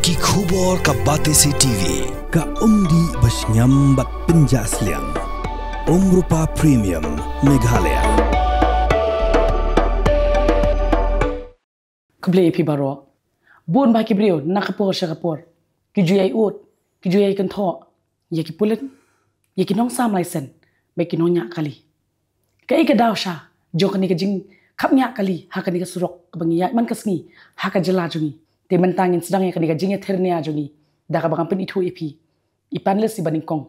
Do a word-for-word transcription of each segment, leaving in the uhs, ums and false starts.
Ki khubor ka Batesi T V. Ka umdih ba shngiam bad pynjah sliang. Umrupa Premium Meghalaya. Khublei ïa phi baroh. Bun bah ki briew na ka por sha ka por ki ju ïai ud, ki ju ïai kynthoh ïa ki pulit, ïa ki nongsam laisen bad ki nongñiah kali. Kaei ka daw sha jong kane ka jingkhapngiah kali ha kane ka surok kaba ngi ïaid man ka sngi ha ka jylla jong ngi? Te mynta ngin sdang ïa kane ka jingïatyrnia jong ngi da kaba ngan pynithuh ïa phi i panelist iba nyngkong,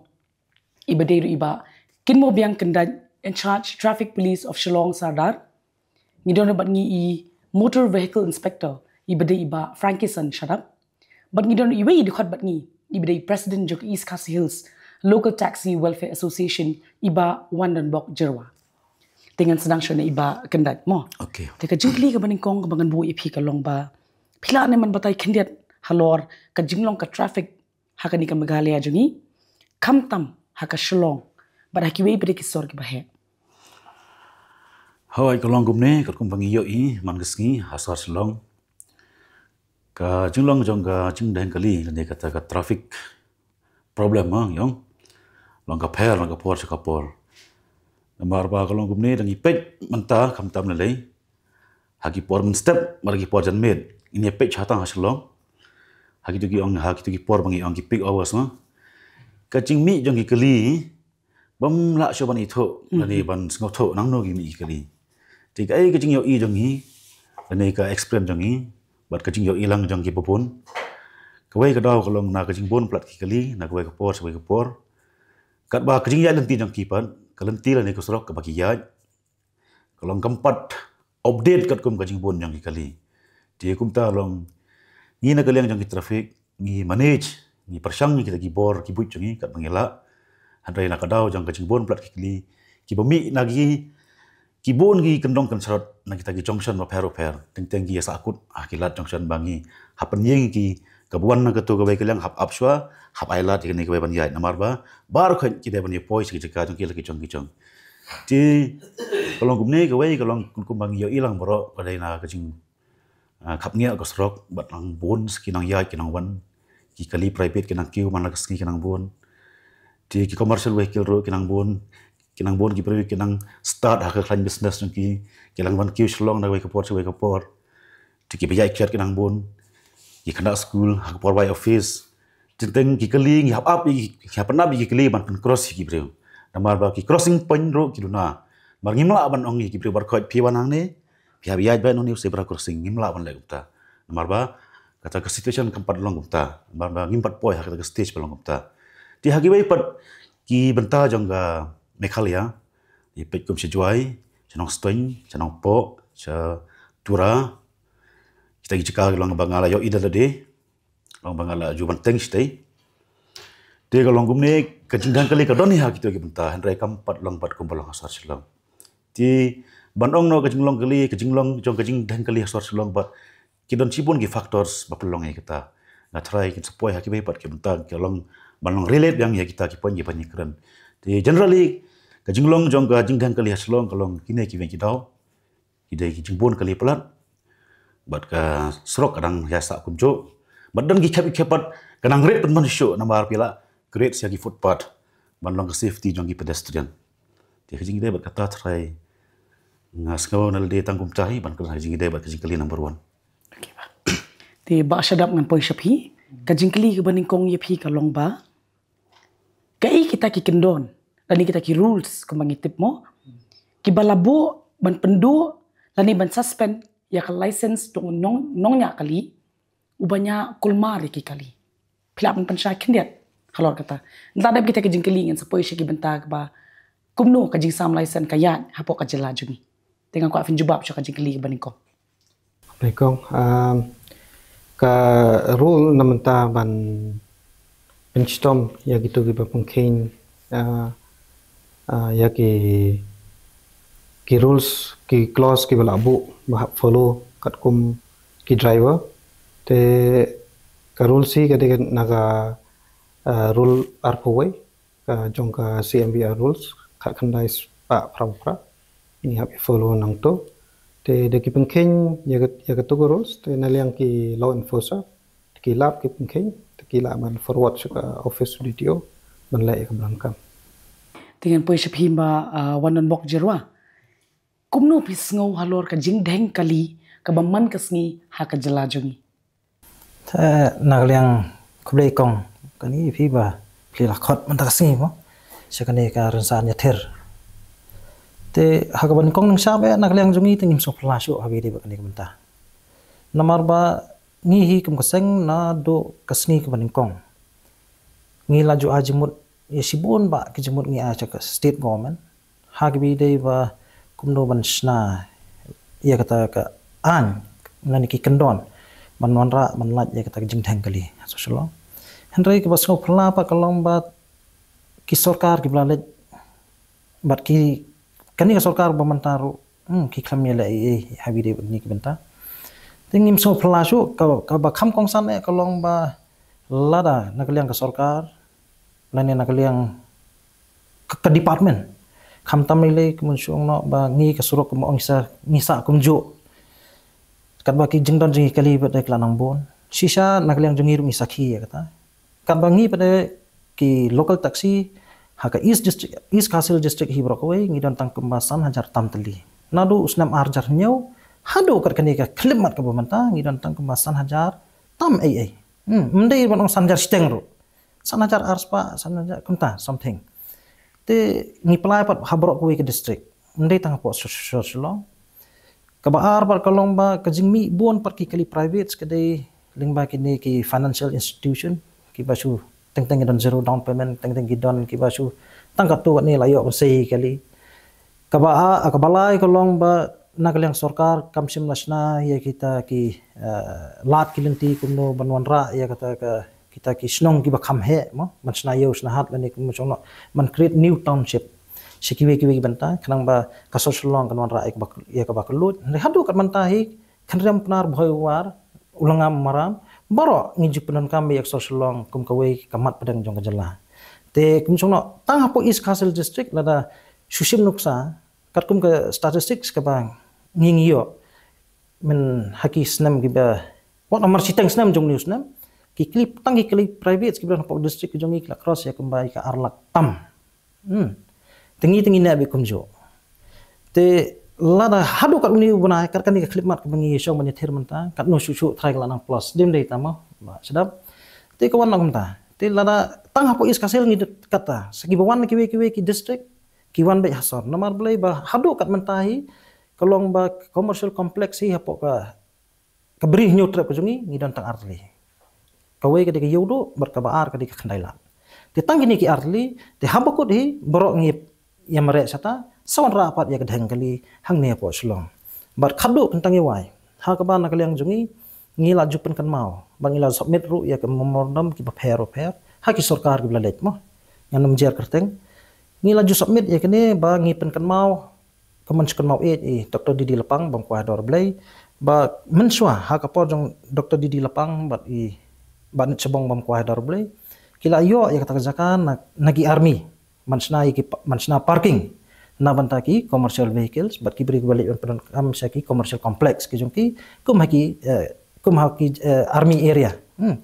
iba dei ruh i Bah Kinmohbiang Kyndait, in charge Traffic Police of Shillong Sardar. Ngi don ruh bad ngi i Motor Vehicle Inspector, iba dei i Bah Frankison Shadap. Bad ngi don ruh iwei i dkhot bad ngi, iba dei i President jong ka East Khasi Hills Local Taxi Welfare Association, i Bah Wandonbok Jyrwa. Te ngan sdang shuh na i Bah Kyndait mo. Okay. Te ka jingkylli kaba nyngkong kaba ngan buh ïa phi ka long ba, phi lah ne ban batai khyndiat halor ka jinglong ka traffic ha kane ka Meghalaya jong ngi, khamtam ha ka Shillong bad ha kiwei pat de ki sor kiba heh? Hooid, ka long kumne, katkum ba ngi ïohi man ka sngi ha sor Shillong, ka jinglong jong ka jingdheng kali lane kata ka traffic problem, ha, ïong, long ka pher na ka por sha ka por. Namar ba ka long kumne, da ngi peit mynta khamtam lei lei ha ki por mynstep bad ha ki por janmiet, ngin ïa peit shatang ha Shillong ha kito ki ong, ha kito ki por ba ngi ong ki peak hours, ma, ka jingmih jong ki kali bym lah shuh ban ithuh lane ban sngewthuh nangno ki mih ki kali. Te kaei ka jingïohi jong ngi lane ka experience jong ngi bad ka jingïohi lang jong kiba bun, kawei ka daw ka long na ka jingbun palat ki kali na kawei ka por sha kawei ka por. Katba ka jingïaid lynti jong ki pat, ka lynti lane ka surok kaba ki ïaid, ka long kam pat update katkum ka jingbun jong ki kali. Te kumta long, ngi na ka liang jong ki traffic ngi manage, ngi pyrshang ïa kita ki bor ki buit jong ngi katba ngi lah. Hynrei na ka daw jong ka jingbun palat ki kali kiba mih na ki, ki bun ki kyndong kynshrot na kita ki junction bapher bapher, teng teng ki ïa sahkut ha ki lad junction ba ngi hap pynïeng ïa ki, kaba wan na kato kawei ka liang hap ap shuwa, hap ai lad ïa kane kawei ban ïaid, namar ba baroh khoit ki dei ban ïa poi sha ki jaka jong ki la ki jong ki jong. Te ka long kumne, kawei ka long kum, kumba ngi ïohi lang baroh, ka dei na ka jing, ah, khapngiah ka surok bad nang bun ki nongïaid ki nongwan, ki kali private ki nang kiew man la ka sngi ki nang bun. Te ki commercial vehicle ruh ki nang bun, ki nang bun ki briew ki nang start ha ka khlaiñ business jong ki, ki nang wan kiew Shillong na kawei ka por sha kawei ka por. Te kiba ïaid kiad ki nang bun, ki khynnah skul ha ka por wai office. Teng teng ki kali ngi hap ap, ngi hap pynap ïa ki kali ban pyn cross ïa ki briew. Namar ba ki crossing point ruh ki duna. Namar ngim lah ban ong ïa ki briew baroh khoit phi wan hangne, phi hap ïaid beit na une u zebra crossing, ngim lah ban leh kumta. Namar ba kata ka situation kam pat long kumta. Namar ba ngim pat poi ha kata ka stage ba long kumta. Te ha kiwei pat ki bynta jong ka Meghalaya, ïa peit kum sha Jowai, sha Nongstoiñ, sha Nongpoh, sha Tura, kita ki jaka ki long ba nga la ïohi da lade, long ba nga la ju ban teng shatei. Te ka long kumne, ka jingdheng kali ka don hi ha kito ki bynta, hynrei kam pat long pat kumba long ha sor Shillong. Te ban ong noh ka jinglong kali, ka jinglong jong ka jingdheng kali ha sor Shillong bad ki don shibun ki factors ba pynlong ïa kata. Nga tharai kin sa poi ha kiwei pat ki bynta, ki long ban long relate biang ïa kita ki point kiba ngi kren. Te generally ka jinglong jong ka jingdheng kali ha Shillong ka long kine kiwei ki daw. Ki dei ki jingbun kali palat bad ka surok ka dang ïa sah kumjuh. Bad don ki khep ki khep pat ka dang rit pynban shuh namar phi la create ïa ki footpath ban long ka safety jong ki pedestrian. Te ka jingïadei bad kata tharai nga sngew na lade tang kumta hi ban kren ha ka jingïadei bad ka jingkylli number one. Te Bah Shadap, ngan poi sha phi. Ka jingkylli kaba nyngkong ïa phi ka long ba, kaei kita ki kyndon lane kita ki rules kumba ngi tip mo, kiba la buh ban pynduh lane ban suspend ïa ka license jong u nong, nongñiah kali uba ñiah kulmar ïa ki kali? Phi lah ban pynshai khyndiat halor kata? Nda dep kita ki jingkylli ngin sa poi sha ki bynta kaba kumno ka jingsam license ka ïaid hapoh ka jylla jong ngi. Te nga kwah phin jubab sha ka jingkylli kaba nyngkong. Nyngkong, um, ka rule na mynta ban pynshitom ïa kito kiba pynkheiñ, uh, uh, ïa ki, ki rules, ki clause kiba la buh ba hap follow katkum ki driver. Te ka rules hi ka dei na ka, uh, rule arphew wei ka jong ka C M V R rules, khatkhyndai spah phra phra. Ngi hap ïa follow nangto. Te da ki pynkheiñ ïa ka, ïa kato ka rules, te na liang ki law enforcer, Ki lap ki pynkheiñ, te ki lah ban forward sha ka office D T O, ban leh ïa ka bynta kam. Te ngan poi sha phi Bah, ah, Wanniang Bok Jyrwa. Kumno phi sngew halor ka jingdheng kali kaba man ka sngi ha ka jylla jong ngi? Te na ka liang khublei kong, kane phi ba phi la khot mynta ka sngi mo. Sha kane ka rynsan ïathir. Te ha kaba nyngkong nyngshap eh na ka liang jong ngi te ngim sngewphylla shuh ha ba ïadei bad kane ka bynta. Namar ba ngi hi kum ka seng naduh ka sngi kaba nyngkong ngi la ju ai jingmut ïa shibun bah ki jingmut ngi ai sha ka state government. Ha kaba ïadei ba kumno ban shna ïa kata ka aiñ lane ki kyndon ban wanrah ban lait ïa kata ka jingdheng kali ha Shillong. Hynrei kaba sngewphylla pat ka long ba ki sorkar kiba la leit bad ki, kane ka sorkar ba mynta ruh, hmm, ki khlem ïaleh ei ei ha ba ïadei bad kine ki bynta. Te ngim sngewphylla shuh, ka, kaba kham kongsan eh ka long ba lada na ka liang ka sorkar lane na ka liang ka, ka department, khamtam lei lei ka mynsiem noh ba ngi ka surok kumba ong ngi sa, ngi sah kumjuh. Katba ki jingdon jong ngi kali pat de ki la nang bun. Shisha na ka liang jong ngi ruh ngi sakhi ïa kata. Katba ngi pat de ki local taxi ha ka East District, East Khasi Hills District hi baroh kawei ngi don tang kumba san hajar tam tylli. Naduh u snem ar hajar hynñiew haduh kat kane ka khyllipmat kaba mynta ngi don tang kumba san hajar tam ei ei. Hmm, ym dei ban ong san hajar shiteng ruh. San hajar ar spah, san hajar kumta something. Te ngi pynlait pat ha baroh kawei ka district. Ym dei tang hapoh Shillong. Kaba ar pat ka long ba ka jingmih bun pat ki kali private ka dei lyngba kine ki financial institution kiba shu teng teng ki don zero down payment, teng teng ki don kiba shu tang katto katne la ïoh ban sei kali. Kaba a, kaba lai ka long ba na ka liang sorkar kam shym la shna ïa kita ki, eh, lad ki lynti kumno ban wanrah ïa kata ka, kita ki shnong kiba kham heh mo, ban shna ïew shna hat lane kumno shong noh, ban create new township sha kiwei kiwei ki bynta khnang ba ka sor Shillong kan wanrah ïa kaba, ïa kaba kylluid. Hynrei haduh kat mynta hi Khynriam, Pnar, Bhoi, War, Ulangam, Maram, baroh ngi ju pyndonkam ïa ka sor Shillong kum kawei ka mat pdeng jong ka jylla. Te kum shong noh tang hapoh East Khasi Hills District lada shu shim nuksa katkum ka statistics kaba ngi ngi ïoh, men ha ki snem kiba, wat namar shiteng snem jong une u snem, ki kali, tang ki kali private kiba don hapoh district jong ngi ki la cross ïa kumba ïa ka ar lak tam. Hmm. Te ngi te ngi neh beit kumjuh. Te lada haduh kat une u bnai, kat kane ka khyllipmat kaba ngi shong ban ïathir mynta, katno shuh shuh tharai ka la nang plus. Ym dei tang mo, Bah Shadap. Te ka wan na kumta. Te lada tang hapoh East Khasi Hills ngi kata, sa kiba wan na kiwei kiwei ki district ki wan beit ha sor. Namar balei ba haduh kat mynta hi ka long ba commercial complex hi hapoh ka, ka Bri Hynñiewtrep ka jong ngi, ngi don tang ar tylli. Kawei ka dei ka Ïewduh bad kaba ar ka dei ka Khyndailad. Te tang kine ki ar tylli, te haba kut hi baroh ngi ïa mareh shata, sa wanrah pat ïa ka dheng kali hangne hapoh Shillong. Bad khadduh kyntang ïa wai, ha kaba na ka liang jong ngi ngi la ju pynkynmaw ba ngi la submit ruh ïa ka memorandum kiba pher ba pher ha ki sorkar kiba la leit mo. Ngan ym jer kyrteng. Ngi la ju submit ïa kane ba ngi pynkynmaw ka mynshuwa kynmaw ïeit i Doctor D D Lapang bam kwai Dorblei, ba mynshuwa ha ka por jong Doctor D D Lapang bad i Bah Nit Shabong bam kwai Dorblei ki la ïoh ïa kata ka jaka na, na ki army ban shna ïa ki pa-, ban shna parking na bynta ki commercial vehicles bad ki briew kiba leit ban pyndonkam sha ki commercial complex ki jong ki kum ha ki, eh, kum ha ki, eh, army area. Hmm.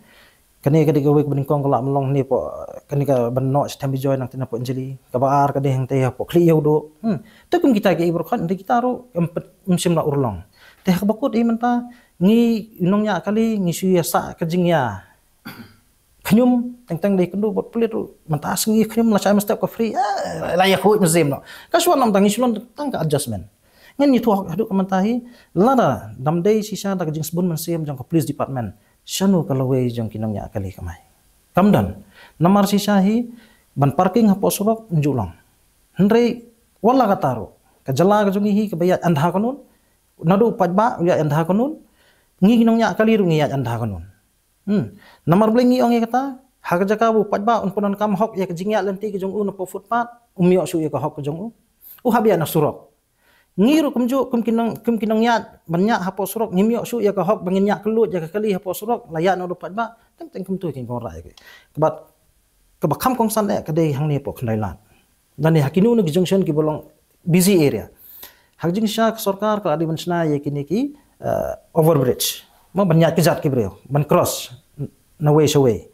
Kane ka dei kawei kaba nyngkong ka la mynlong ne hapoh, kane kaba noh sha Thaiñ Bijoy nangta na hapoh Anjali, kaba ar ka dei hangta hapoh Khlieh Ïewduh. Hmm. Te kum kita ki ei baroh khoit, te kita ruh ym pyn-, ym shym la urlong. Te ha kaba kut hi mynta ngi nongñiah kali ngi shu ïa sah ka jingïa khñium, teng teng dei kynduh bad pulit ruh, mynta sngi khñium la shai mynstep ka free, eh, la ïa khuid mynsiem noh. Ka shuwa noh mynta ngi shu long tang ka adjustment. Ngan ïathuh haduh ka mynta hi, lada dam dei shisha da ka jingsbun mynsiem jong ka police department, shano ka lawei jong ki nongñiah kali kamai? Kam don. Namar shisha hi ban parking hapoh surok ym ju long. Hynrei wat la katta ruh, ka jylla ka jong ngi hi kaba ïaid ynda ha kanun, naduh u paidbah u ïaid ynda ha kanun, ngi ki nongñiah kali ruh ngi ïaid ynda ha kanun. Hmm. Namar balei ngi ong ïa kata? Ha ka jaka ba u paidbah un pyndonkam hok ïa ka jingïaid lynti ka jong u napoh footpath, um ïoh shuh ïa ka hok ka jong u. U hap ïaid na surok. Ngi ruh kumjuh kum ki nong, kum ki nongïaid ban ñiah hapoh surok, ngim ïoh shuh ïa ka hok ba ngin ñiah kylluid ïa ka kali hapoh surok, la ïaid na u paidbah, teng teng kumtu ki nongrai ki. Kaba, kaba kham kongsan eh ka dei hangne hapoh Khyndailad. Lane ha kino kino ki junction kiba long busy area. Ha ka jingshisha ka sorkar ka la dei ban shna ïa kine ki, eh, overbridge. Mo ban ïaid kjat ki briew, ban cross. na wei sha wei.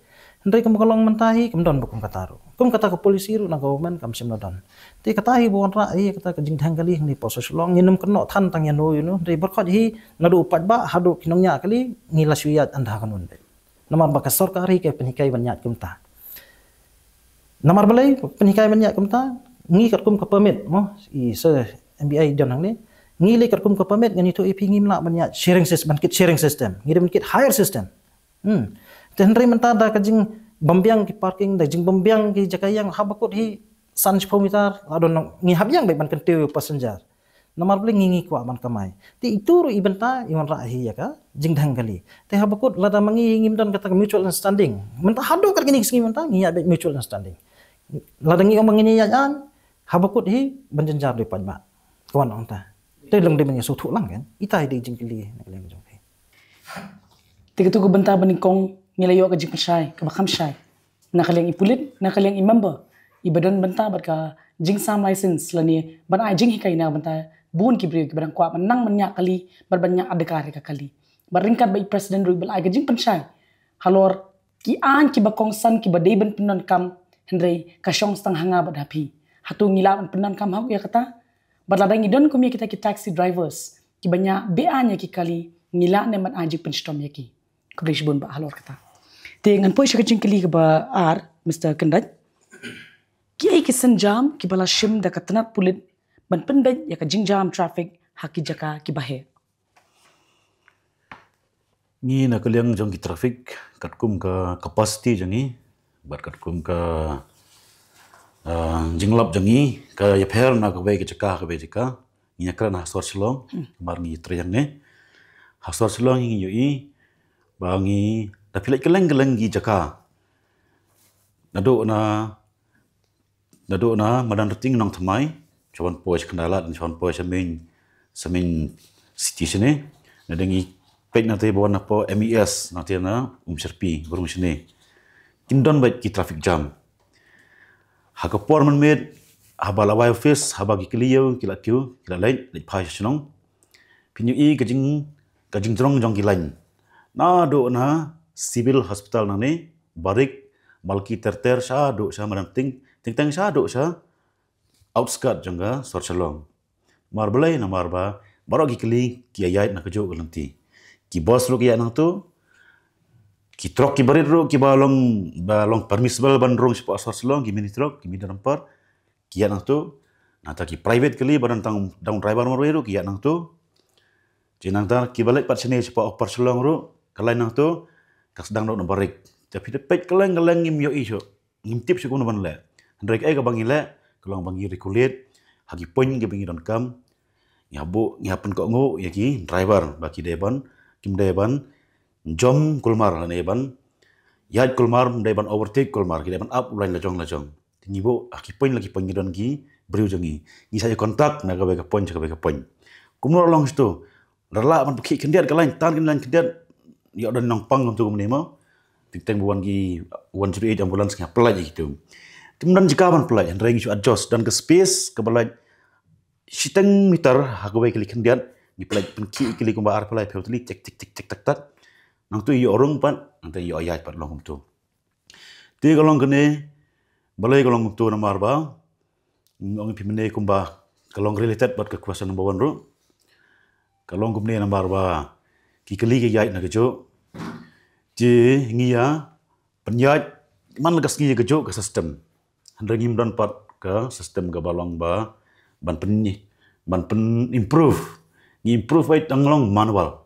Hynrei kum ka long mynta hi kam don ba kum kata ruh. Kum kata ka policy ruh na government kam shym la don. Te kata hi ba wanrah hi kata ka jingdheng kali hangne hapoh Shillong, ngin ym kynnoh than tang ïano ïano, hynrei baroh hi naduh u paidbah haduh ki nongñiah kali ngi la shu ïaid ynda ka nun beit. Namar ba ka sorkar hi ka pynhikai ban ïaid kumta. Namar balei pynhikai ban ïaid kumta? Ngi katkum ka permit mo, i sir M B I don hangne. Ngi lei katkum ka permit ngan ïathuh ïa phi ngim lah ban ïaid sharing system, ban kit sharing system. Ngi dei ban kit hire system. Hmm. Te hynrei mynta da ka jingbymbiang ki parking, da jingbymbiang ki jaka ïeng, haba kut hi san shiphew meter, la don nong, ngi hap ïeng beit ban kyntiew passenger. Namar balei ngi, ngi kwah ban kamai. Te itu ruh i bynta i wanrah hi ïa ka jingdheng kali. Te haba kut lada ma ngi ngim don kata ka mutual understanding, mynta haduh kat kine ki sngi mynta ngi ïaid beit mutual understanding. Lada ngi ong ma ngi ïaid aiñ, haba kut hi ban jynjar dei paidbah. Ka wan ong ta. Te long dei ban ïa sngewthuh lang kan. Ita hi dei jingkylli na ka liang jong phi. Te katu ka bynta ba nyngkong ngi la ïoh ka jingpynshai kaba kham shai na ka liang i pulit, na ka liang i member, iba don bynta bad ka jingsam license lane ban ai jinghikai na ka bynta bun ki briew kiba dang kwah ban nang ban ñiah kali bad ban ñiah adhikar ïa ka kali. Bad ryngkat bad i president ruh ba la ai ka jingpynshai halor ki aiñ kiba kongsan kiba dei ban pyndonkam, hynrei ka shong tang ha nga bad ha phi. Hato ngi lah ban pyndonkam hok ïa kata? Bad lada ngi don kum ïa kita ki taxi drivers kiba ñiah be-aiñ ïa ki kali, ngi lah ne em ban ai jingpynshitom ïa ki? Khublei shibun bah halor kata. Te ngan poi sha ka jingkylli kaba ar, Mister Kyndait. Kiei ki sienjam kiba la shim da ka tnat pulit ban pynbeit ïa ka jingjam traffic ha ki jaka kiba heh? Ngi na ka liang jong ki traffic, katkum ka capacity jong ngi bad katkum ka, ah, jinglap jong ngi, ka ïapher na kawei ka jaka ha kawei ka jaka, ngi ïakren ha sor Shillong, namar ngi trei hangne. Ha sor Shillong ngi ïohi ba ngi da pynleit kylleng kylleng ki jaka. Naduh na, naduh na Madanrting, Nongthymmai, sha ban poi sha Khyndai Lad, sha ban poi sha main, sha main city shane. Nade ngi peit nangta ba wan hapoh M E S, nangta na Umshyrpi, ba rung shane. Kim don beit ki traffic jam. Ha ka por mynmiet, haba la wai office, haba ki kali ïew ki la kiew, ki la leit, leit phai sha shnong. Phin ïohi ka jing, ka jingjrong jong ki lain. Naduh na Civil Hospital nangne, Barik, Malki ter ter shaduh sha Madanrting, teng teng shaduh sha outskirt jong ka sor Shillong. Namar balei? Namar ba baroh ki kali ki ïaid na kajuh ka lynti. Ki bus ruh ki ïaid nangto. Ki trok kiba rit ruh kiba long, ba long permissible ban rung shapoh sor Shillong, ki mini truck, ki mini dumper, ki ïaid nangto. Nangta ki private kali ba don tang, dang driver marwei ruh ki ïaid nangto. Te nangta kiba leit pat shane shapoh Upper Shillong ruh ka lain nangto, ka sdang noh na Barik. Te phi da peit kylleng kylleng ngim ïohi shuh. Ngim tip shuh kumno ban leh. Hynrei kaei kaba ngi leh, ka long ba ngi regulate ha ki point kiba ngi donkam. Ngi hap buh, ngi hap pynkohnguh ïa ki driver ba ki dei ban, kim dei ban jom kulmar lane ban ïaid kulmar, ym dei ban overtake kulmar, ki dei ban ap u lain lajong lajong. Te ngi buh ha ki point la ki point ngi don ki briew jong ngi. Ngi sa ïa contact na kawei ka point sha kawei ka point. Kumno long shito? Lada lah ban pynkhiah khyndiat ka lain, tan ka lain khyndiat, ïoh don nongpang kumto kumne mo. Teng teng ba wan ki one zero eight ambulance ngi hap pynlait ïa kito. Te ym don jaka ban pynlait, hynrei ngi shu adjust, don ka space kaba lait shiteng meter ha kawei ka kali khyndiat, ngi pynlait, pynkhih ïa ki kali kumba arphew laiphew tylli, check check check check tak tak. Nangto ïoh rung pat, nangto ïoh ïaid pat, long kumto. Te ka long kane, balei ka long kumto? Namar ba ong ïa phi mynne kumba ka long related bad ka question number one ruh. Ka long kumne namar ba ki kali ki ïaid na kajuh. Te ngi ïa pynïaid man la ka sngi ïa kajuh ka system. Hynrei ngim don pat ka system kaba long ba ban pyn, ban pyn improve. Ngi improve beit tang long manual.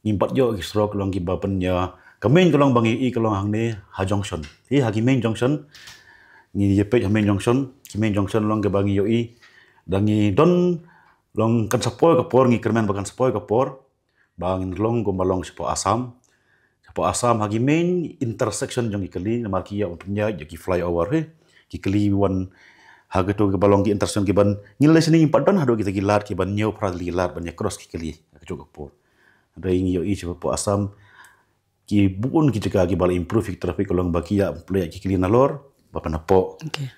Ngim pat ïoh ki surok long kiba pynïa. Ka main ka long ba ngi ïohi ka long hangne ha junction. Hi ha ki main junction. Ngi ïa peit ha main junction, ki main junction long kiba ngi ïohi. Da ngi don long kan sa poi ka por, ngi kyrmen ba kan sa poi ka por ba ngin long kumba long shapoh Assam. Shapoh Assam ha ki main intersection jong ki kali, namar ki ïa pynïaid ïa ki flyover hi. Ki kali wan ha kito kiba long ki intersection kiban, ngi lei shane ngim pat don haduh kita ki lad kiban ñiew phra tylli ki lad ban ïa cross ki kali ha kajuh ka por. Hynrei ngi ïohi shapoh Assam ki bun ki jaka kiba la improve ïa ki traffic, ka long ba ki ïa pynlait ïa ki kali nalor ba pynhapoh. Okay.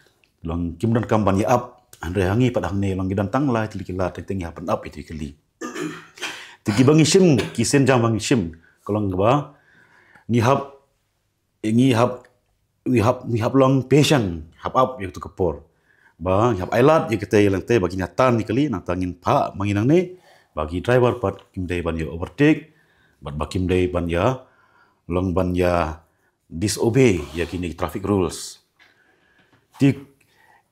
Long kim donkam ban ïa ap, hynrei ha ngi pat hangne long ki don tang lai tylli ki lad, teng teng ngi hap pyn-ap ïa ki kali. Te kiba ngi shim, ki sienjam ba ngi shim, ka long kaba ngi hap ngi hap, ngi hap, ngi hap long patient, hap ap ïa katu ka por. Ba ngi hap ailad ïa kata ïa lynti ba kin ïa tan ïa kali, nangta ngin phah ma ngi nangne ba ki driver pat kim dei ban ïa overtake, bad ba kim dei ban ïa long ban ïa disobey ïa kine ki traffic rules. Te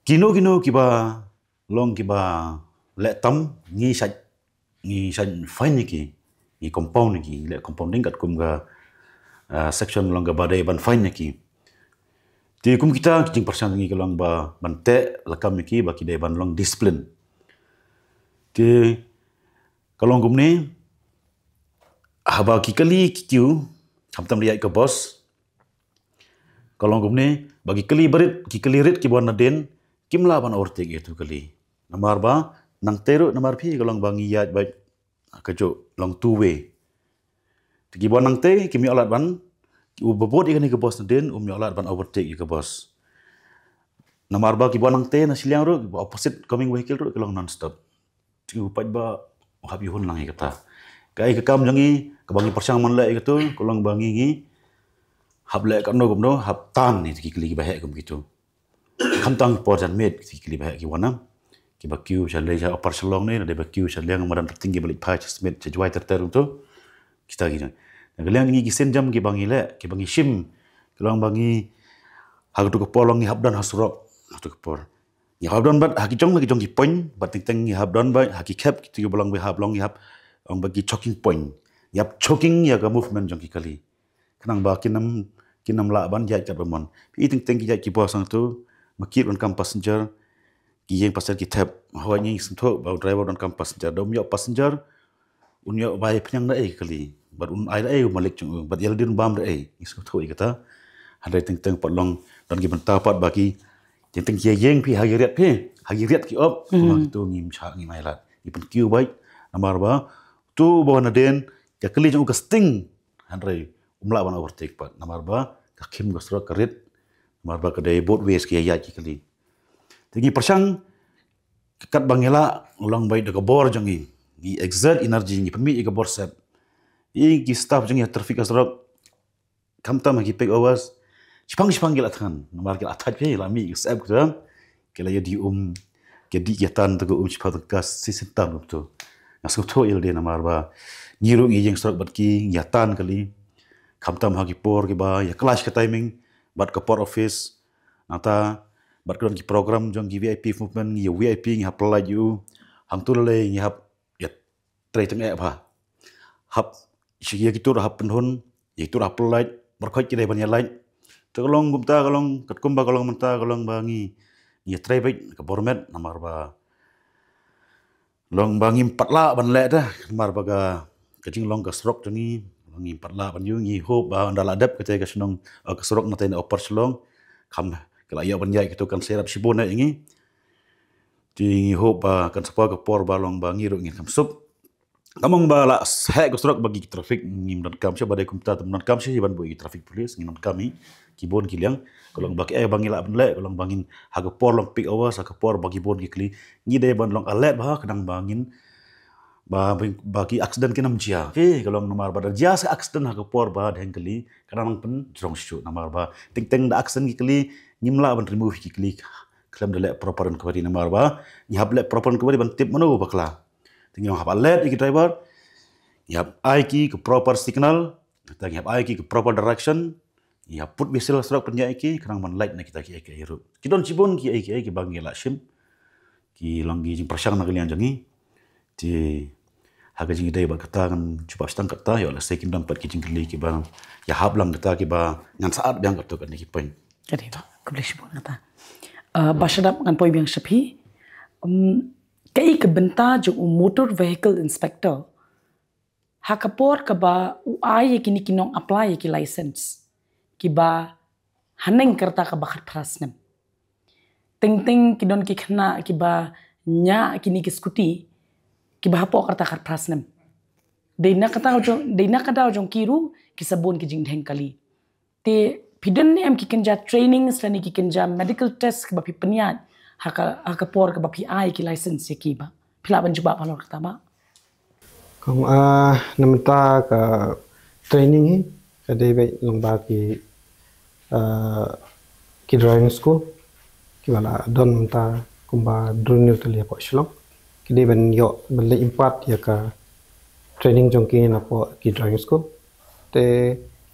kino kino kiba long kiba leh tam, ngi shait, ngi shait fine ïa ki, ngi compound ïa ki, ngi leh compounding katkum ka, ah, section long kaba dei ban fine ïa ki. Te kum kita ki jingpyrshang ngi ka long ba ban teh lakam ïa ki ba ki dei ban long discipline. Te ka long kumne, haba ki kali ki queue, khamtam da ïaid ka bus, ka long kumne, ba ki kali barit, ki kali rit kiba wan nadien kim lah ban overtake ïa tu kali. Namar ba nangtei ruh, namar phi ka long ba ngi ïaid bad kajuh long two way. Te kiba wan nangtei kim ïoh lad ban, uba bud ïa kane ka bus nadien um ïoh lad ban overtake ïa ka bus. Namar ba kiba wan nangtei na shiliang ruh, kiba opposite coming vehicle ruh ki long non stop. Te u paidbah u hap ïa hun lang ïa kata. Kaei ka kam jong ngi kaba ngi pyrshang ban leh ïa katu, ka long ba ngi, ngi hap leh katno kumno, hap tan ïa ki kali kiba heh kum kitu. Khamtam por janmiet ki kali ba heh ki wan na, kiba queue sha lei sha Upper Shillong ne, lada ba queue sha liang madan Rating kiba leit phai sha Smit sha Jowai ter ter kumtu. Kita ki jong, na ka liang ngi ki sienjam kiba ngi leh, kiba ngi shim, ka long ba ngi ha katu ka por long ngi hap don ha surok ha katu ka por. Ngi hap don bad ha ki jong, ha ki jong ki point, bad teng teng ngi hap don bad ha ki khep, kitu kiba long ba hap long ngi hap, long ba ki choking point. Ngi hap choking ïa ka movement jong ki kali. Khnang ba kin ym, kin ym lah ban ïaid katba mon. Phi i teng teng ki ïaid ki bus hangtu, ma kit ruh kam passenger, ki ïeng passenger ki thep. Hooid ngi sngewthuh ba u driver ruh kam passenger. Da um ïoh passenger, un ïoh bai pynïang da ei kali. Bad un ai da ei u malik jong u, bad ïa lade un bam da ei. Ngi sngewthuh ïa kata. Hynrei teng teng pat long don ki bynta pat ba ki, teng teng ki ïeng phi ha ki riat phi, ha ki riat ki op. Kumba kitu ngim shah ngim ailad. Ngi pynqueue beit namar ba tu ba wan nadien ka kali jong u ka sting. Hynrei um lah ban overtake pat namar ba ka khim ka surok ka rit, namar ba ka dei both ways ki ïaid ki kali. Te ngi pyrshang katba ngi lah, long beit da ka bor jong ngi, ngi exert energy, ngi pynmih ïa ka bor sep. Ïa ki staff jong ngi ha traffic ha surok, khamtam ha ki peak hours, shipang shipang ki la thngan namar ki la thait phi, la mih ka sep ka, ki la ïa dih um, ki dih ki tan te ka um shipang tang ka shisien tam kumtu. Nga sngewthuh ïa lade namar ba ngi ruh ngi ïeng surok bad ki, ngi ïa tan kali. Khamtam ha ki por kiba ïa clash ka timing bad ka por office. Nangta bad ka don ki program jong ki V I P movement, ngi ïa V I P ngi hap pynlait ïa u. Hangtu lei ngi hap ïa trei teng eh bha. Hap shi ïa kitu ruh hap pynhun, ïa kitu ruh hap pynlait, baroh khoit ki dei ban ïa lait. Te ka long kumta, ka long katkum ba ka long mynta, ka long ba ngi, ngi ïa trei beit ka bor met namar ba long ba ngim pat lah ban leh da, namar ba ka, ka jinglong ka surok jong ngi, ba ngim pat lah ban ïoh, ngi hope ba ynda la dep kata ka shnong, eh, ka surok na tei na Upper Shillong, kham ka la ïoh ban ïaid katu kan serap shibun eh ïa ngi. Te ngi hope ba kan sa poi ka por ba long ba ngi ruh ngin kham suk. Ka mong ba la heh ka surok ba ki traffic ngim donkam shuh, ba dei kumta te donkam shuh ban buh ïa ki traffic police, ngim donkam ïa ki bun ki liang. Ka long ba ki, eh, ba ngi lah ban leh, ka long ba ngin ha ka por long peak hours, ha ka por ba ki bun ki kali, ngi dei ban long alert bha, khnang ba ngin, ba, ba ki accident kin ym jia. Phi, ka long namar ba da jia sa accident ha ka por ba dang kali, khnang pynjrong shuh namar ba teng teng da accident ki kali, ngim lah ban remove ki kali khlem da leh proper inquiry namar ba ngi hap leh proper inquiry ban tip mano ba bakla. Te ngi hap alert ïa ki driver, ngi hap ai ki ka proper signal, te ngi hap ai ki ka proper direction, ngi hap put whistle surok pynïaid ïa ki, khnang ban lait na kita kiei kiei ruh. Ki don shibun kiei kiei kiba ngi la shim, ki long ki jingpyrshang na ka liang jong ngi. Te ha ka jingïadei bad kata ngan jubab shitang kata, ïoh lehse kin don pat ki jingkylli kiba ïahap lang kata kiba ngan sa at biang katto katne ki point. Ka dei, khublei shibun kata. Uh, ba shadap ngan poi biang sha phi. Um, kaei ka bynta jong u motor vehicle inspector ha ka por kaba u ai ïa kine ki nong apply ïa ki license kiba haneng ka rta kaba khatphra snem? Teng teng ki don ki khynnah kiba ñiah kine ki scooty kiba hapoh ka rta khatphra snem. Dei na ka daw jong, dei na ka daw jong ki ruh ki sa bun ki jingdheng kali. Te phi don ne em ki kynja training lane ki kynja medical test kaba phi pynïaid ha ka, ha ka por kaba phi ai ki license ïa ki ba? Phi lah ban jubab halor kata ba? Kong, ah, na mynta ka training hi ka dei beit long ba ki, uh, ki driving school kiba la don mynta kumba hynriew tylli hapoh Shillong. Ki dei ban ïoh ban leit impart ïa ka training jong ki napoh ki driving school. Te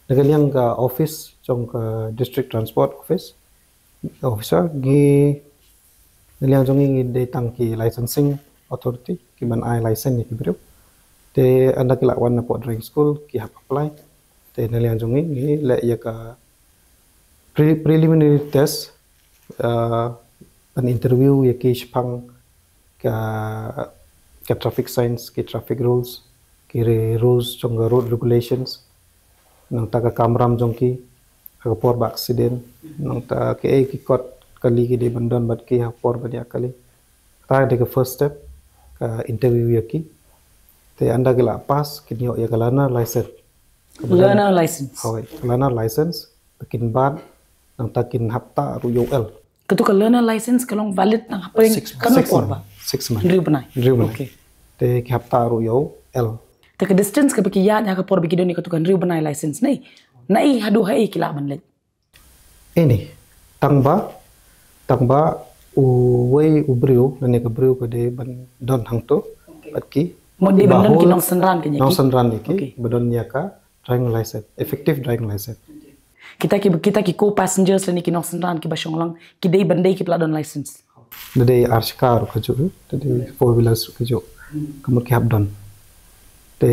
na ka liang ka office jong ka District Transport Office, officer, ngi na liang jong ngi ngi dei tang ki licensing authority kiban ai license ïa ki briew. Te ynda ki la wan napoh driving school ki hap apply. Te na liang jong ngi ngi leh ïa ka pre- preliminary test, uh, ban interview ïa ki shaphang ka ka traffic signs, ki traffic rules, ki re- rules jong ka road regulations, nangta ka kamram jong ki ha ka por ba accident, nangta kaei ki kot kali ki dei ban don bad ki ha ka por ban ïa kali. Kata dei ka first step, ka interview ïa ki. Te ynda ki la pass kin ïoh ïa ka learner license. Learner license. Hooid, learner license ba kin bat, nangta kin hap tah ruh ïa u L. Katu ka learner license ka long valid tang hapdeng six, katno por ba? Six months. Hynriew bnai. Hynriew bnai. Okay. Te ki hap tah ruh ïa u L. Te ka distance kaba ki ïaid ha ka por ba ki don ïa katu ka hynriew bnai license ne, naei haduh haei ki lah ban leit? Eni, tang ba, tang ba uwei u briew lane ka briew ka dei ban don hangto bad ki. Mo dei ban don ki nongsynran ka ïa ki? Nongsynran ïa ki ba don ïa ka driving license, effective driving license. Kita ki, kita ki co-passengers lane ki nongsynran kiba shong lang ki dei ban dei kiba la don license? Da dei ar shaka ruh kajuh, da dei four wheelers ruh kajuh. Ka mut ki hap don. Te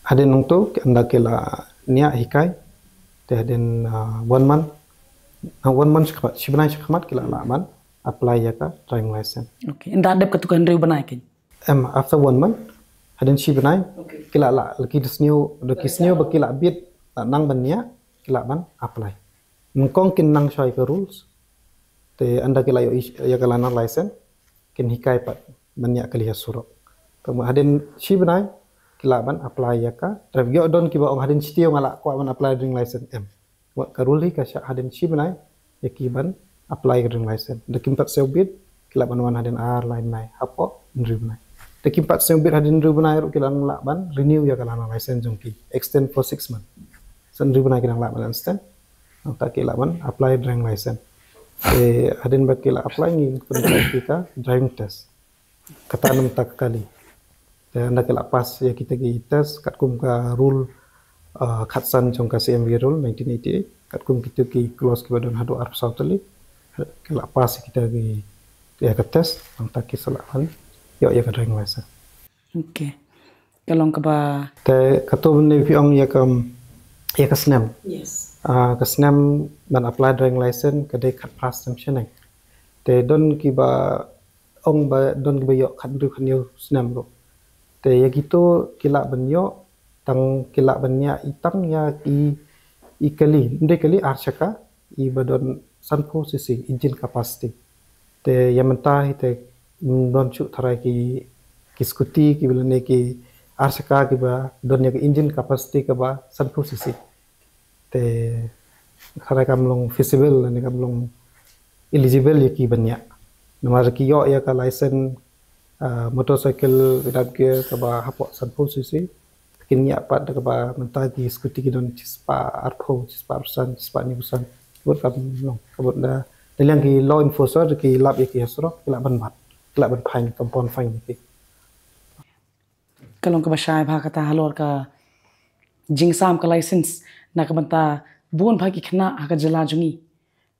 hadien nangto ynda ki la ñiah hikai, te hadien, ah, one month, ah, one month shakhmat, shi bnai shakhmat ki la lah ban apply ïa ka driving license. Okay. Ynda dep katu ka hynriew bnai kein? Em, after one month, hadien shi bnai, okay, ki la lah, la ki da sniew, da ki sniew ba ki la bit, la nang ban ñiah, ki lah ban apply. Nyngkong kin nang shai ka rules. Te ynda ki la ïoh ïa ka learner license, kin hikai pat ban ñiah kali ha surok. Te mo hadien shi bnai ki lah ban apply ïa ka. Te ïoh don kiba ong hadien shi taïew nga lah kwah ban apply driving license, em. Wat ka rule hi ka shah hadien shi bnai ïa ki ban apply ka driving license. Da kim pat siew bit ki lah ban wan hadien ar lai bnai hapoh hynriew bnai. Da kim pat siew bit hadien hynriew bnai ruh ki dang lah ban renew ïa ka learner license jong ki, extend for six months. Sa hynriew bnai ki dang lah ban extend. Nangta ki lah ban apply driving license. Te hadien ba ki la apply ngi pynlong ïa ki ka driving test. Kata namar ka kali. Te ynda ki la pass ïa kita ki test katkum ka rule, ah, khatsan jong ka C M V rule nineteen eighty-eight, katkum kita ki clause kiba don haduh arphew saw tylli, ki la pass ïa kita ki, ïa ka test, nangta ki sa lah ban ïoh ïa ka driving license. Okay. Ka long kaba. Te kato bynta phi ong ïa ka, ïa ka snem. Yes. Ah, ka snem ban apply driving license ka dei khatphra snem shaneng. Te don kiba ong ba don kiba ïoh khathynriew khathynñiew snem ruh. Te ïa kito ki lah ban ïoh tang ki lah ban ñiah i tang ïa i, i kali, ym dei kali, ar shaka, iba don sanphew C C engine capacity. Te ïa mynta hi te, mm, don shuh tharai ki, ki scooty kiba lane ki ar shaka kiba don ïa ka engine capacity kaba sanphew C C. Te tharai kam long feasible lane kam long eligible ïa ki ban ñiah. Namar ki ïoh ïa ka license, ah, motorcycle without gear kaba hapoh sanphew C C. Kin ñiah pat da kaba mynta ki scooty ki don shispah arphew, shispah arphew san, shispah hynñiewphew san. Ka mut kam long, ka mut da, da liang ki law enforcer ki lap ïa ki ha surok, ki lah ban bat, ki lah ban fine, compound fine ïa ki. Ka long kaba shai bha kata halor ka jingsam ka license na ka bynta bun bha ki khynnah ha ka jylla jong ngi.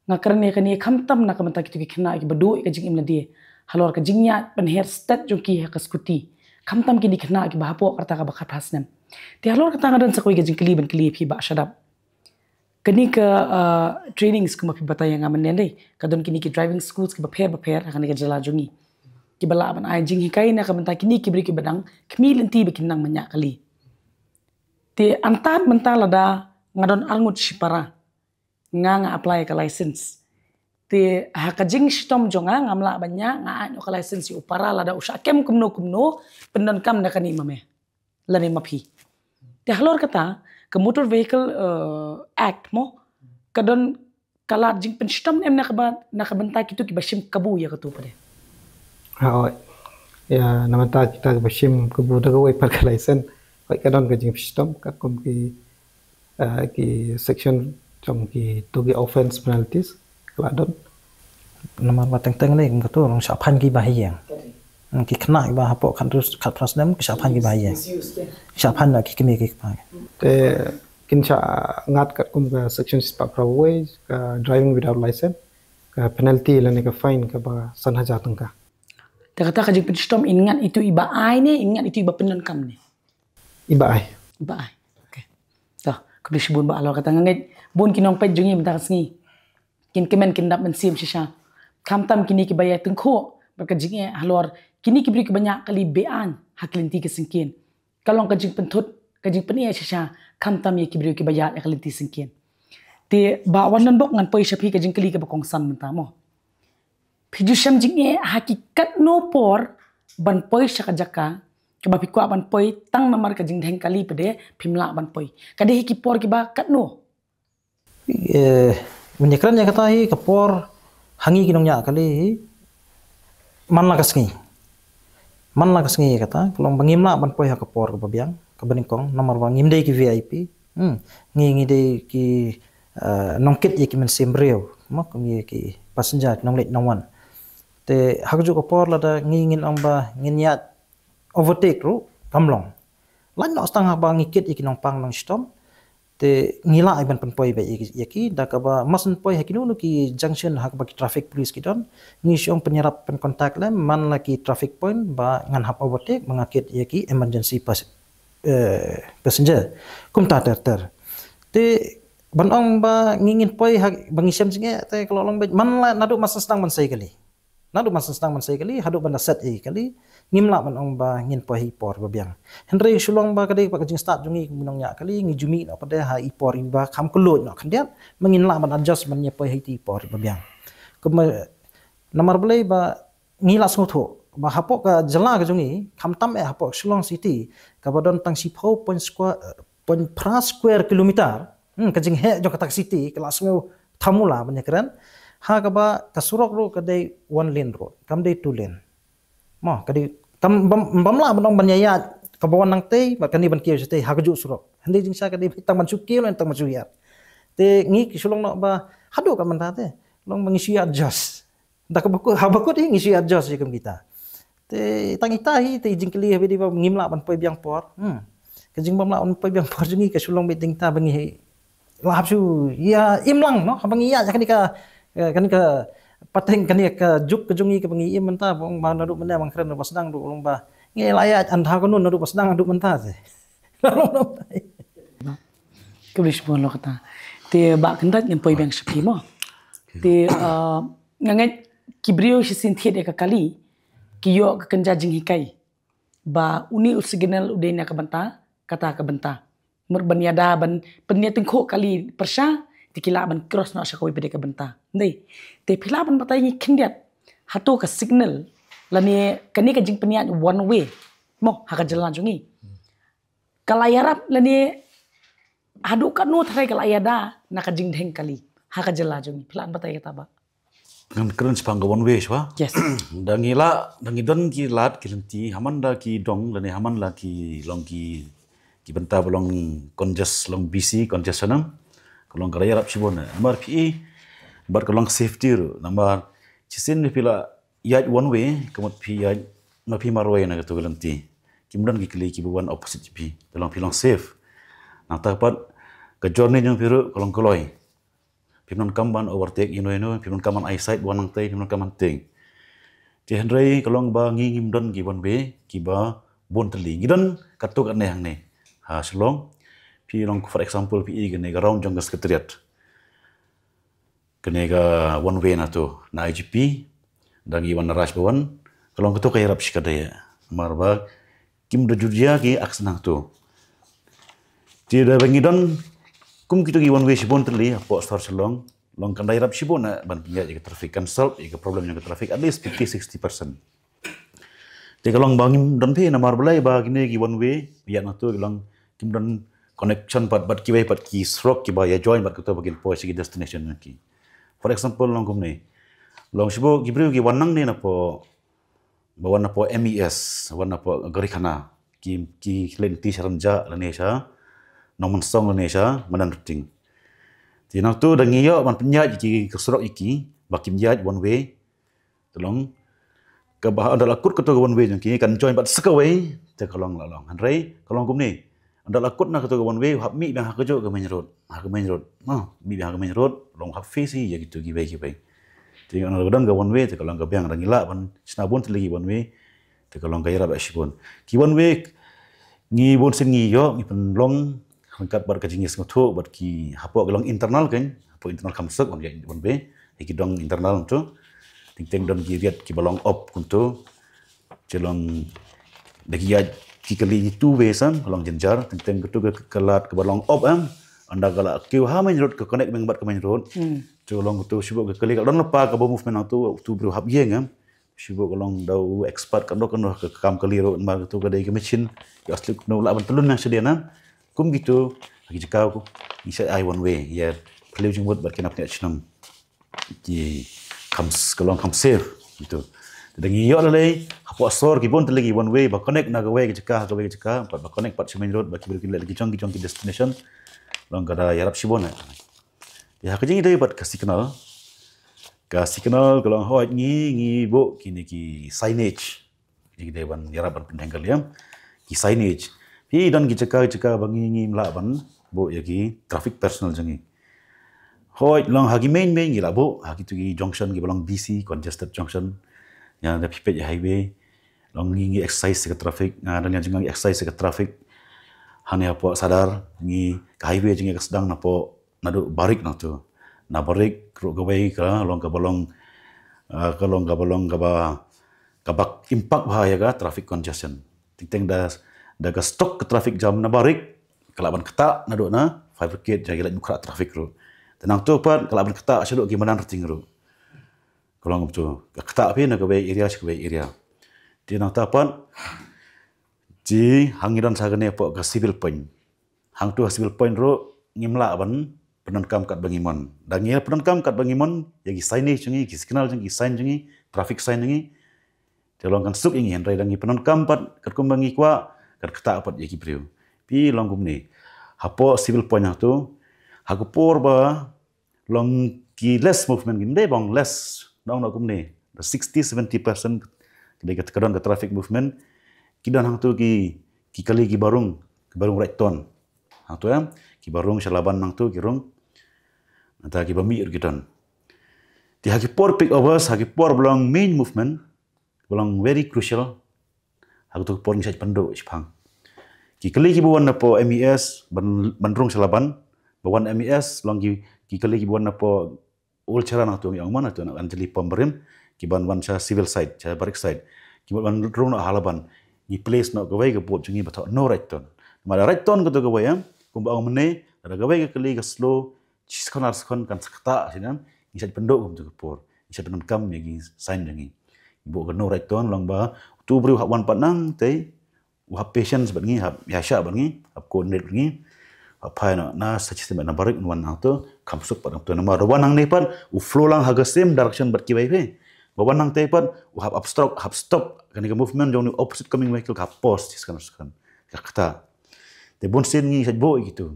Nga kren ïa kane khamtam na ka bynta kito ki khynnah kiba duh ïa ka jingim lade halor ka jingïaid pynher stet jong ki ha ka scooty. Khamtam kine ki khynnah kiba hapoh ka rta kaba khatphra snem. Te halor kata nga don sa kawei ka jingkylli ban kylli ïa phi Bah Shadap. Kane ka, uh, trainings kumba phi batai ïa nga mynne dei, ka don kine ki driving schools kiba pher bapher ha kane ka jylla jong ngi, kiba lah ban ai jinghikai na ka bynta kine ki briew kiba dang khmih lynti ba kin nang ban ñiah kali. Te antad mynta lada nga don arngut shipara, nga, nga apply ka license. Te ha ka jingshitom jong nga, ngam lah ban ñiah, nga ai noh ka license ïa u para lada u shah kem kumno kumno, pyndonkam da kane ma me lane ma phi. Te halor kata ka Motor Vehicle, uh, Act mo, ka don ka lad jingpynshitom ne em na ka ba, na ka bynta kito kiba shim kabu ïa katu pat de? Ha, oi. Ïa, na ka bynta kita kiba shim kabu da kawei pat ka license, oi, ka don ka jingpynshitom katkum ki, uh, ki section Kam ki tu ki offense penalties ka la don. Namar ba teng teng lei kum katu, long shah phan ki ba ha ïing. Ki khynnah ki ba hapoh khat phra snem ki shah phan ki ba ha ïing. Ki shah phan na ki kmie ki kpa. Te kin shah ngat katkum ka section shispah phra wei, ka driving without license, ka penalty lane ka fine ka ba san hajar tyngka. Te kata ka jingpynshitom, in ngat itu i ba ai ne in ngat itu i ba pyndonkam ne? I ba ai. I ba ai. Okay. To, khublei shibun Bah halor kata. Nga ngeit bun ki nongpeit jong ngi mynta ka sngi kin kmen kin dap mynsiem shisha. Khamtam kine ki ba ïa tyngkhuh bad ka jingeh halor kine ki briew ki ba ñiah kali be-aiñ ha ki lynti ki syngkien. Ka long ka jingpynthut, ka jingpyneh shisha, khamtam ïa ki briew ki ba ïaid ha ka lynti syngkien. Te Bah Wanlonbok, ngan poi sha phi ka jingkylli ka ba kongsan mynta mo. Phi ju shem jingeh ha ki katno por ban poi sha ka jaka ka ba phi kwah ban poi, tang namar ka jingdheng kali pat de phim lah ban poi? Ka dei ha ki por ki ba katno? Eh, mynta kren ïa kata hi ka por ha ngi ki nongñiah kali hi, man la ka sngi. Man la ka sngi ïa kata, ka long ba ngim lah ban poi ha ka por ka ba biang, ka ba nyngkong, namar ba ngim dei ki V I P. Hmm. Ngi, ngi dei ki, eh, nongkit ïa ki mynsiem briew, mo, kum ïa ki passenger, ki nongleit nongwan. Te ha ka juh ka por lada ngi ngin ong ba ngin ïaid overtake ruh kam long. Lait noh tang haba ngi kit ïa ki nongpang nongshitom. Te ngi lah ban pynpoi ba ïa ki, ïa ki da kaba mas pynpoi ha kino kino ki junction ha kaba ki traffic police ki don. Ngi shu ong pynïarap pyncontact lem man la ki traffic point ba ngan hap overtake ba nga kit ïa ki emergency pas-, eh, passenger. Kumta ter ter. Te ban ong ba ngi ngin poi ha ba ngi shem jingeh te ka la long beit man la naduh mas sdang ban sei kali. Naduh mas sdang ban sei kali haduh ban da set ïa ki kali, ngim lah ban ong ba ngin poi ha i por ba biang. Hynrei shu long ba ka dei ba ka jingstad jong ngi kum ki nongñiah kali, ngi ju mih noh pat de ha i por i ba kham kylluid noh khyndiat, ba ngin lah ban adjust ban ïa poi ha i por i ba biang. Kumba namar balei ba ngi la sngewthuh ba hapoh ka jylla ka jong ngi, khamtam eh hapoh Shillong City, ka ba don tang shiphew point square, point phra square kilometer, hmm, ka jingheh jong kata ka city, ka la sngew thamula ban ïa kren. Ha kaba ka surok ruh ka dei one lane road, kam dei two lane. Mo, ka dei kam bam, bam lah ban ong ban ïa ïaid kaba wan nangtei bad kane ban kiew shatei ha ka juh surok. Hynrei jingshisha ka dei tang ban shu kiew lane tang ban shu ïaid. Te ngi ki shu long noh ba haduh ka mynta te long ba ngi shu ïa adjust. Da kaba kut, haba kut hi ngi shu ïa adjust ïa kum kita. Te tang ita hi te jingkylli haba dei ba ngim lah ban poi biang por. Hmm. Ka jingbym lah ban poi biang por jong ngi ka shu long beit tang ita ba ngi la hap shu ïa im lang, no, haba ngi ïaid ha kane ka, eh, kane ka pateng, kane ka juk ka jong ngi kaba ngi im mynta, ba ong ba naduh mynne ba nga kren naduh ba sdang ruh long ba ngi la ïaid ynda kano naduh ba sdang haduh mynta te. Khublei shibun halor kata. Te Bah Khyndait, ngin poi biang sha phi mo. Te, eh, nga ngeit ki briew shisien thied ïa ka kali ki ïoh ka kynja jinghikai ba une u signal u dei na ka bynta kata ka bynta. Mut ban ïada ban pynïatyngkhuh kali pyrshah, te ki lah ban cross noh sha kawei pat de ka bynta. Ndei. Te phi lah ban batai ngi khyndiat hato ka signal lane kane ka jingpynïaid one way mo ha ka jylla jong ngi ka la ïarap lane haduh katno tharai ka la ïada na ka jingdheng kali ha ka jylla jong ngi? Phi lah ban batai kata Bah? Ngan kren shaphang ka one way shuwa. Yes. Da ngi la, da ngi don ki lad ki lynti, ha man da ki dong lane ha man la ki long ki, ki bynta ba long conges-, long busy, congestion, ka long ka la ïarap shibun. Namar phi i bad ka long safety ruh. Namar shisien phi la ïaid one way, ka mut phi ïaid ma phi marwei na katu ka lynti. Kim don ki kali ki ba wan opposite phi, da long phi long safe. Nangta pat ka journey jong phi ruh ka long kloi. Phim donkam ban overtake ïano ïano, phim donkam ban ai side wan nangtei, phim donkam ban tieng. Te hynrei ka long ba ngi ngim don ki one way ki ba bun tylli. Ngi don katto katne hangne ha Shillong. Phi long, for example, phi i kane ka round jong ka Secretariat. Kane ka one way na tu na I G P, da ngi wan na Raj Bhavan, ka long katu ka ïarap shikatdei. Namar ba kim da jur jia ki accident tu. Te da ba ngi don kum kitu ki one way shibun tylli hapoh sor Shillong, long kan da ïarap shibun ban pynïaid ïa ka traffic, kan solve ïa ka problem jong ka traffic at least fifty sixty percent. Te ka long ba ngim don phi, namar balei ba kine ki one way ïa na tu ki long kim don connection pat bad kiwei pat ki surok ki ba ïa join bad katu ba kin poi sha ki destination ki. For example long kumne, long shibun ki briew ki wan nangne napoh, ba wan napoh M E S, wan napoh Garikhana, ki, ki leit lynti sha Rynjah lane sha Nongmynsong lane sha Madanrting. Te nangtu da ngi ïoh ban pynïaid ïa ki ka surok ïa ki ba kim ïaid one way. Te long kaba ynda la kut kato ka one way jong ki kan join bad sa kawei, te ka long la long. Hynrei ka long kumne, ynda la kut na kato ka one way, hap mih biang ha kajuh ka main road, ha ka main road. Mih biang ha ka main road, long hap face ïa kito kiwei kiwei. Te ynda ka don ka one way te ka long ka biang, da ngi lah ban shna bun tylli ki one way. Te ka long ka ïarap shibun. Ki one way ngi bun sien ngi ïoh, ngi pynlong ryngkat bad ka jingïasngewthuh bad ki, hapoh ka long internal kan, hapoh internal kam suk wan ïa one way. Ki dong internal tu. Teng teng don ki riat kiba long op kumtu. Te long da ki ïaid ki kali two way san, ka long jynjar, teng teng katu ka, ka lad kaba long op em. Ynda ka la kiew ha main road, ka connect biang bad ka main road. Te long katu shibun ka kali, ka don lypa kaba movement nangtu, utu u briew hap ïeng em. Shibun ka long da u expert kano kano ka kam kali ruh, namar katu ka dei ka machine. Ïa slip kano lah ban tylun nang shadien na. Kum kitu, ha ki jaka ku, ngi shait ai one way, ïa phylliew jingmut bad ki nap ki shnong. Ki kham s-, ka long kham safe, gitu. Te da ngi ïoh lei, hapoh sor ki bun tylli ki one way, ba connect na kawei ka jaka ha kawei ka jaka, bad ba connect pat sha main road, ba ki briew kin leit ki jong ki jong ki destination. Long ka da ïarap shibun eh. Ïa ka jingïadei bad ka signal. Ka signal ka long, hooid, ngi, ngi buh kine ki signage. Ngi dei ban ïarap ban pyntheng ka liam. Ki signage. Phi don ki jaka jaka ba ngi, ngim lah ban buh ïa ki traffic personnel jong ngi. Hooid, long ha ki main main ngi lah buh, ha kitu ki junction kiba long B C, congested junction. Ïa da phi peit ïa highway. Long ngi, ngi excise ïa ka traffic, nga don ïa jong nga ngi excise ïa ka traffic. Hangne hapoh Sadar, ngi ka highway jong ngi ka sdang napoh naduh Barik nangtu. Na Barik ruh kawei ka long kaba long, ah, ka long kaba long kaba, kaba impact bha ïa ka traffic congestion. Teng teng da, da ka stock ka traffic jam na Barik, ka lah ban ktah naduh na Fire Brigade, jong ngi leit nukhrah traffic ruh. Te nangtu pat ka lah ban ktah shaduh ki madan Rting ruh. Ka long kumtu, ka ktah phi na kawei area sha kawei area. Te nangta pat, te hangne don sa kane hapoh ka civil point. Hangtu ha civil point ruh ngim lah ban pyndonkam katba ngi mon. Da ngi pyndonkam katba ngi mon ïa ki signage jong ngi, ki signal jong ngi, ki sign jong ngi, traffic sign jong ngi. Te long kan suk ïa ngi, hynrei da ngi pyndonkam pat katkum ba ngi kwah, kan ktah pat ïa ki briew. Phi long kumne. Hapoh civil point hangtu, ha ka por ba long ki less movement, ki dei bang less, dang na kumne, the sixty seventy percent ka dei ka, ka don ka traffic movement. Ki don hangtu ki, ki kali kiba rung, kiba rung right turn. Hangtu em, kiba rung sha Laban hangtu ki rung. Nangta kiba mih ruh ki don. Te ha ki por peak hours, ha ki por ba long main movement, ba long very crucial. Ha kato ka por ngi shait pynduh shiphang. Ki kali kiba wan napoh M E S, ban, ban rung sha Laban, ba wan M E S, long ki, ki kali kiba wan napoh Old Chara nangtu ngi ong man, nangtu na Anjali pom barim, kiban wan sha civil side, sha Barik side. Kiban wan rung na ha Laban. Ngi place na kawei ka board jong ngi ba thoh no right turn. Namar da right turn kato kawei em, kumba ong mynne, da kawei ka kali ka slow, shi second ar second kan sa ktah, shi nan, ngi shait pynduh kumtu ka por. Ngi shait pyndonkam ïa ki sign jong ngi. Ngi buh ka no right turn long ba, utu u briew hap wan pat nangtei, u hap patience bad ngi, hap ïaishah bad ngi, hap coordinate bad ngi, hap phai na, na sa shisien na Barik un wan hangto, kham suk pat hangto. Namar da wan hangne pat, u flow lang ha ka same direction bad kiwei phi. Ba wan hangtei pat, u hap obstruct, hap stop kane ka movement jong u opposite coming vehicle, ka pause shi second ar second. Ka ktah. Te bunsien ngi shait buh ïa kitu.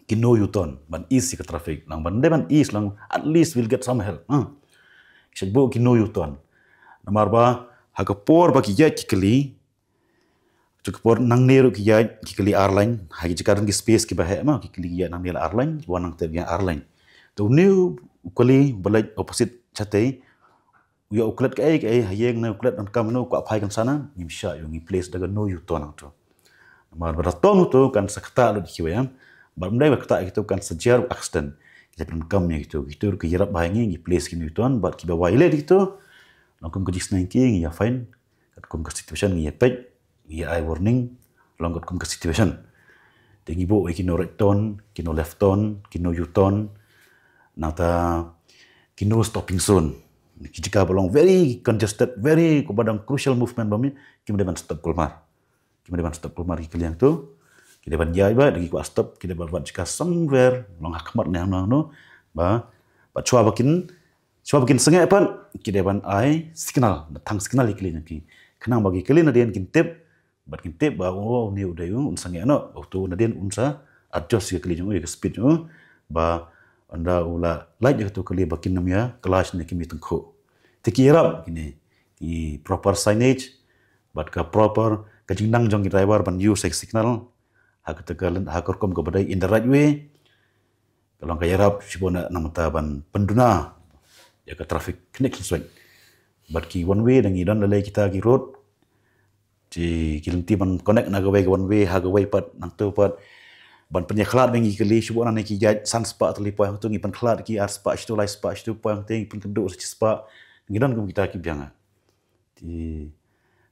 Ki no U-turn, ban ease ïa ka traffic. Lang ban dei ban ease lang, at least we'll get some help. Ha. Shait buh ki no U-turn. Namar ba, ha ka por ba ki ïaid ki kali, ha ka por nangne ruh ki ïaid ki kali ar lane, ha ki jaka don ki space kiba heh ma, ki kali ki ïaid nangne la ar lane, wan nangtei ki ïaid ar lane. Te une u kali ba leit opposite shatei, u ïa u klet kaei kaei, ha ïeng ne u klet donkam ne u kwah phai kan sa na, ngim shah ïa u, ngi place da ka no U-turn hangto. Namar ba da turn uto kan sa ktah lut ïa kiwei em. Bad ym dei ba ktah ïa kito, kan sa jia u accident. Ngi pyndonkam ïa kito, kito ki ïarap bha ïa ngi, ngi place ki no U-turn, bad kiba violate ïa kito, long kum ka jingsneng ki, ngi ïa fine, katkum ka situation ngi ïa peit, ngi ïa ai warning, long katkum ka situation. Te ngi buh ïa ki no right turn, ki no left turn, ki no U-turn, nangta ki no stopping zone. Ki jaka ba long very congested, very, kumba dang crucial movement ba mi, kim dei ban stop kulmar. Kim dei ban stop kulmar ki kali hangto. Ki dei ban ïaid bad, da ki kwah stop, ki dei ban wan jaka somewhere, long ha khmat ne hangno hangno. Ba, ba shuwa ba kin, shuwa ba kin sangeh pat, ki dei ban ai signal, da thang signal ïa ki kali jong ki. Khnang ba ki kali nadien kin tip, bad kin tip ba, oh, une u dei u, un sangeh noh, uto nadien un sa adjust ïa ka kali jong u, ïa ka speed jong u, ba, Ynda u la lait ïa kato ka kali ba kin ym ïa clash ne ki mih tyngkhuh. Te ki ïarap kine ki proper signage bad ka proper ka jingnang jong ki driver ban use ïa ka signal ha kata ka lyn, ha ka rukom kaba dei in the right way. Ka long ka ïarap shibun na mynta ban pynduna ïa ka traffic kane ka shuwa. Bad ki one way, dang ngi don lei lei kita ki road. Te ki lynti ban connect na kawei ka one way ha kawei pat, nangta pat ban pynïakhlad bad ngi kali shibun na ki jait san spah tylli poi, hangto ngi pynkhlad ki ar spah shatu, lai spah shatu poi, hangto ngi pynkynduh sa shi spah. Ngi don kum kita ki biang. Te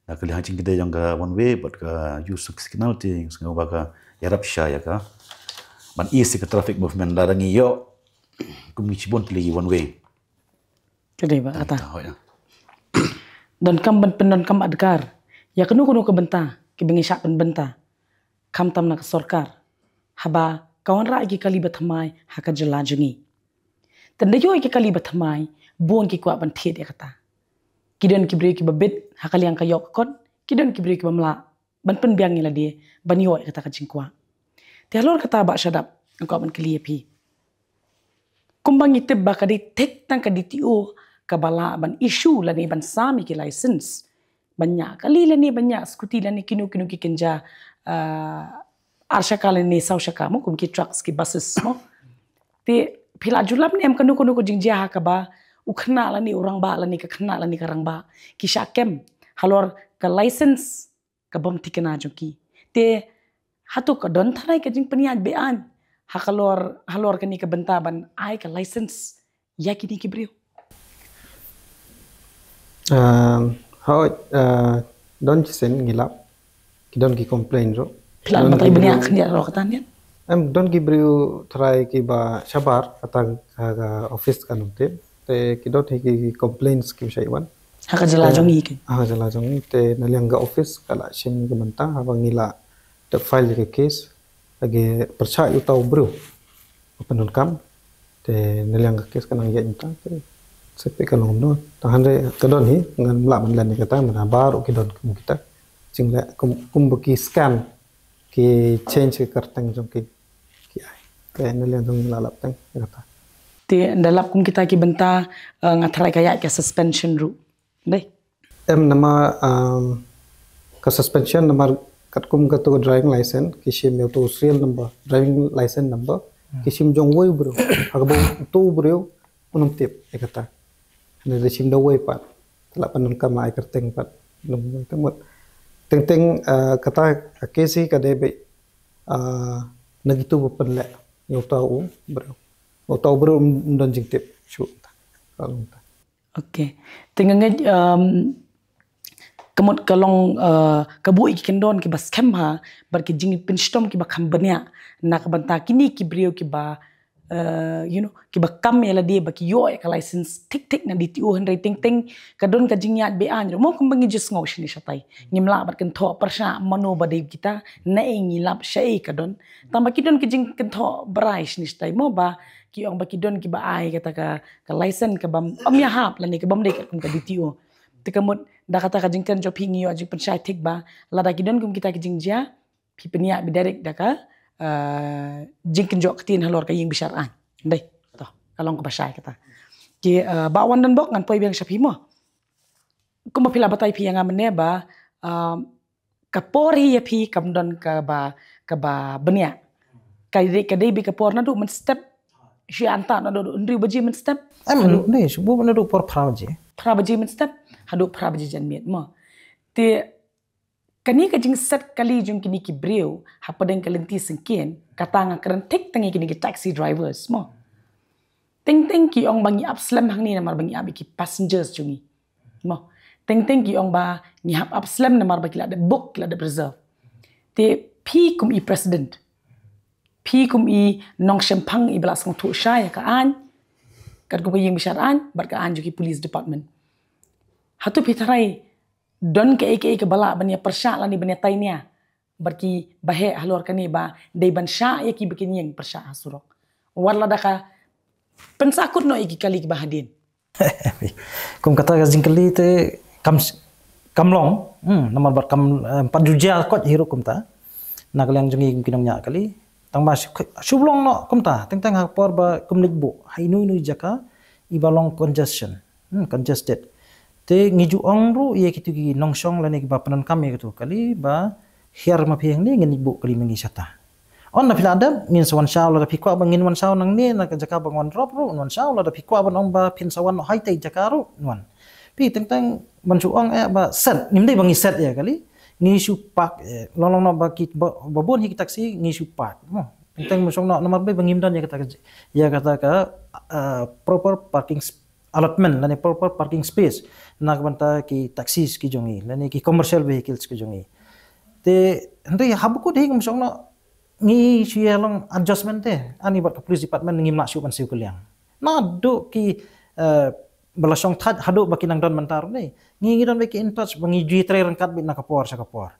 na ka liang jingkyrkhu jong ka one way bad ka use of signal te ngi sngew ba ka ïarap shisha ïa ka ban ease ka traffic movement lada ngi ïoh kum ngi shibun tylli ki one way. Ka dei ba ata. Ata, hooid, ïa. Donkam ban pyndonkam adkar ïa kano kano ka bynta kiba ngi shah pynbynta, khamtam na ka sorkar, haba ka wanrah ïa ki kali ba thymmai ha ka jylla jong ngi. Te ynda ïoh ïa ki kali ba thymmai, bun ki kwah ban thied ïa kata. Ki don ki briew kiba bit ha ka liang ka ïoh ka kot, ki don ki briew kiba mlah ban pynbiang ïa lade ban ïoh ïa kata ka jingkwah. Te halor kata, Bah Shadap, nga kwah ban kylli ïa phi. Kumba ngi tip ba ka dei thik tang ka D T O kaba lah ban issue lane ban sam ïa ki license ban ñiah kali lane ban ñiah scooty lane kino kino ki kynja, ah, ar shaka lane saw shaka mo, kum ki trucks, ki buses mo. Te phi la ju lap ne em kano kano ka jingjia ha kaba u khynnah lane u rangbah lane ka khynnah lane ka rangbah ki shah kem halor ka license kabym thikna jong ki? Te hato ka don tharai ka jingpynïaid beaiñ ha ka lor, halor kane ka bynta ban ai ka license ïa kine ki briew? Um, hooid, uh, don shisien ngi lap ki don ki complain ruh. Phi la don batai ki bniah briew khyndiat ruh kata niat. Em, don ki briew tharai kiba shabar kata ka, ka office ka nongtip. Te ki don hi ki complaints kiba shah wan ha ka jylla jong ngi ki. Ha ka jylla jong ngi te na liang ka office ka la shim ka bynta haba ngi la da file ka case. Agi pyrshah ïa uta u briew ba pyndonkam. Te na liang ka case ka nang ïaid mynta te sa peit ka long kumno. Tang hynrei ka don hi, ngam lah ban len ïa kata, mynta baroh ki don kum kita. Jingleh kum, kumba ki scan, ki change ka kyrteng jong ki, ki ai. Te na liang jong ngi la lap teng ïa kata. Te ynda lap kum kita ki bynta, eh, nga tharai ka ïaid ka suspension ruh. Dei. Em, namar, um, ka suspension namar katkum kato ka driving license ki shim ïa uto u serial number, driving license number, ki shim jong uwei u briew. Ha kaba uto u briew un ym tip ïa kata. Hynrei da shim da uwei pat. Te la pyndonkam, la ai kyrteng pat. Teng teng, uh, kata ka case hi ka dei beit, uh, na kito ba pynleh ïa uta u briew. Uta u briew um don jingtip shuh. Ka long ta. Okay. Te nga ngeit, um, ka mut ka long, uh, ka buh ïa ki kyndon kiba skhem ha, bad ki jingpynshitom kiba kham bniah na ka bynta kine ki briew kiba, uh, you know, kiba kam ïa lade ba ki ïoh ïa ka license thik thik na D T O, hynrei teng teng ka don ka jingïaid beaiñ ruh mo, kumba ngi ju sngew shane shatai. Ngim lah ban kynthoh pyrshah mano ba dei kita, naei ngi lap shaei ka don. Tang ba ki don ki jingkynthoh brai shane shatai mo ba ki ong ba ki don kiba ai kata ka, ka license kabym, ym ïahap lane kabym dei katkum ka D T O. Te ka mut da kata ka jingkren jong phi ngi ïoh jingpynshai thik ba lada ki don kum kita ki jingjia, phi pynïaid beit direct da ka, eh, jingkynjoh ktien halor ka ïing bishar aiñ. Dei, to, ka long kaba shai kata. Ki, eh, Bah Wanndanbok, ngan poi biang sha phi mo. Kumba phi la batai phi ïa nga mynne ba, eh, ka por hi ïa phi kam don kaba, kaba bniah. Ka dei, ka dei beit ka por naduh mynstep. Shi anta naduh hynriew baje mynstep. Em, haduh, ne, shu buh naduh por phra baje. Phra baje mynstep haduh phra baje janmiet mo. Te kane ka jingset kali jong kine ki briew hapdeng ka lynti syngkien, kata nga kren thik tang ïa kine ki taxi drivers mo. Teng teng ki ong ba ngi ap slem hangne namar ba ngi ap ïa ki passengers jong ngi. Mo. Teng teng ki ong ba ngi hap ap slem namar ba ki la dep book, ki la dep reserve. Te phi kum i president, phi kum i nongshemphang iba la sngewthuh shai ïa ka aiñ, katkum ka ïing bishar aiñ bad ka aiñ jong ki police department, hato phi tharai don kaei kaei kaba lah ban ïa pyrshah lane ban ïa tai nia bad kiba heh halor kane ba dei ban shah ïa kiba kin ïeng pyrshah ha surok, wat lada ka pynsakut noh ïa ki kali kiba hadien? Kum kata ka jingkylli te kam, kam long, hmm, namar bad kam, eh, pat ju jia kot hi ruh kumta. Na ka liang jong ngi kum ki nongñiah kali, Tang ba shu, shu long noh kumta, teng teng ha ka por ba kum nik buh ha inu inu jaka iba long congestion, hmm, congested. Te ngi ju ong ruh ïa kitu ki nongshong lane kiba pyndonkam ïa kitu kali ba hiar ma phi hangne ngin nik buh kali ma ngi shata. Ong na phi la dep ngin sa wan shaw, lada phi kwah ba ngin wan shaw nangne na ka jaka ba ngin wan drop ruh ngin wan shaw, lada phi kwah ban ong ba phin sa wan noh ha ita i jaka ruh ngin wan. Phi teng teng ban shu ong eh ba set, ngim dei ba ngi set ïa kali, ngi shu park, eh, long long noh ba ki ba, ba bun hi ki taxi ngi shu park. Mo, teng teng mynsong noh namar ba ngim don ïa kata ka, ïa kata ka, eh, proper parking sp-, allotment lane proper parking space na ka bynta ki taxis ki jong ngi lane ki commercial vehicles ki jong ngi. Te hynrei haba kut hi mynsong noh ngi shu ïa long adjustment te, ani bad ka police department ngim lah shuh ban siew kylliang. Naduh ki, eh, ba la shong thait haduh ba ki nang don mynta ruh ne, ngi ngi don bad ki in touch ba ngi ju ïatrei ryngkat bad na ka por sha ka por.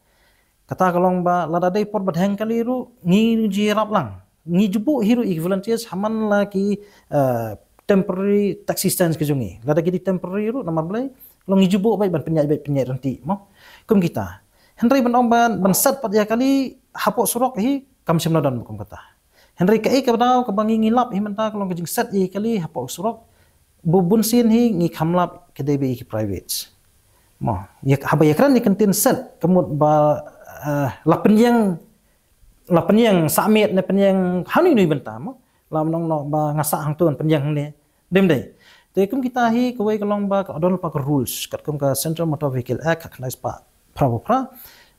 Kata ka long ba lada dei por ba dheng kali ruh ngi ju ïarap lang. Ngi ju buh hi ruh ïa ki volunteers ha man la ki, eh, temporary taxi stands ki jong ngi. Lada ki dei temporary ruh namar balei, long ngi ju buh bad ban pynïaid bad pynïaid rynti mo. Kum kita. Hynrei ban ong ban, ban set pat ïa kali hapoh surok hi kam shym la don kum kata. Hynrei kaei kaba daw kaba ngi ngi lap hi mynta ka long ka jingset ïa kali hapoh surok. Bun bun sien hi ngi kham lap ka dei ba ïa ki private. Mo, ïa haba ïa kren ïa ka ktien set ka mut ba, eh, la pynïeng, la pynïeng sah miet ne pynïeng ha nui nui bynta mo. La mynta noh ba nga sah hangto pynïeng hangne. Dem dei. Te kum kita hi kawei ka long ba ka don pa ka rules katkum ka Central Motor Vehicle Act ka khyndai spah phra phew phra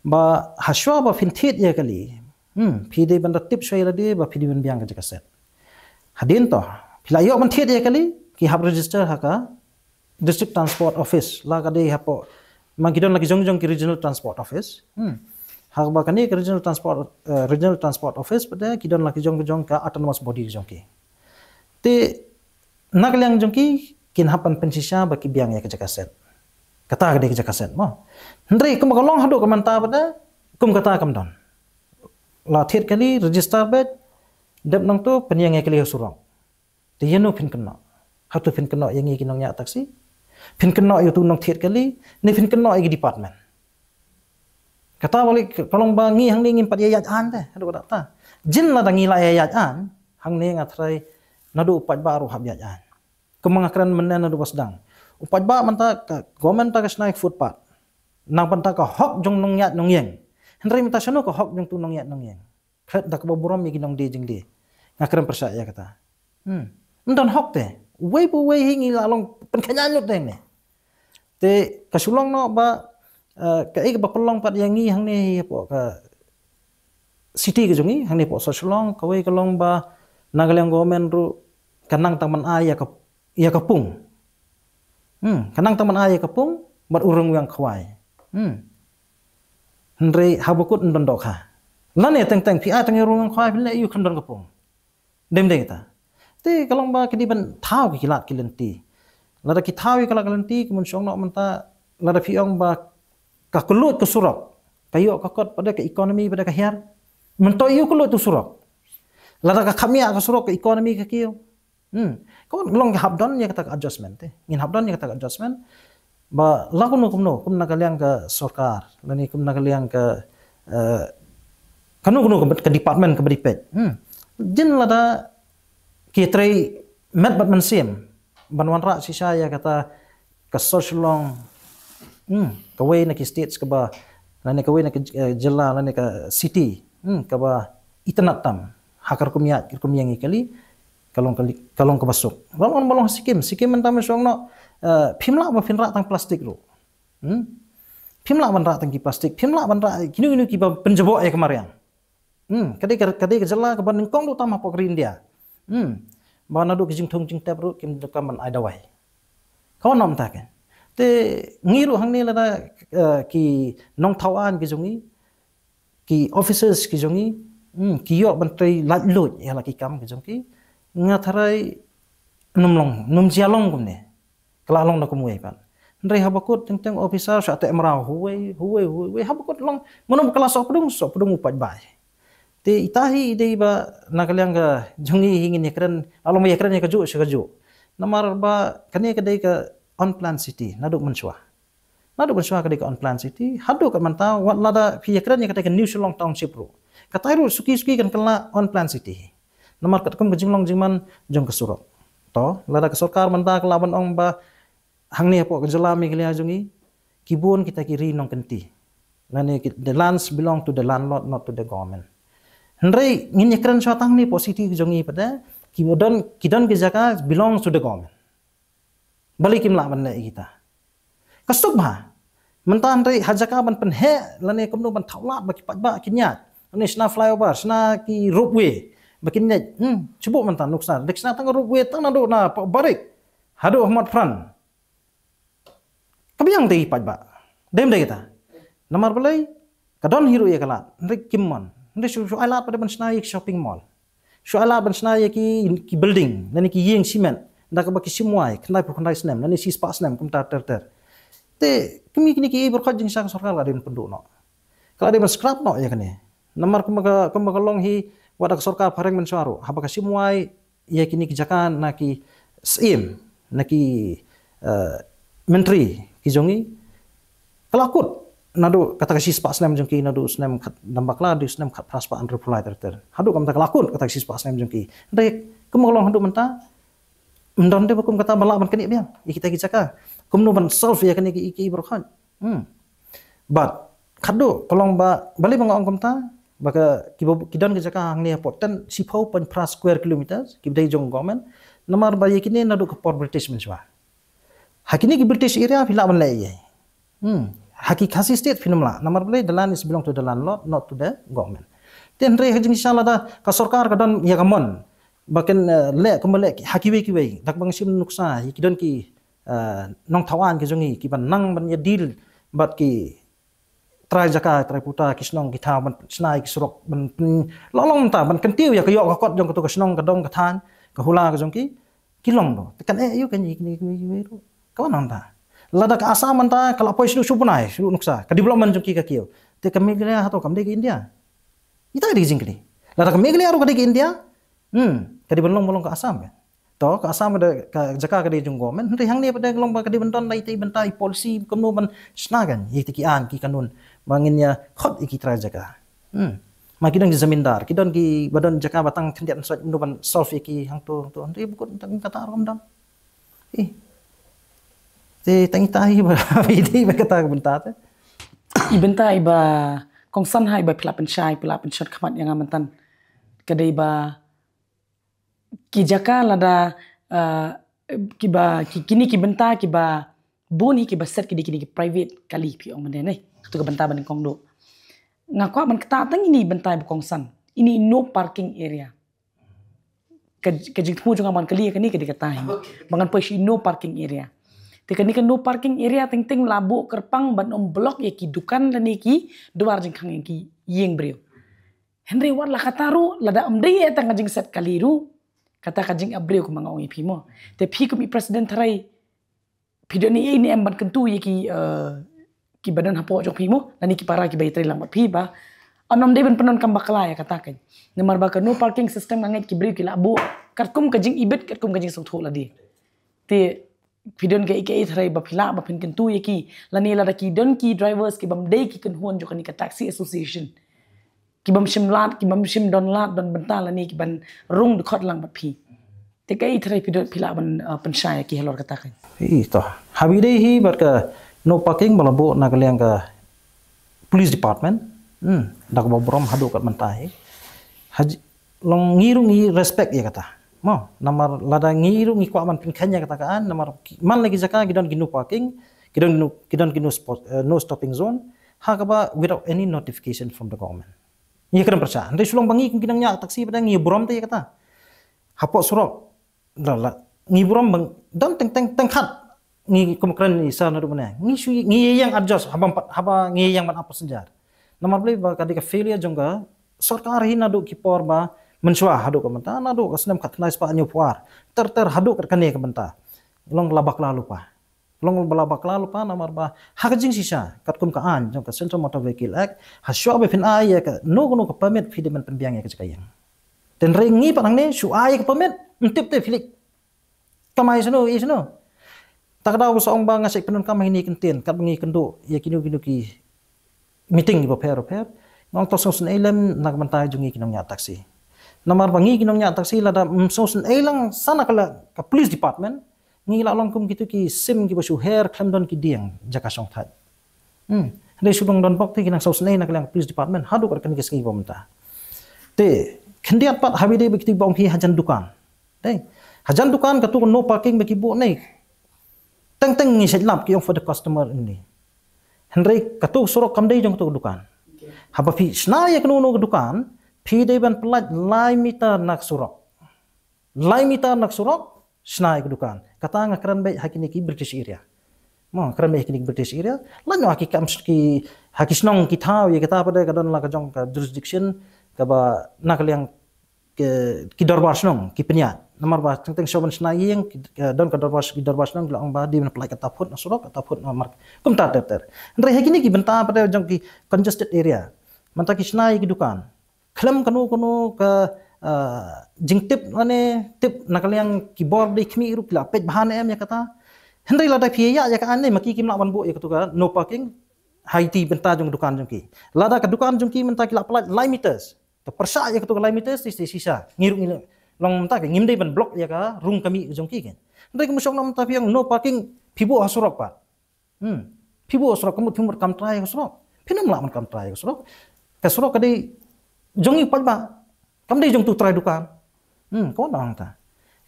ba hashwa ba phin thied ïa kali. Hmm, phi dei ban da tip shwa ïa lade ba phi dei ban biang ka jaka set. Hadien to phi la ïoh ban thied ïa kali ki hap register ha ka District Transport Office la ka dei hapoh, man ki don la ki jong jong ki Regional Transport Office. Hmm. Ha kaba kane ka Regional Transport, eh, Regional Transport Office pat de ki don la ki jong jong ka autonomous body jong ki. Te na ka liang jong ki kin hap ban pynshisha ba ki biang ïa ka jaka set. Kata ka dei ka jaka set mo. Hynrei kum ka long haduh ka mynta pat de kum kata kam don. La thied kali register bad dep nangto pynïeng ïa kali ha surok. Te ïano phin kynnoh? Hato phin kynnoh ïa ngi ki nongñiah taxi? Phin kynnoh ïa utu nongthied kali ne phin kynnoh ïa ki department? Kata ba lei ka long ba ngi hangne ngim pat ïa ïaid aiñ te haduh katta. Jin lada ngi la ïa ïaid aiñ hangne nga tharai naduh u paidbah ruh hap ïaid aiñ. Kumba nga kren mynne naduh ba sdang, u paidbah mynta ka government ta ka shna ïa ka footpath. Nang bynta ka hok jong nongñiah nongïeng. Hynrei mynta shano ka hok jong utu nongñiah nongïeng? Khlem da kaba burom ïa ki nongdie jingdie. Nga kren pyrshah ïa kata. Hmm. Ym don hok te. Uwei pa uwei hi ngi la long pynkhynñiuh te ne. Te ka shu long noh ba, eh, kaei kaba pynlong pat ïa ngi hangne hapoh ka city ka jong ngi, hangne hapoh South Shillong, kawei ka long ba na ka liang government ruh ka nang tang ban ai ïa ka, ïa ka pung. Hmm, ka nang tang ban ai ïa ka pung bad u rangwiang khwai. Hmm. Hynrei haba kut ym don dohkha. Lane teng teng phi ai tang ïa u rangwiang khwai phi leh ïa u khlem don ka pung. Dem dei kata. Te ka long ba ki dei ban thaw ki lad ki lynti. Lada ki thaw ïa ki lad ki lynti ki mynsong noh mynta lada phi ong ba ka kylluid ka surok ka ïoh ka kot pat de ka economy pat de ka hiar. Mynta ïa u kylluid u surok. Lada ka kham ïa ka surok ka economy ka kiew. Hmm. Ka long ka hap don ïa kata ka adjustment te. Ngin hap don ïa kata ka adjustment. Ba la kumno kumno, kum na ka liang ka sorkar, lane kum na ka liang ka, eh, kano kano ka, ka department kaba dei peit. Hmm. Jin lada ki trei met bad mynsiem ban wanrah shisha ïa kata ka South Shillong, hmm, kawei na ki states kaba, lane kawei na ki, eh, jylla, lane ka city, hmm, kaba itynnad tam ha ka rukom ïaid, ka rukom ïeng ïa kali, ka long kali, ka long kaba suk. Ba long, ba long Sikkim, Sikkim mynta mynsong noh, eh, phim lah ba phin rah tang plastik ruh. Hmm? Phim lah ban rah tang ki plastik, phim lah ban rah kino kino kiba pynjaboh ïa ka mariang. Hmm, ka dei ka, ka dei ka jylla kaba nyngkong duh tam hapoh ka ri India. Hmm. Ba naduh ki jingthung jingtep ruh kim donkam ban ai dawai. Ka wan noh mynta ka. Te ngi ruh hangne lada, eh, ki nongthaw aiñ ki jong ngi, ki officers ki jong ngi, hmm, ki ïoh ban trei laitluid ïa la ki kam ki jong ki. Nga tharai ym long, ym jia long kumne. Ka la long da kumwei pat. Hynrei haba kut teng teng officer shu teh mraw huwei huwei huwei huwei, haba kut long mano ba ka la sohpdung, sohpdung u paidbah. Te ita hi i dei ba na ka liang ka jong ngi hi ngin ïakren, la long ba ïakren ïa kajuh sha kajuh. Namar ba kane ka dei ka unplanned city naduh mynshuwa. Naduh mynshuwa ka dei ka unplanned city, haduh ka mynta, wat lada phi ïakren ïa kata ka New Shillong Township ruh, Katai ruh suki suki kan kylla on plan city. Namar katkum ka jinglong jingman jong ka surok. To, lada ka sorkar mynta ka lah ban ong ba hangne hapoh ka jylla Meghalaya jong ngi, ki bun kita ki ri nongkynti. Lane ki, the lands belong to the landlord, not to the government. Hynrei ngin ïa kren shwa tang hangne hapoh city jong ngi pat de, ki don, ki don ki jaka belongs to the government. Balei kim lah ban leh ïa kita? Ka suk bha. Mynta hynrei ha jaka ban pynheh lane kumno ban thaw lad ba ki paidbah kin ïaid. Lane shna flyover, shna ki ropeway ba kin ïaid. Hmm, shu buh mynta nuksa. Dei shna tang ropeway tang naduh na Barik haduh ha Motphran. Ka biang te ki paidbah. Dem de kita. Namar balei? Ka don hi ruh ïa ka lad. Hynrei kim mon. Hynrei shu, shu ai lad pat de ban shna ïa ki shopping mall. Shu ai lad ban shna ïa ki, ki building, lane ki ïing cement. Da kaba ki shim wai, khyndai phew khyndai snem, lane shispah snem, kumta ter ter. Te, kine kine ki ei baroh jingshah ka sorkar ka la dei ban pynduh noh. Ka la dei ban scrap noh ïa kane. Namar kumba ka, kumba ka long hi, wat la ka sorkar phareng mynshuwa ruh. Haba ka shim wai ïa kine ki jaka na ki syiem, na ki, eh, myntri ki jong ngi. Ka la kut naduh kata ka shispah snem jong ki, naduh snem khat, dang bakla, naduh snem khatphra spah hynriewphew lai ter ter. Haduh kumta ka la kut kata ka shispah snem jong ki. Hynrei kumba ka long haduh mynta, ym don de ba kum kata ba lah ban knieh biang ïa kita ki jaka. Kumno ban solve ïa kane ki, ki baroh. Hmm. Bad khadduh ka long ba, balei ba nga ong kumta, ba ka, ki ba, ki don ki jaka hangne hapoh ten, shiphew point phra square kilometers kiba dei jong government. Namar ba ïa kine naduh ka por British mynshuwa. Ha kine ki British area phi lah ban leh ïa. Hmm. Ha ki Khasi State phin ym lah. Namar balei, the land is belong to the landlord, not to the government. Te hynrei ha jingshisha lada ka sorkar ka don ïa ka mon ba kan, eh, leh kumba leh ha kiwei kiwei. Da kaba nga shim nuksa ïa ki don ki, eh, nongthaw aiñ ki jong ngi kiban nang ban ïa deal bad ki trai jaka, trai puta, ki shnong, ki thaw, ban shna ïa ki surok, ban pyn-, long long mynta, ban kyntiew ïa ka ïoh ka kot jong kato ka shnong, ka dong, ka thaiñ, ka hula ka jong ki, ki long noh. Te kan eh ïa u kan ïa kine kiwei kiwei ruh. Ka wan mynta. Lada ka Assam mynta ka la poi shuh shuh bnai, shuh nuksa, ka development jong ki ka kiew. Te ka Meghalaya hato kam dei ka India? Ita ka dei ka jingkylli. Lada ka Meghalaya ruh ka dei ka India, hmm, ka dei ban long ba long ka Assam ka. To, ka Assam da ka jaka ka dei jong government, hynrei hangne pat da ka long ba ka dei ban don da ita i bynta i policy kumno ban shna kan ïa ita ki aiñ ki kanun ba ngin ïa khot ïa ki trai jaka. Hmm. Ma ki don ki zamindar, ki don ki ba don jaka ba tang khyndiat, shuwa kumno ban solve ïa ki hangto hangto, hynrei ba kut tang kata ruh kam don. Eh. Te tang ita hi ba ita i ba kata ka bynta te. I bynta i ba kongsan ha i ba phi la pynshai, phi la pynshai khmat ïa nga mynta. Ka dei ba ki jaka lada, uh, kiba, ki, kine ki bynta kiba bun hi kiba set ki dei kine ki private kali phi ong mynne ne. Kato ka bynta ba nyngkong duh. Nga kwah ban kata tang ine i bynta ba kongsan. Ine i no parking area. Ka, ka jingthmu jong nga ban kylli kane ka dei kata hi. Ba ngan poi sha i no parking area. Te kane ka no parking area teng teng la buh kyrpang ban ym block ïa ki dukan lane ki duwar jingkhang ïa ki ïing briew. Hynrei wat la kata ruh, lada ym dei ïa tang ka jingset kali ruh, kata ka jingap briew kumba nga ong ïa phi mo. Te phi kum i president tharai, phi don ei ei ne em ban kyntu ïa ki, eh, kiba don hapoh jong phi mo, lane ki para kiba ïatrei lang bad phi ba, ym dei ban pyndonkam bakla ïa kata kan. Namar ba ka no parking system nga ngeit ki briew ki la buh katkum ka jingibit, katkum ka jingsngewthuh lade. Te phi don kaei kaei tharai ba phi lah ba phin kyntu ïa ki, lane lada ki don ki drivers ki bym dei ki kynhun jong kane ka taxi association, ki bym shim lad, ki bym shim don lad don bynta lane ki ban rung dkhot lang bad phi. Te kaei tharai phi don, phi lah ban, uh, pynshai ïa ki halor kata kan. Hi to. Haba ïadei hi bad ka no parking ba la buh na ka liang ka police department. Hmm, da kaba burom haduh kat mynta hi. Haji, long ngi ruh ngi respect ïa kata. Mo, namar lada ngi ruh ngi kwah ban pynkheiñ ïa kata ka aiñ, namar ki, man la ki jaka ki don ki no parking, ki don ki no, ki don ki no spot, eh, no stopping zone, ha kaba without any notification from the government. Ngi kren pyrshah, hynrei shu long ba ngi kum ki nongñiah taxi pat ngi burom te ïa kata. Hapoh surok, la, la, ngi burom ba don teng teng teng khat ngi kum kren i sa naduh mynne. Ngi shu, ngi ïeng adjust haba, haba ngi ïeng ban ap passenger. Namar balei ba ka dei ka failure jong ka sorkar hi naduh ki por ba mynshuwa haduh ka mynta, naduh ka snem khatkhyndai spah hynñiewphew ar. Ter ter haduh kat kane ka mynta. Long la bakla lypa. Long ba la bakla lypa namar ba ha ka jingshisha katkum ka aiñ jong ka Central Motor Vehicle Act, ha shuwa ba phin ai ïa kano kano ka permit phi dei ban pynbiang ïa ka jaka ïeng. Te hynrei ngi pat hangne shu ai ïa ka permit, ym tip te phi leit kamai shano ïa shano. Ta ka daw ba sa ong ba nga shait pyndonkam ha kine ki kyntien katba ngi kynduh ïa kino kino ki meeting kiba pher pher. Nong to sngewsynei lem na ka bynta jong ngi ki nongñiah taxi. Namar ba ngi ki nongñiah taxi lada ym sngewsynei lang sa na ka la ka police department, ngi la long kum kitu ki sim kiba shu her khlem don ki dieng jaka shongthait. Hmm. Hynrei shu dang don bok te ki nang sngewsynei na ka liang police department haduh ka kane ka sngi ba mynta. Te khyndiat pat haba ïadei bad kitu ba ong ki hajan dukan. Te hajan dukan katu ka no parking ba ki buh ne. Teng teng ngi shet lap ki ong for the customer only. Hynrei katu surok kam dei jong katu dukan. Haba phi shna ïa kano kano ka dukan, phi dei ban pyllait lai meter na ka surok. Lai meter na ka surok, shna ïa ka dukan. Kata nga kren beit ha kine ki British area. Mo, kren beit ha kine ki British area. Lait noh ha ki kam ki, ha ki shnong ki thaw ïa kata pat de ka don la ka jong ka jurisdiction kaba na ka liang ki, ki dorbar shnong, ki pynïaid. Namar ba teng teng shu ban shna ïing, ki, ki don ka dorbar, ki dorbar shnong, ki la ong ba dei ban pyllait kata phut na surok, kata phut na market. Kumta ter ter. Hynrei ha kine ki bynta pat de jong ki congested area. Mynta ki shna ïa ki dukan. Khlem kano kano ka, ah, jingtip lane tip na ka liang ki bor dei khmih ruh ki la peit bha ne em ïa kata. Hynrei lada phi ïa ïa ka ain ne ma ki kim lah ban buh ïa katu ka no parking ha kiti bynta jong dukan jong ki. Lada ka dukan jong ki mynta ki la pyllait lai meters. Te pyrshah ïa katu ka lai meters te shisha. Ngi ruh ngi long mynta ki ngim dei ban block ïa ka rung ka mih jong ki kan. Hynrei kum shong na mynta phi ong no parking phi buh ha surok pat. Hmm. Phi buh surok, ka mut phi mut kam trai ka surok. Phin ym lah ban kam trai ka surok. Ka surok ka dei jong i paidbah. Kam dei jong tu trai dukan. Hmm, ko nang ta.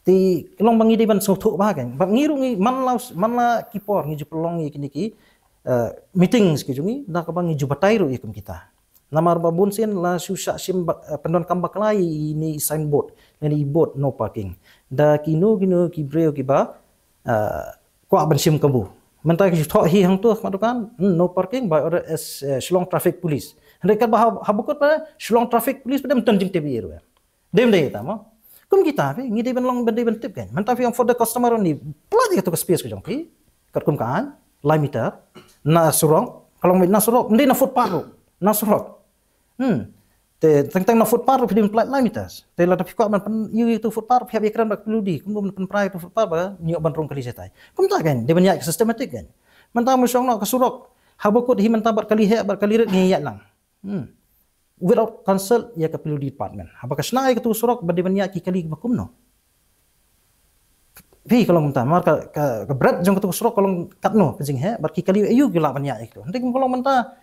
Te long ba ngi dei ban sngewthuh bha kan. Bad ngi ruh ngi man la, man la ki por ngi ju pynlong ïa kine ki, eh, meetings ki jong ngi, da kaba ngi ju batai ruh ïa kum kita. Namar ba bun sien la shu shah shim ba, eh, pyndonkam bakla ïa ine i signboard, ine i board no parking. Da kino kino ki briew kiba, eh, kwah ban shim kabu. Mynta ki ju thoh hi hangtu ha dukan, hmm, no parking by order as, eh, Shillong Traffic Police. Hynrei katba ha, ha bakut pat Shillong Traffic Police pat dem ton jingtip ïa ruh. Dem dei ta mo. Kum kita phi, ngi dei ban long ban dei ban tip kan. Mynta phi ong for the customer only. Pyllait ïa katu ka space ka jong phi. Katkum ka ain, lai meter. Na surok, ka long na surok, ym dei na footpath ruh. Na surok. Hmm. Te teng teng na footpath ruh phi dei ban pyllait lai meters. Te lada phi kwah ban pyn ïa tu footpath ruh phi hap ïa kren bad ka P W D. Kum ban pynpra ïa tu footpath ba ngi ban rung kali shatai. Kumta kan, dei ban ïaid ka systematic kan. Mynta mo shong noh ka surok. Ha bakut hi mynta bad kali heh bad kali rit ngi ïaid lang. Hmm. Without consult ïa ka P W D department. Haba ka shna ïa katu surok ba dei ban ïaid ki kali ba kumno. Phi ka long mynta, mar ka, ka, ka breadth jong katu ka surok ka long katno ka jingheh, bad ki kali aïu ki lah ban ïaid ïa katu. Hynrei kum ka long mynta,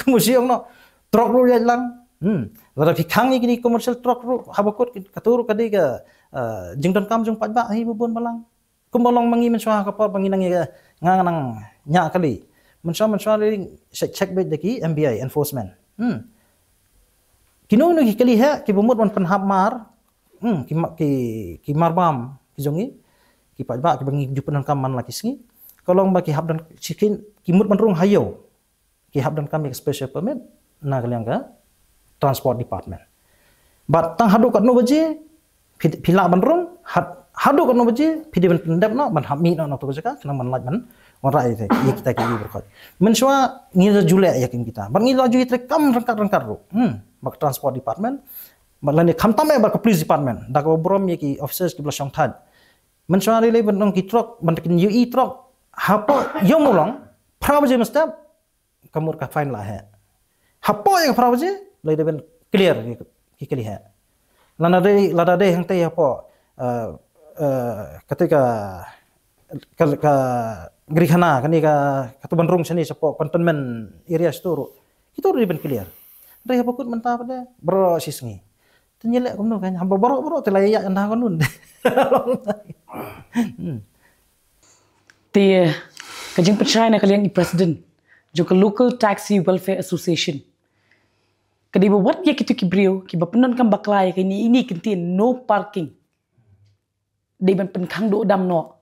kum u shu ong noh, truck ruh ïaid lang. Hmm. Lada phi khang ïa kine commercial truck ruh, ha bakut katu ruh ka dei ka, eh, jingdonkam jong paidbah hi ba bun balang. Kumba long ma ngi mynshuwa ha ka por ba ngi nang ïa nga nang ñiah kali. Mynshuwa mynshuwa lei check check beit da ki M B I enforcement. Hmm. Kino kino ki kali heh, kiba mut ban pynhap mar, hmm, ki ma-, ki, ki mar bam, ki jong ngi, ki paidbah, kiba ngi ju pyndonkam man la ki sngi. Ka long ba ki hap don, ki, ki mut ban rung ha ïew. Ki hap donkam ïa ka special permit, na ka liang ka transport department. Bad tang haduh katno baje, phi, phi lah ban rung, had-, haduh katno baje, phi dei ban pyndep noh, ban hap mih noh, na tu ka jaka, khnang ban lait ban wanrah ïa kita, ïa kita ki briew khot. Mynshuwa, ngi la ju leh ïa kum kita. Bad ngi la ju treikam ryngkat-ryngkat ruh. Hmm, bad ka transport department, bad lane khamtam eh bad ka police department, da kaba burom ïa ki officers kiba la shongthait. Mynshuwa lei lei ban ong ki truck, ban kin ïohi truck, hapoh ïew Mulong, phra baje mynstep, ka mut ka fine la heh. Hapoh ïa ka phra baje, lei dei ban clear ki, ki kali heh. Lada dei, lada dei hangtei hapoh, eh, eh, kata ka, ka, ka Gri Khana, kane ka, katu ban rung shane shapoh containment area shitu ruh. Kitu ruh dei ban clear. Dei ha bakut mynta pat de, baroh shi sngi. Te ngi leh kumno kan, haba baroh baroh te la ïa ïa ynda ka nun. Hmm. Te, ka jingpynshai na ka liang i president jong ka Local Taxi Welfare Association, ka dei ba wat ïa kitu ki briew kiba pyndonkam bakla ïa kane, ine i kyntien no parking, dei ban pynkhang duh dam noh.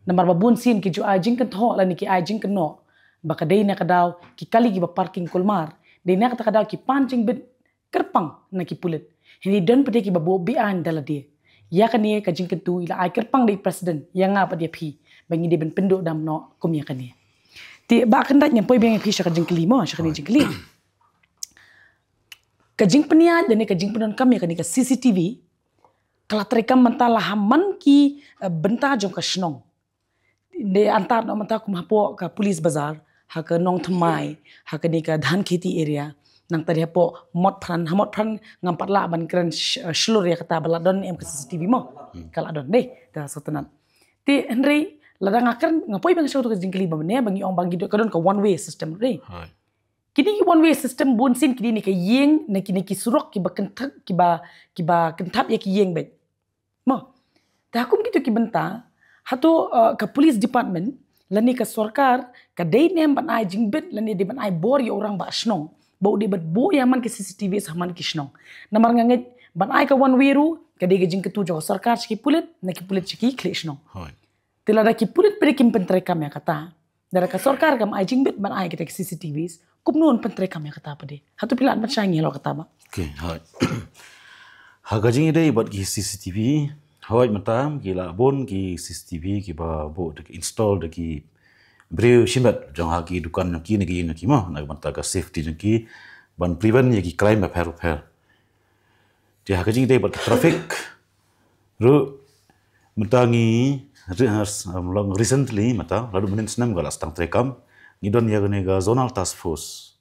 Namar ba bun sien ki ju ai jingkynthoh lane ki ai jingkynnoh ba ka dei na ka daw ki kali kiba parking kulmar, dei na kata ka daw ki pan jingbit kyrpang na ki pulit. Hynrei don pat de kiba buh beaiñ da lade. Ïa kane ka jingkyntu i la ai kyrpang da i president ïa nga bad ïa phi ba ngi dei ban pynduh dam noh kum ïa kane. Te Bah Kyndait, ngan poi biang ïa phi sha ka jingkylli mo, sha kane ka jingkylli. Ka jingpynïaid lane ka jingpyndonkam ïa kane ka C C T V ka la treikam mynta la ha man ki, eh, bynta jong ka shnong. Dei antar noh mynta kum hapoh ka Police Bazar, ha ka Nongthymmai, ha kane ka Dhankheti area. Nangta dei hapoh Motphran, ha Motphran ngam pat lah ban kren sh- shlur ïa kata ba la don em ka C C T V mo. Ka la don dei, da satanan. Te hynrei lada nga kren nga poi ba nga shu tu ka jingkylli ba mynne ba ngi ong ba ngi don ka don ka one way system dei. Kini ki one way system bun sien kini ne ka ïing na kini ki surok kiba kynthap kiba kiba kynthap ïa ki ïing bad. Mo. Te ha kum kito ki bynta, hato uh, ka police department lane ka sorkar ka dei ne em ban ai jingbit lane dei ban ai bor ïa u rangbah shnong ba u dei ban buh ïa man ki C C T Vs ha man ki shnong. Namar nga ngeit ban ai ka one way ruh ka dei ka jingkyntu jong ka sorkar sha ki pulit, na ki pulit sha ki khlieh shnong. Te lada ki pulit pat kim pyntreikam ïa kata, lada ka sorkar kam ai jingbit ban ai kita ki C C T Vs, kumno yn pyntreikam ïa kata pat dei? Hato phi lah ban shai ngi halor kata ba? Okay, hooid. Ha ka jingïadei bad ki C C T V, hooid mynta ki la bun ki C C T V kiba buh da ki install da ki briew shimet jong ha ki dukan jong ki ne ki ïing jong ki mo, na ka bynta ka safety jong ki ban prevent ïa ki crime bapher bapher. Te ha ka jingïadei bad ki traffic ruh mynta ngi re- has- um, long recently mynta la dei mynnin snem ka la sdang treikam ngi don ïa kane ka zonal task force.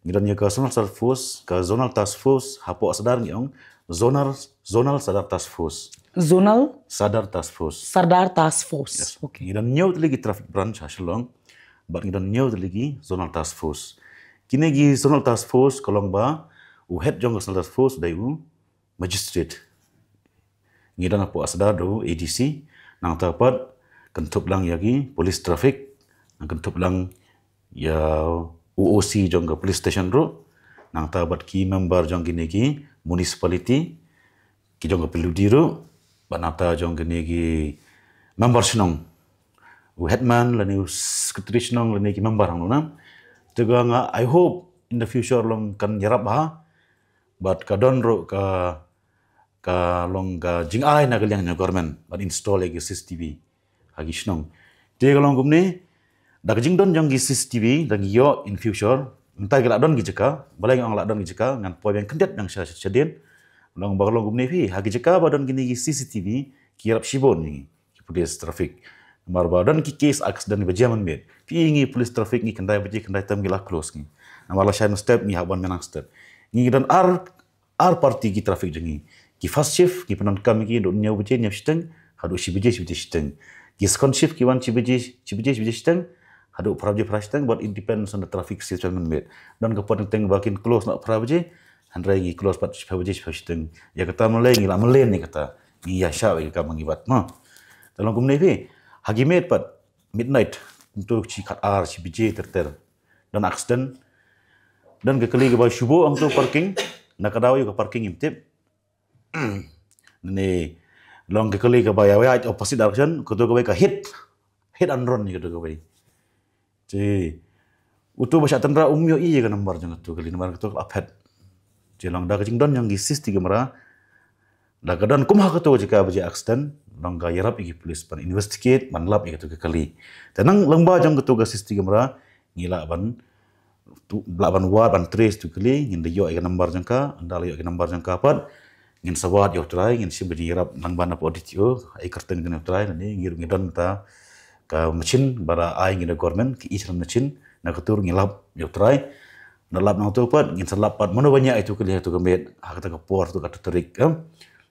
Ngi don ïa ka zonal task force, ka zonal task force hapoh Sadar ngi ong zonal zonal Sadar task force. Zonal Sadar task force. Sardar Task Force. Yes. Okay. Ngi don hynñiew tylli ki traffic branch ha Shillong bad ngi don hynñiew tylli ki zonal task force. Kine ki zonal task force ka long ba u head jong ka zonal task force dei u magistrate. Ngi don hapoh Sadar da u A D C, nangta pat kynthup lang ïa ki police traffic, nang kynthup lang ïa u O C jong ka police station ruh, nangta bad ki member jong kine ki municipality, ki jong ka P W D ruh, bad nangta jong kine ki member shnong. U headman lane u secretary shnong lane ki member hangne. Te ka nga, I hope in the future long kan ïarap ha bad ka don ruh ka ka long ka jingai na ka liang jong government ban install ïa ki C C T V ha ki shnong. Te ka long kumne, da ka jingdon jong ki C C T V da ngi ïoh in future, mynta ki la don ki jaka, balei nga ong la don ki jaka, ngan poi biang khyndiat biang sha sha dien. Long ba ka long kumne phi, ha ki jaka ba don kine ki C C T V ki ïarap shibun ïa ngi ki police traffic. Namar ba don ki case accident ba jia mynmiet, phi, ngi police traffic ngi khyndai baje khyndai tam ngi la close ngi. Namar la shai mynstep ngi hap wan mynstep. Ngi don ar ar party ki traffic jong ngi. Ki first shift ki pyndonkam ïa ki naduh hynñiew baje hynñiew shiteng haduh shi baje shi baje shiteng. Ki second shift ki wan shi baje shi baje shi baje shiteng haduh phra baje phra shiteng, but it depends on the traffic situation mynmiet. Don ka por teng teng ba kin close na phra baje, hynrei ngi close pat shi phra baje shi phra shiteng. Ïa kata mynlei ngi la mlien ïa kata, ngi ïa shah ïa ka kam ngi bat ma. Te long kumne phi, ha ki miet pat midnight, kumto shi khat ar shi baje ter ter, don accident. Don ka kali kaba shu buh hangto parking, na ka daw ïa ka parking im tip. Ne long ka kali kaba ïa ïa opposite direction, kato kaba ka hit, hit and run ïa kato kaba. Te uto ba shah tynrah um ïohi ïa ka number jong kato kali, number kato ka la phet. Te long da ka jingdon jong ki C C T V camera, da ka don kum ha kato ka jaka ba jia accident, long ka ïarap ïa ki police ban investigate, ban lap ïa kato ka kali. Te nang lyngba jong kato ka C C T V camera ngi lah ban tu, lah ban wad, ban trace tu kali, ngin da ïoh ïa ka number jong ka, ynda la ïoh ïa ka number jong ka pat ngin sa wad ïa u trai, ngin shim ka jingïarap nang ban hapoh D T O, ai kyrteng jong u trai, lane ngi ruh ngi don ta ka machine ba la ai ngi da government, ka e-challenge machine, na kato ruh ngi lap ïa u trai. Na lap nangto pat ngin sa lap pat mano ba ñiah ïa tu kali ha tu ka miet, ha kata ka por, tu kata tarik, em.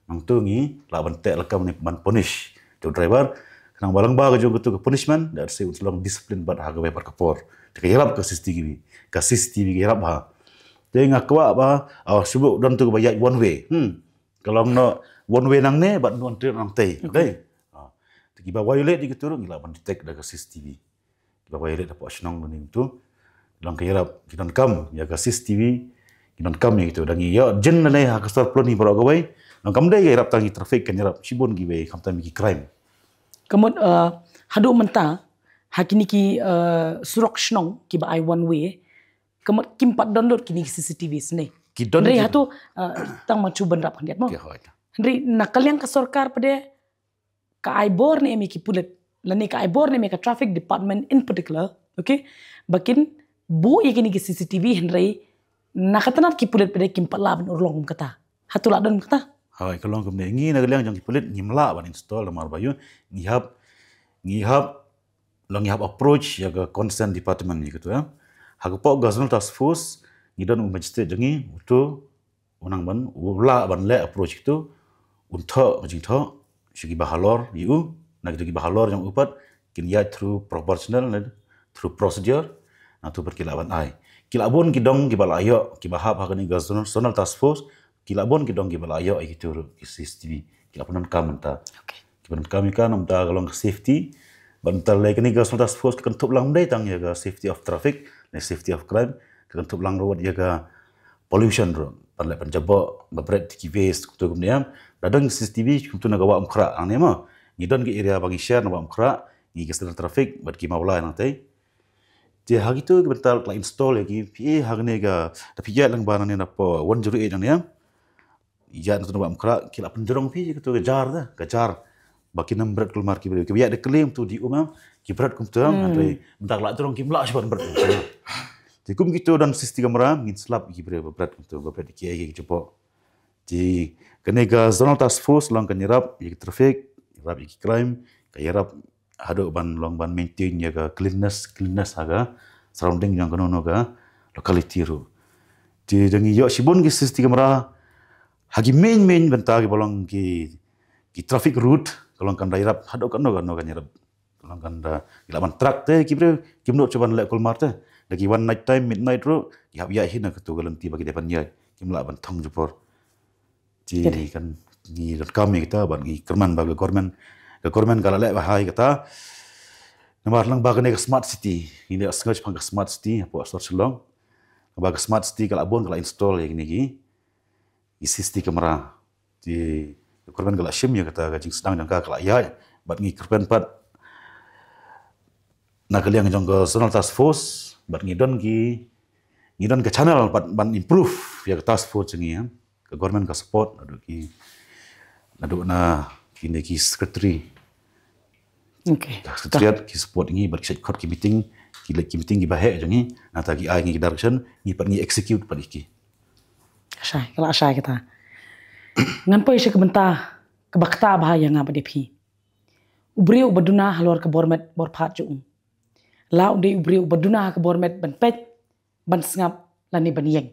Nangto ngi lah ban teh lakam ne ban punish tu driver. Khnang ba lyngba ka jong kato ka punishment, da se u long discipline bad ha kawei pat ka por. Te ka ïarap ka C C T V, ka C C T V ka ïarap ha. Te nga kwah ba, ah, shu buh don tu ba ïaid one way. Hmm. Ka long na one way nangne bad one way nangtei. Okay. Dei. Ah. Te kiba violate ïa kato ruh ngi lah ban detect da ka C C T V. Kiba violate hapoh shnong lane tu. Long ka ïarap, ki donkam ïa ka C C T V, ki donkam ïa kito. Da ngi ïoh jin lane ha ka sor plot hi baroh kawei. Long kam dei ka ïarap tang ïa traffic, kan ïarap shibun kiwei, khamtam ïa ki crime. Ka mut, uh, haduh mynta ha kine ki, uh, surok shnong kiba ai one way, ka mut kim pat don lut kine ki C C T Vs ne. Ki don. Hynrei hato, uh, tang ma chu ban rap khyndiat mo. Hynrei na ka liang ka sorkar pat de ka ai bor ne em ïa ki pulit, lane ka ai bor ne em ïa ka traffic department in particular, okay? Ba kin buh ïa kine ki C C T V, hynrei na ka tnat ki pulit pat de kim pat lah ban urlong kum kata. Hato la don kata? Hooid, ka long kumne, ngi na ka liang jong ki pulit ngim lah ban install namar ba ïoh ngi hap, ngi hap, long ngi hap approach ïa ka concerned department ïa kato, ïa. Ha ka pok ka zonal task force Ngi don u magistrate jong ngi, utu u nang ban, u lah ban leh approach ïa utu, un thoh ka jingthoh sha kiba halor ïa u, na kito kiba halor jong u pat kin ïaid through proportional ne through procedure. Na utu pat ki lah ban ai. Ki lah bun ki dong kiba la ïoh, kiba hap ha kane ka zonal, zonal task force, ki lah bun ki dong kiba la ïoh ïa kito ruh ki C C T V. Ki lah pyndonkam mynta. Ki pyndonkam ïa ka namar ka long ka safety. Bad mynta lei kane ka zonal task force ka kynthup lang ym dei tang ïa ka safety of traffic ne safety of crime, ka kynthup lang ruh ïa ka pollution ruh, ban leh pynjaboh ba bret ki waste kumtu kumne. Da don C C T V kumtu na ka Wah Umkhrah hangne mo, ngi don ki area ba ngi share na Wah Umkhrah, ngi ka standard traffic bad ki Mawlai nangtei. Te ha kito ki bynta la install ïa ki, phi ha kane ka, da phi ïaid lang ba nangne na po one zero eight nangne, ïaid na tu na Wah Umkhrah, ki la pynjrong phi ïa kito ka jar da, ka jar. Ba kin ym bret kulmar ki briew, kiba ïaid da klim tu di um em, ki bret kumtu em, hynrei mynta la jrong kim lah shuh ban bret kumtu. Te kum kito don C C T V camera, ngin slap ïa ki briew ba bret kumtu, ba bret ïa ki, ïa ki jaboh. Te kane ka zonal task force long kan ïarap ïa ki traffic, ïarap ïa ki crime, ka ïarap haduh ban long ban maintain ïa ka cleanliness, cleanliness ha ka surrounding jong kano kano ka locality ruh. Te da ngi ïoh shibun ki C C T V camera ha ki main main bynta kiba long ki, ki traffic route, ka long kan da ïarap haduh kano kano kan ïarap. Ka long kan da, ki lah ban track te ki briew kim nud shuh ban leh kulmar te. Da ki wan night time, midnight ruh ki hap ïaid hi na katu ka lynti ba ki dei ban ïaid, kim lah ban thong jubor. Te kan ngi donkam ïa kita bad ngi kyrmen ba ka government, ka government ka la leh bha ïa kata. Namar lyngba kane ka smart city, ngi la sngew shaphang ka smart city hapoh sor Shillong. Ba ka smart city ka la bun, ka la install ïa kine ki, ki C C T V camera. Te ka government ka la shim ïa kata, ka jingsdang jong ka ka la ïaid. Bad ngi kyrmen pat na ka liang jong ka zonal task force, bad ngi don ki, ngi don ka channel pat ban improve ïa ka task force jong ngi, em. Ka government ka support, naduh ki, naduh na kine ki secretary. Okay. Ka secretariat ki support ngi, bad ki shait khot ki meeting, ki leit ki meeting kiba heh jong ngi, nangta ki ai ngi ki direction, ngi pat ngi execute pat ïa ki. Shai, ka la shai kata. Ngan poi sha ka bynta kaba kata bha ïa nga bad ïa phi. U briew uba duna halor ka bor met bor phad jong u, la u dei u briew uba duna ha ka bor met ban peit, ban sngap, lane ban ïeng.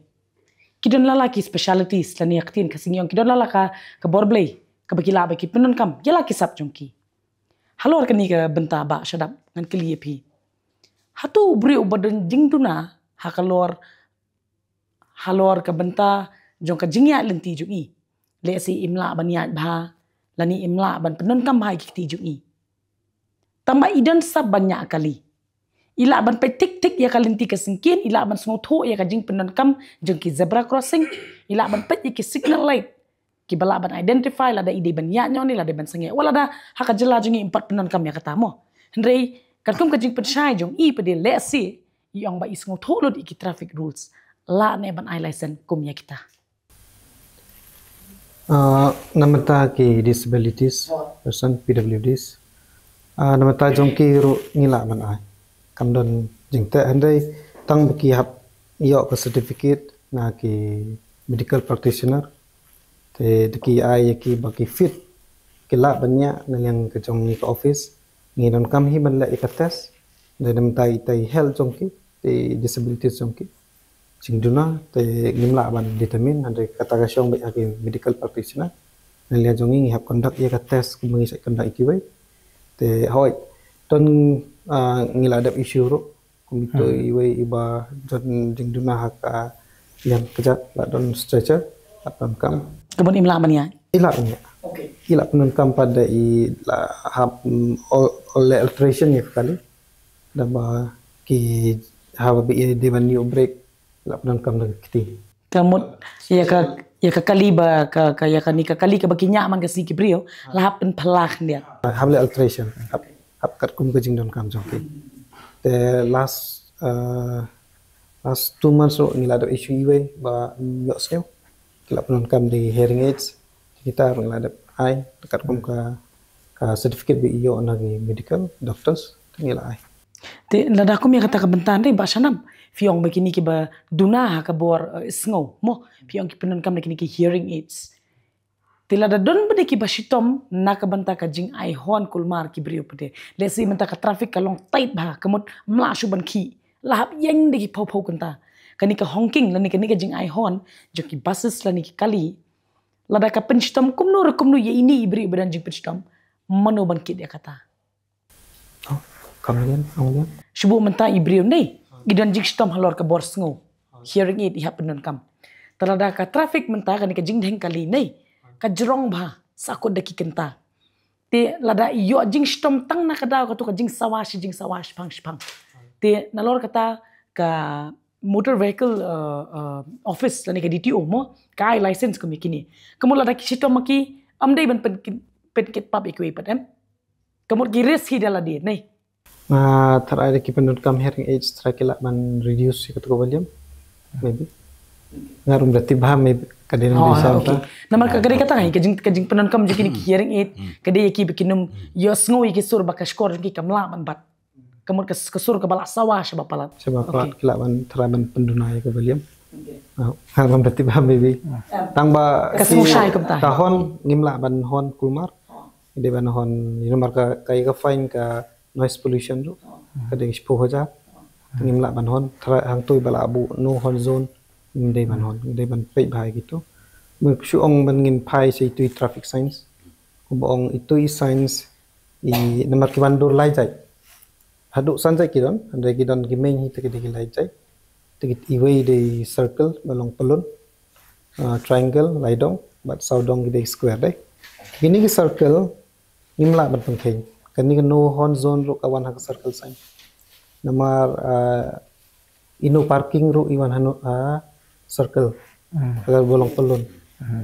Ki don la la ki specialities, lane ha ka ktien Khasi ngi ong ki don la la ka, ka bor Blei kaba ki lah ba ki pyndonkam ïa la ki sap jong ki. Halor kane ka bynta, Bah Shadap, ngan kylli ïa phi. Hato u briew uba don jingduna ha ka lor, halor ka bynta jong ka jingïaid lynti jong i, lehse im lah ban ïaid bha, lane im lah ban pyndonkam bha ïa ki kti jong i. Tangba i don sap ban ñiah kali. I lah ban peit tik tik ïa ka lynti ka syngkien, i lah ban sngewthuh ïa ka jingpyndonkam jong ki zebra crossing, i lah ban peit ïa ki signal light kiba lah ban identify lada i dei ban ïaid noh ne lada ban sangeh. Wat lada ha ka jylla jong ngi im pat pyndonkam ïa kata mo, hynrei katkum ka jingpynshai jong i pat de, lehse i ong ba i sngewthuh lut ïa ki traffic rules, lah ne ban ai license kum ïa kita. Ah, na bynta ki disabilities person, P W Ds, ah, na bynta jong ki ruh ngi lah ban ai. Kam don jingteh, hynrei tang ba ki hap ïoh ka certificate na ki medical practitioner. Te da ki ai ïa ki ba ki fit, ki lah ban ïaid na liang ka jong ngi ka office. Ngi donkam hi ban leh ïa ka test. Dei na bynta ïa ki health jong ki, te disabilities jong ki, jingduna, te ngim lah ban determine, hynrei kata ka shong beit ha ki medical practitioner. Na liang jong ngi ngi hap conduct ïa ka test kumba ngi sa conduct ïa kiwei. Te hooid, don, ah, ngi la dep issue ruh kum ito iwei iba don jingduna ha ka liang kjat, la don stretcher, la pyndonkam. Ka mut im lah ban ïaid? I lah ban ïaid. Okay. I lah pyndonkam pat da i la hap, mm, ol-, ol-, leh alteration ïa ka kali. Da ba ki haba ba i dei ban ïoh break, la pyndonkam da ka kti. Ka mut ïa ka, ïa ka kali ba ka, ka, ïa kane ka kali kaba ki ñiah man ka sngi ki briew, la hap pynphylla khyndiat. Hap leh alteration, hap, hap katkum ka jingdonkam jong ki. Te last, uh, last two months ruh ngi la dep issue iwei ba ym ïohsngew, ki la pyndonkam da hearing aids. Kita ruh ngi la dep ai katkum ka, ka certificate ba i ïoh na ki medical doctors, te ngi la ai. Te lada kum ïa kata ka bynta, dei Bah Shanam, phi ong ba kine kiba duna ha ka bor, eh, sngew mo, phi ong ki pyndonkam da kine ki hearing aids. Te lada don pat de kiba shitom na ka bynta ka jingai horn kulmar ki briew pat de, lehse mynta ka traffic ka long tight bha, ka mut ym lah shuh ban khih, la hap ïeng da ki phew phew kynta. kane ka honking lane kane ka jingai horn jong ki buses lane ki kali, lada ka pynshitom kumno re kumno ïa ine i briew ba don jingpynshitom, mano ban kit ïa kata? Oh, come again, come again. Shu buh mynta i briew ne i don jingshitom halor ka bor sngew, hearing aid i hap pyndonkam. Te lada ka traffic mynta kane ka jingdheng kali ne ka jrong bha, sahkut da ki kynta. Te lada i ïoh jingshitom tang na ka daw kato ka jingsawa shi jingsawa shipang shipang. Te nalor kata ka motor vehicle uh, uh, office lane ka D T O mo ka ai license kum ïa kine. Ka mut lada ki shitom ma ki, ym dei ban pynkit, pynkit pap ïa kiwei pat, em? Ka mut ki risk hi da lade ne. Nga tharai da ki pyndonkam hearing aids tharai ki lah ban reduce ïa kato ka volume. Maybe. Nga ruh ym da tip bha, maybe ka dei nang dei sa. Namar ka dei kata ngi ka jing, ka jingpyndonkam jong kine ki hearing aid ka dei ïa ki ba kin ym ïohsngew ïa ki sur ba ka shkor jong ki kam lah ban bat. Ka mut ka, ka sur kaba la sawa shaba palat. Shaba palat. Ki lah ban tharai ban pynduna ïa ka volume. Nga ruh ym da tip bha, maybe. Tang ba ka sngew shai kumta. Ka horn ngim lah ban horn kulmar. Dei ban horn, namar ka, ka ïa ka fine ka noise pollution ruh ka dei shiphew hajar. Te ngim lah ban horn, tharai hangto ba la buh no horn zone, ngim dei ban horn, ngim dei ban peit bha ïa kito. Ba shu ong ban ngin phai sha itu i traffic signs. Kumba ong itu i signs i namar ki wan dur lai jait. Haduh san jait ki don, hynrei ki don ki main hi te ki dei ki lai jait. Te ki iwei dei circle ba long pyllun, uh, triangle, laidong bad sawdong ki dei square dei. Kine ki circle ngim lah ban pynkheiñ. Kane ka no horn zone ruh ka wan ha ka circle sign. Namar uh, i no parking ruh i wan ha no uh, circle. Ka ba long pyllun.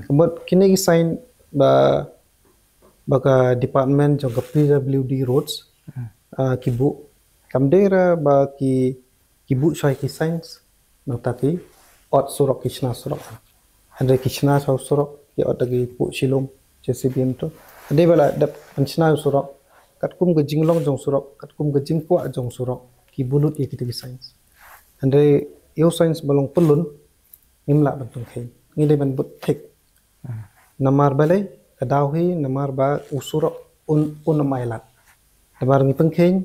Ka mut kine ki sign ba ba ka department jong ka P W D roads uh, ki buh. Kam dei re ba ki, ki buh shai ki signs nangta ki ot surok, ki shna surok. Hynrei ki shna shai surok ki ot da ki buh shilum, J C B em to. Hynrei ba la dep ban shna surok katkum ka jinglong jong surok, katkum ka jingkwah jong surok, ki buh lut ïa kita ki signs. Hynrei ïa u signs ba long pyllun ngim lah ban pynkheiñ. Ngi dei ban buh thik. Namar balei? Ka daw hi namar ba u surok un, un ym ailad. Namar ngi pynkheiñ,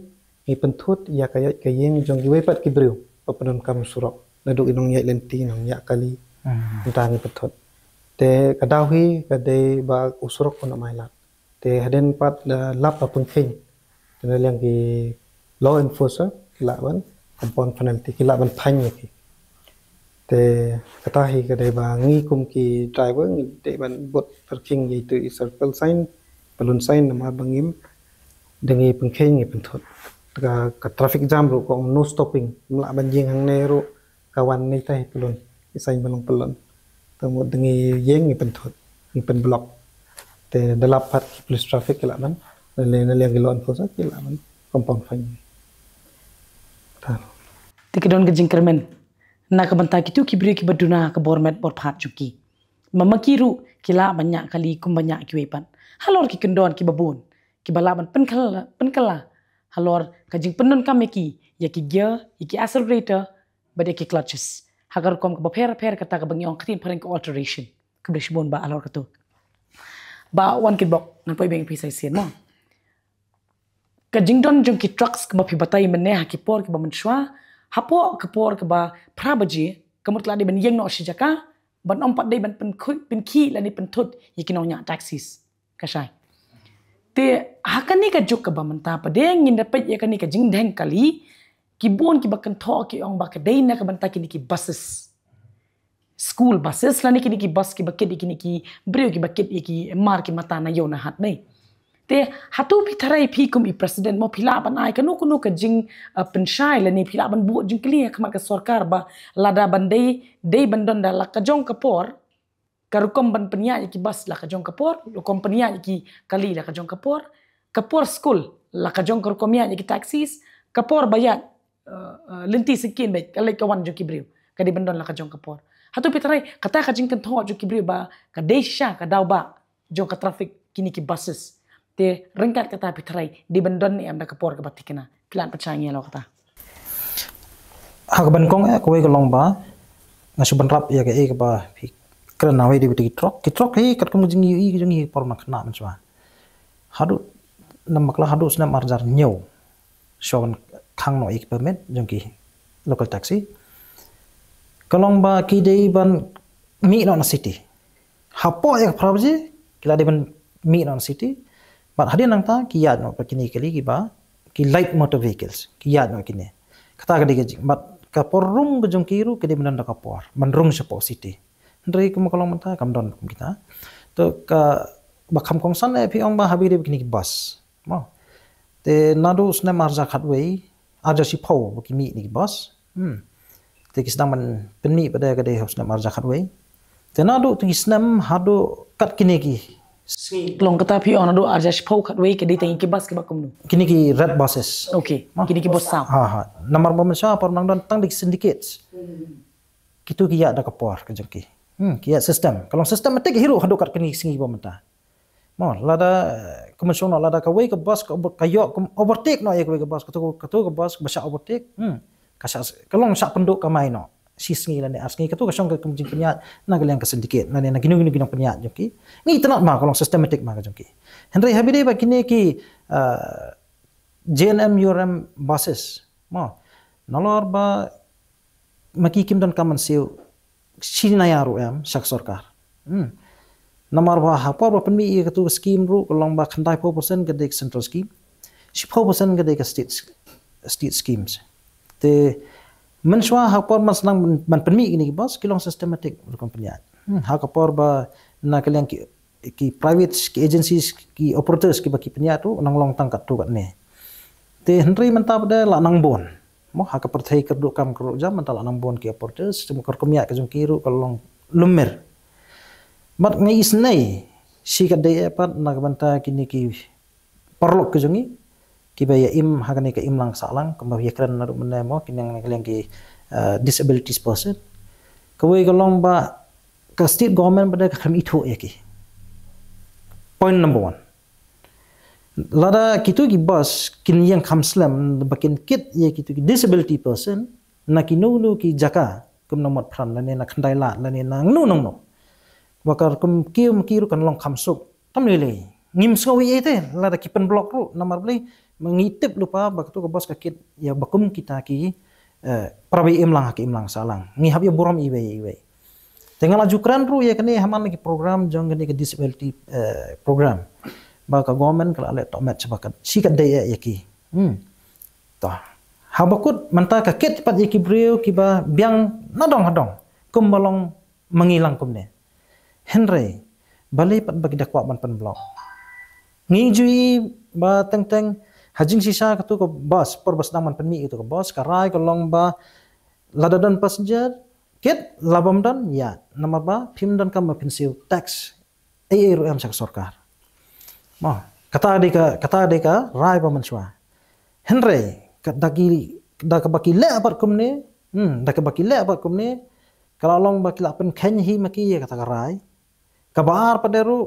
ngi pynthut ïa ka ïaid ka ïeng jong kiwei pat ki briew ba pyndonkam surok. Naduh i nongïaid lynti, nongñiah kali. Mynta ngi pynthut. Te ka daw hi ka dei ba u surok un ym ailad. Te hadien pat da lap ba pynkheiñ, te na liang ki law enforcer ki lah ban compound penalty, ki lah ban fine ïa ki. Te kata hi ka dei ba ngi kum ki driver ngi dei ban bud pyrkhing ïa itu i circle sign, pyllun sign, namar ba ngim, da ngi pynkheiñ ngi pynthut. Ka, ka traffic jam ruh ka ong no stopping, ym lah ban ïeng hangne ruh ka wan ne tai pyllun, i sign ba long pyllun. Te mut da ngi ïeng ngi pynthut, ngi pynblock. Te da lap pat ki police traffic ki lah ban, na liang ki law enforcer ki lah ban compound fine. Te ki don ka jingkyrmen na ka bynta kitu ki briew kiba duna ka bor met bor phad jong ki. Ma ma ki ruh ki lah ban ñiah kali kumba ñiah kiwei pat. Halor ki kyndon kiba bun kiba lah ban pynkylla, pynkylla halor ka jingpyndonkam ïa ki, ïa ki gear, ïa ki accelerator bad ïa ki clutches. Ha ka rukom kaba pher pher, kata kaba ngi ong ktien phareng ka alteration. Khublei shibun Bah halor katu. Bah Wankirbok, ngan poi biang ïa phi sa shisien mo. Ka jingdon jong ki trucks kaba phi batai mynne ha ki por kiba mynshuwa, hapoh ka por kaba phra baje, ka mut la dei ban ïeng noh shi jaka, ban ym pat dei ban pynkhih, pynkhih lane pynthut ïa ki nongñiah taxis. Ka shai. Te ha kane ka juk kaba mynta pat de ngin da peit ïa kane ka jingdheng kali, ki bun kiba kynthoh ki ong ba ka dei na ka bynta kine ki buses, school buses lane kine ki bus kiba kit ïa kine ki briew kiba kit ïa ki mar ki mata na ïew na hat ne. Te hato phi tharai phi kum i president mo phi lah ban ai kano kano ka jing, uh, pynshai lane phi lah ban buh jingkylli ha khmat ka sorkar ba lada ban dei, dei ban don da la ka jong ka por, ka rukom ban pynïaid ïa ki bus la ka jong ka por, rukom pynïaid ïa ki kali la ka jong ka por, ka por skul la ka jong ka rukom ïaid ïa ki taxis, ka por ba ïaid, uh, uh, lynti syngkien bad ka leit ka wan jong ki briew ka dei ban don la ka jong ka por. Hato phi tharai kata ka jingkynthoh jong ki briew ba ka dei shisha ka daw ba jong ka traffic kine ki buses? Te ryngkat kata phi tharai dei ban don ne em da ka por kaba thikna? Phi lah ban pynshai ïa ngi halor kata. Ha kaba nyngkong eh kawei ka long ba nga shu bynrap ïa kaei kaba phi kren, na wei dei bad ki truck. Ki truck hi katkum ka jingïohi ka jong ngi por mynkhana mynshuwa, haduh, namar kala haduh snem arhajar hynñiew shuwa ban khang noh ïa ki permit jong ki local taxi. Ka long ba ki dei ban mih noh na city. Hapoh ïa ka phra baje ki la dei ban mih noh na city. Bad hadien nangta ki ïaid noh pat kine kali kiba ki light motor vehicles. Ki ïaid noh kine. Kata ka dei ka jing. Bad ka por rung ka jong ki ruh ka dei ban don da ka por ban rung shapoh city. Hynrei kumba ka long mynta kam don kum kita. To kaba kham kongsan eh phi ong ba ha baje dei ba kine ki bus. Mo. Te naduh u snem arhajar khatwei, arhajar shiphew ba ki mih kine ki bus. Hmm. Te ki sdang ban pynmih pat de ka dei ha u snem arhajar khatwei. Te naduh te ki snem haduh kat kine ki sngi. Long kata phi ong naduh arhajar shiphew khatwei ka dei tang ki bus kiba kumno? Kine ki red buses. Okay. Mo. Kine ki bus saw. Ha ha. Namar ba mynshuwa por nang don tang da ki syndicates. Kitu ki ïaid da ka por ka jong ki. Hmm, ki ïaid system. Ka long systematic hi ruh haduh kat kine ki sngi ba mynta. Mo, lada, eh, ka mynshuwa lada kawei ka bus ka over-, ka ïoh ka overtake noh ïa kawei ka bus, katu, katu ka bus ba shah overtake. Hmm. Ka shah, ka long shah pynduh kamai noh. Shi sngi lane ar sngi katu ka shong ka kum jingpynïaid na ka liang ka syndicate lane na kino kino ki nongpynïaid jong ki. Ngi itynnad ma ka long systematic ma ka jong ki. Hynrei ha baje dei ba kine ki, eh, J N M U R M buses. Mo, nalor ba ma ki kim donkam ban siew shi naya ruh em sha ka sorkar. Hmm. Namar ba ha por ba pynmih ïa katu ka scheme ruh ka long ba khyndaiphew percent ka dei ka central scheme. Shiphew percent ka dei ka state, state schemes. Te mynshuwa ha por ban sdang ban, ban pynmih kine ki bus ki long systematic rukom pynïaid. Hmm. Ha ka por ba na ka liang ki ki private, ki agencies, ki operators kiba ki pynïaid ruh nang long tang katto katne. Te hynrei mynta pat de la nang bun. Mo ha ka pyrthei kyrduh kam kyrduh jam mynta la nang bun ki operators, te mo ka rukom ïaid ka jong ki ruh ka long lum mir. Bad nga isynei shi katdei eh pat na ka bynta kine ki paralok ka jong ngi kiba ïa im ha kane ka imlang sahlang, kumba ïa kren naduh mynne mo, ki nang na ka liang ki, eh, disabilities person. Kawei ka long ba ka state government pat de ka khlem ithuh ïa ki. Point number one. Lada kitu ki bus kin ïeng kham slem ba kin kit ïa kitu ki disability person na kino kino ki jaka kum na Motphran lane na Khyndailad lane na ngno na ngno. Ba ka rukom kiew ma ki ruh kan long kham suk. Tam lei lei. Ngim sngew ei ei te lada ki pynblock ruh namar balei ma ngi tip lypa ba katu ka bus ka kit ïa ba kum kita ki, eh, para ba ïa imlang ha ka imlang sahlang. Ngi hap ïa burom iwei iwei. Te nga la ju kren ruh ïa kane ha man la ki program jong kane ka disability, eh, program. Ba ka government ka la leh tohmet sha ba ka shi katdei eh ïa ki. Hmm. To. Haba kut mynta ka kit pat ïa ki briew kiba biang nadong hadong. Kumba long ma ngi lang kumne. Hynrei balei pat ba ki da kwah ban pynblock. Ngi ju i ba teng teng ha jingshisha katu ka bus, por ba sdang ban pynmih katu ka bus, ka rai ka long ba lada don passenger, kit, la bym don, ïaid. Namar ba phim donkam ba phin siew tax ei ei ruh em sha ka sorkar. Mo, kata dei ka, kata dei ka rai ba mynshuwa. Hynrei ka da ki, da kaba ki leh pat kumne, hmm, da kaba ki leh pat kumne, ka la long ba ki la pynkheiñ hi ma ki ïa kata ka rai. Kaba ar pat de ruh,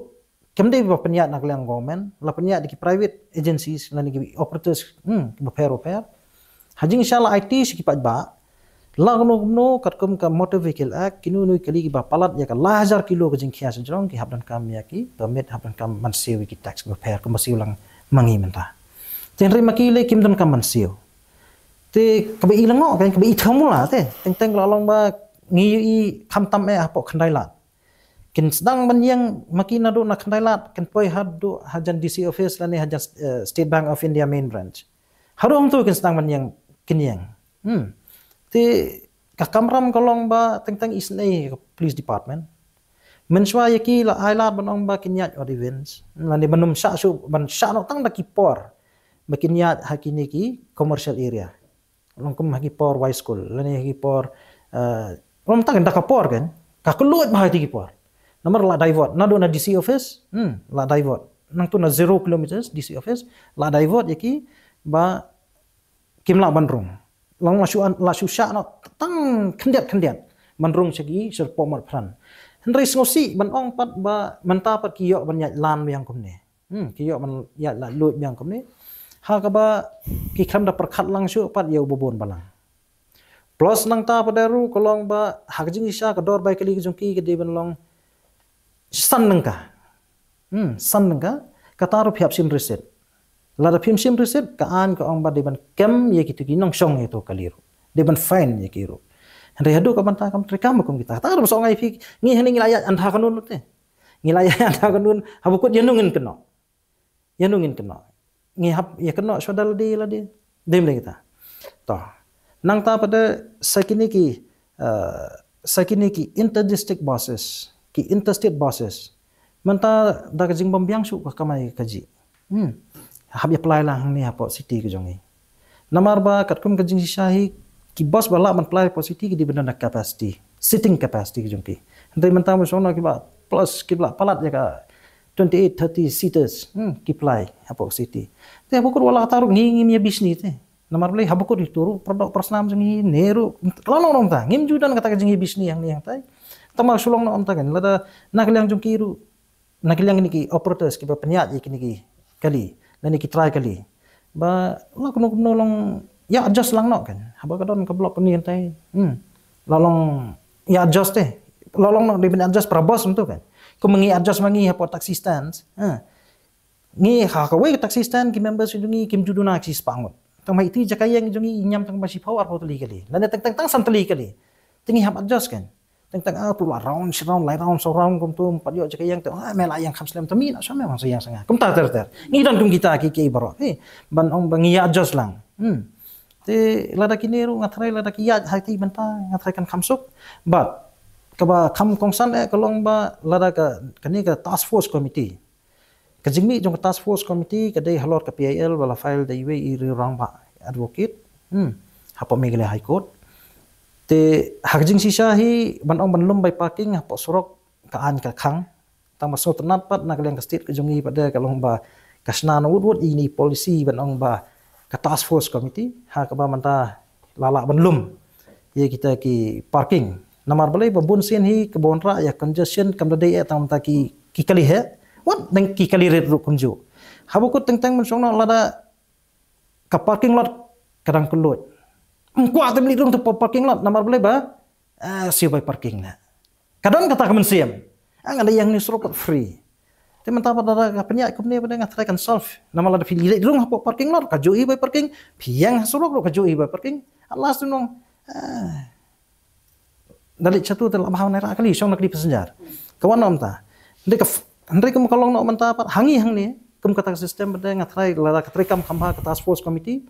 kam dei ba pynïaid na ka liang government, la pynïaid da ki private agencies lane ki operators, hmm, kiba pher ba pher. Ha jingshisha la aiti sha ki paidbah, la kumno kumno katkum ka Motor Vehicle Act, kino kino kali kiba palat ïa ka lai hajar kilo ka jingkhia sha jrong ki hap donkam ïa ki permit, hap donkam ban siew ïa ki tax kiba pher kumba siew lang ma ngi mynta. Te hynrei ma ki lei kim donkam ban siew. Te kaba i lyngngoh kan, kaba i thamula te. Teng teng la long ba ngi ïohi khamtam eh hapoh Khyndailad. Kin sdang ban ïeng ma ki naduh na Khyndailad, kin poi haduh hajan D C office lane hajan, eh, State Bank of India main branch. Haduh hangto kin sdang ban ïeng, kin ïeng. Hmm. Te ka kamram ka long ba teng teng isynei ka police department. Mynshuwa ïa ki la ai lad ban ong ba kin ïaid odd events. Lane ban ym shah shuh, ban shah noh tang da ki por ba kin ïaid ha kine ki commercial area. Long kum ha ki por Y school lane ha ki por, eh, long tang da ka por kan. Ka kylluid bha ha ki por. Namar la divert naduh na D C office, hmm, la divert. Nangtu na zero kilometers D C office, la divert ïa ki ba kim lah ban rung. Long la shu an, la shu shah noh tang khyndiat khyndiat ban rung sha ki sha Pyrmawlai. Hynrei sngewsih ban ong pat ba mynta pat ki ïoh ban ïaid lan biang kumne. Hmm, ki ïoh ban ïaid la luid biang kumne. Ha kaba ki khlem da pyrkhat lang shuh pat ïa u ba bun balang. Plus nangta pat de ruh ka long ba ha ka jingshisha ka dor bai kali ka jong ki ka dei ban long san tyngka. Hmm, san tyngka, kata ruh phi hap shim receipt. Lada phim shim receipt, ka aiñ ka ong ba dei ban kem ïa kitu ki nongshong ïa tu kali ruh. Dei ban fine ïa ki ruh. Hynrei haduh ka bynta kam trei kam kum kita. Ta ka ba song ai phi ngi hangne ngi la ïa anta kanun te. Ngi la ïa anta kanun haba kut ïa nungin keno. Ïa nungin keno. Ngi hap ïa keno shuwa da lade lade. Dem le kita. To. Nangta pat de sa kine ki uh, sa kine ki inter-district buses, ki interstate buses. Mynta da ka jingbym biang shuh ka kamai kajih. Hmm. Hap ïa plie lang hangne hapoh city ka jong ngi. Namar ba katkum ka jingshisha hi ki bus ba lah ban plie hapoh city ki dei ban don da capacity, seating capacity ka jong ki. Hynrei mynta ma shong na ki ba plus ki ba lah palat ïa ka twenty-eight, thirty seaters. Hmm, ki plie hapoh city. Te hapoh kut wala kata ruh ngi ngim ïa bishni te. Namar balei haba kut ïa tu ruh pyrdoh pyrsnam jong ngi ne ruh. Ka long nongta ngim ju don kata ka jingïa bishni hangne hangtai. Tang ba shu long nongta kan lada na ka liang jong ki ruh. Na ka liang kine ki operators kiba pynïaid ïa kine ki kali lane ki trai kali. Ba la kumno kumno long ïa adjust lang noh kan. Haba ka don ka block kane hangtai. Hmm. La long ïa adjust te. La long noh dei ban adjust para bus tu kan. Kum ngi adjust ma ngi hapoh taxi stands. Ha. Ngi ha kawei ka taxi stand ki members jong ngi kim ju duna ki spah ngut. Tang ba iti jaka ïeng jong ngi ñiam tang ba shiphew arphew tylli kali. Lane tang tang tang san tylli kali. Te ngi hap adjust kan. Tang tang ah tu la round shi round lai round saw round kumtu pat ïoh jaka ïeng te ah me la ïeng kham slem te mi na sha me wan sa ïeng sanga. Kumta ter ter. Ngi don kum kita ki ki baroh. He ban ong ba ngi ïa adjust lang. Hmm. Te lada kine ruh nga tharai lada ki ïaid ha ki bynta nga tharai kan kham suk. But kaba kham kongsan eh ka long ba lada ka kane ka task force committee. Ka jingmih jong ka task force committee ka dei halor ka P I L ba la file da iwei i riewrangbah advocate. Hmm. Hapoh Meghalaya High Court. Te ha ka jingshisha hi ban ong ban lum bai parking hapoh surok ka aiñ ka khang. Tang ba sngewtynnat pat na ka liang ka state ka jong ngi pat de ka long ba ka shna na wut wut ine i policy ban ong ba ka task force committee ha kaba mynta la lah ban lum ïa kita ki parking. Namar balei ba bun sien hi kaba wanrah ïa congestion kam da dei eh tang mynta ki ki kali heh. Wat dang ki kali rit ruh kumjuh. Haba kut teng teng ban shong noh lada ka parking lot ka dang kylluid. Ym kwah te mlih rung te parking lot namar balei ba eh siew bai parking na. Ka don kata ka mynsiem. Ah, nga da ïa ngi surok pat free. Te mynta pat da ka pynïaid kumne pat nga try kan solve. Namar lada phi leit rung hapoh parking lot ka ju i bai parking. Phi ïeng ha surok ruh ka ju i bai parking. At last tu nong. Ah. Da leit shatu te la bha nai ra kali shong na kali passenger. Ka wan noh mynta. Hynrei ka f- hynrei kum ka long noh mynta pat hangi hangne. Kum kata ka system pat nga try lada ka try kam kham bha ka task force committee.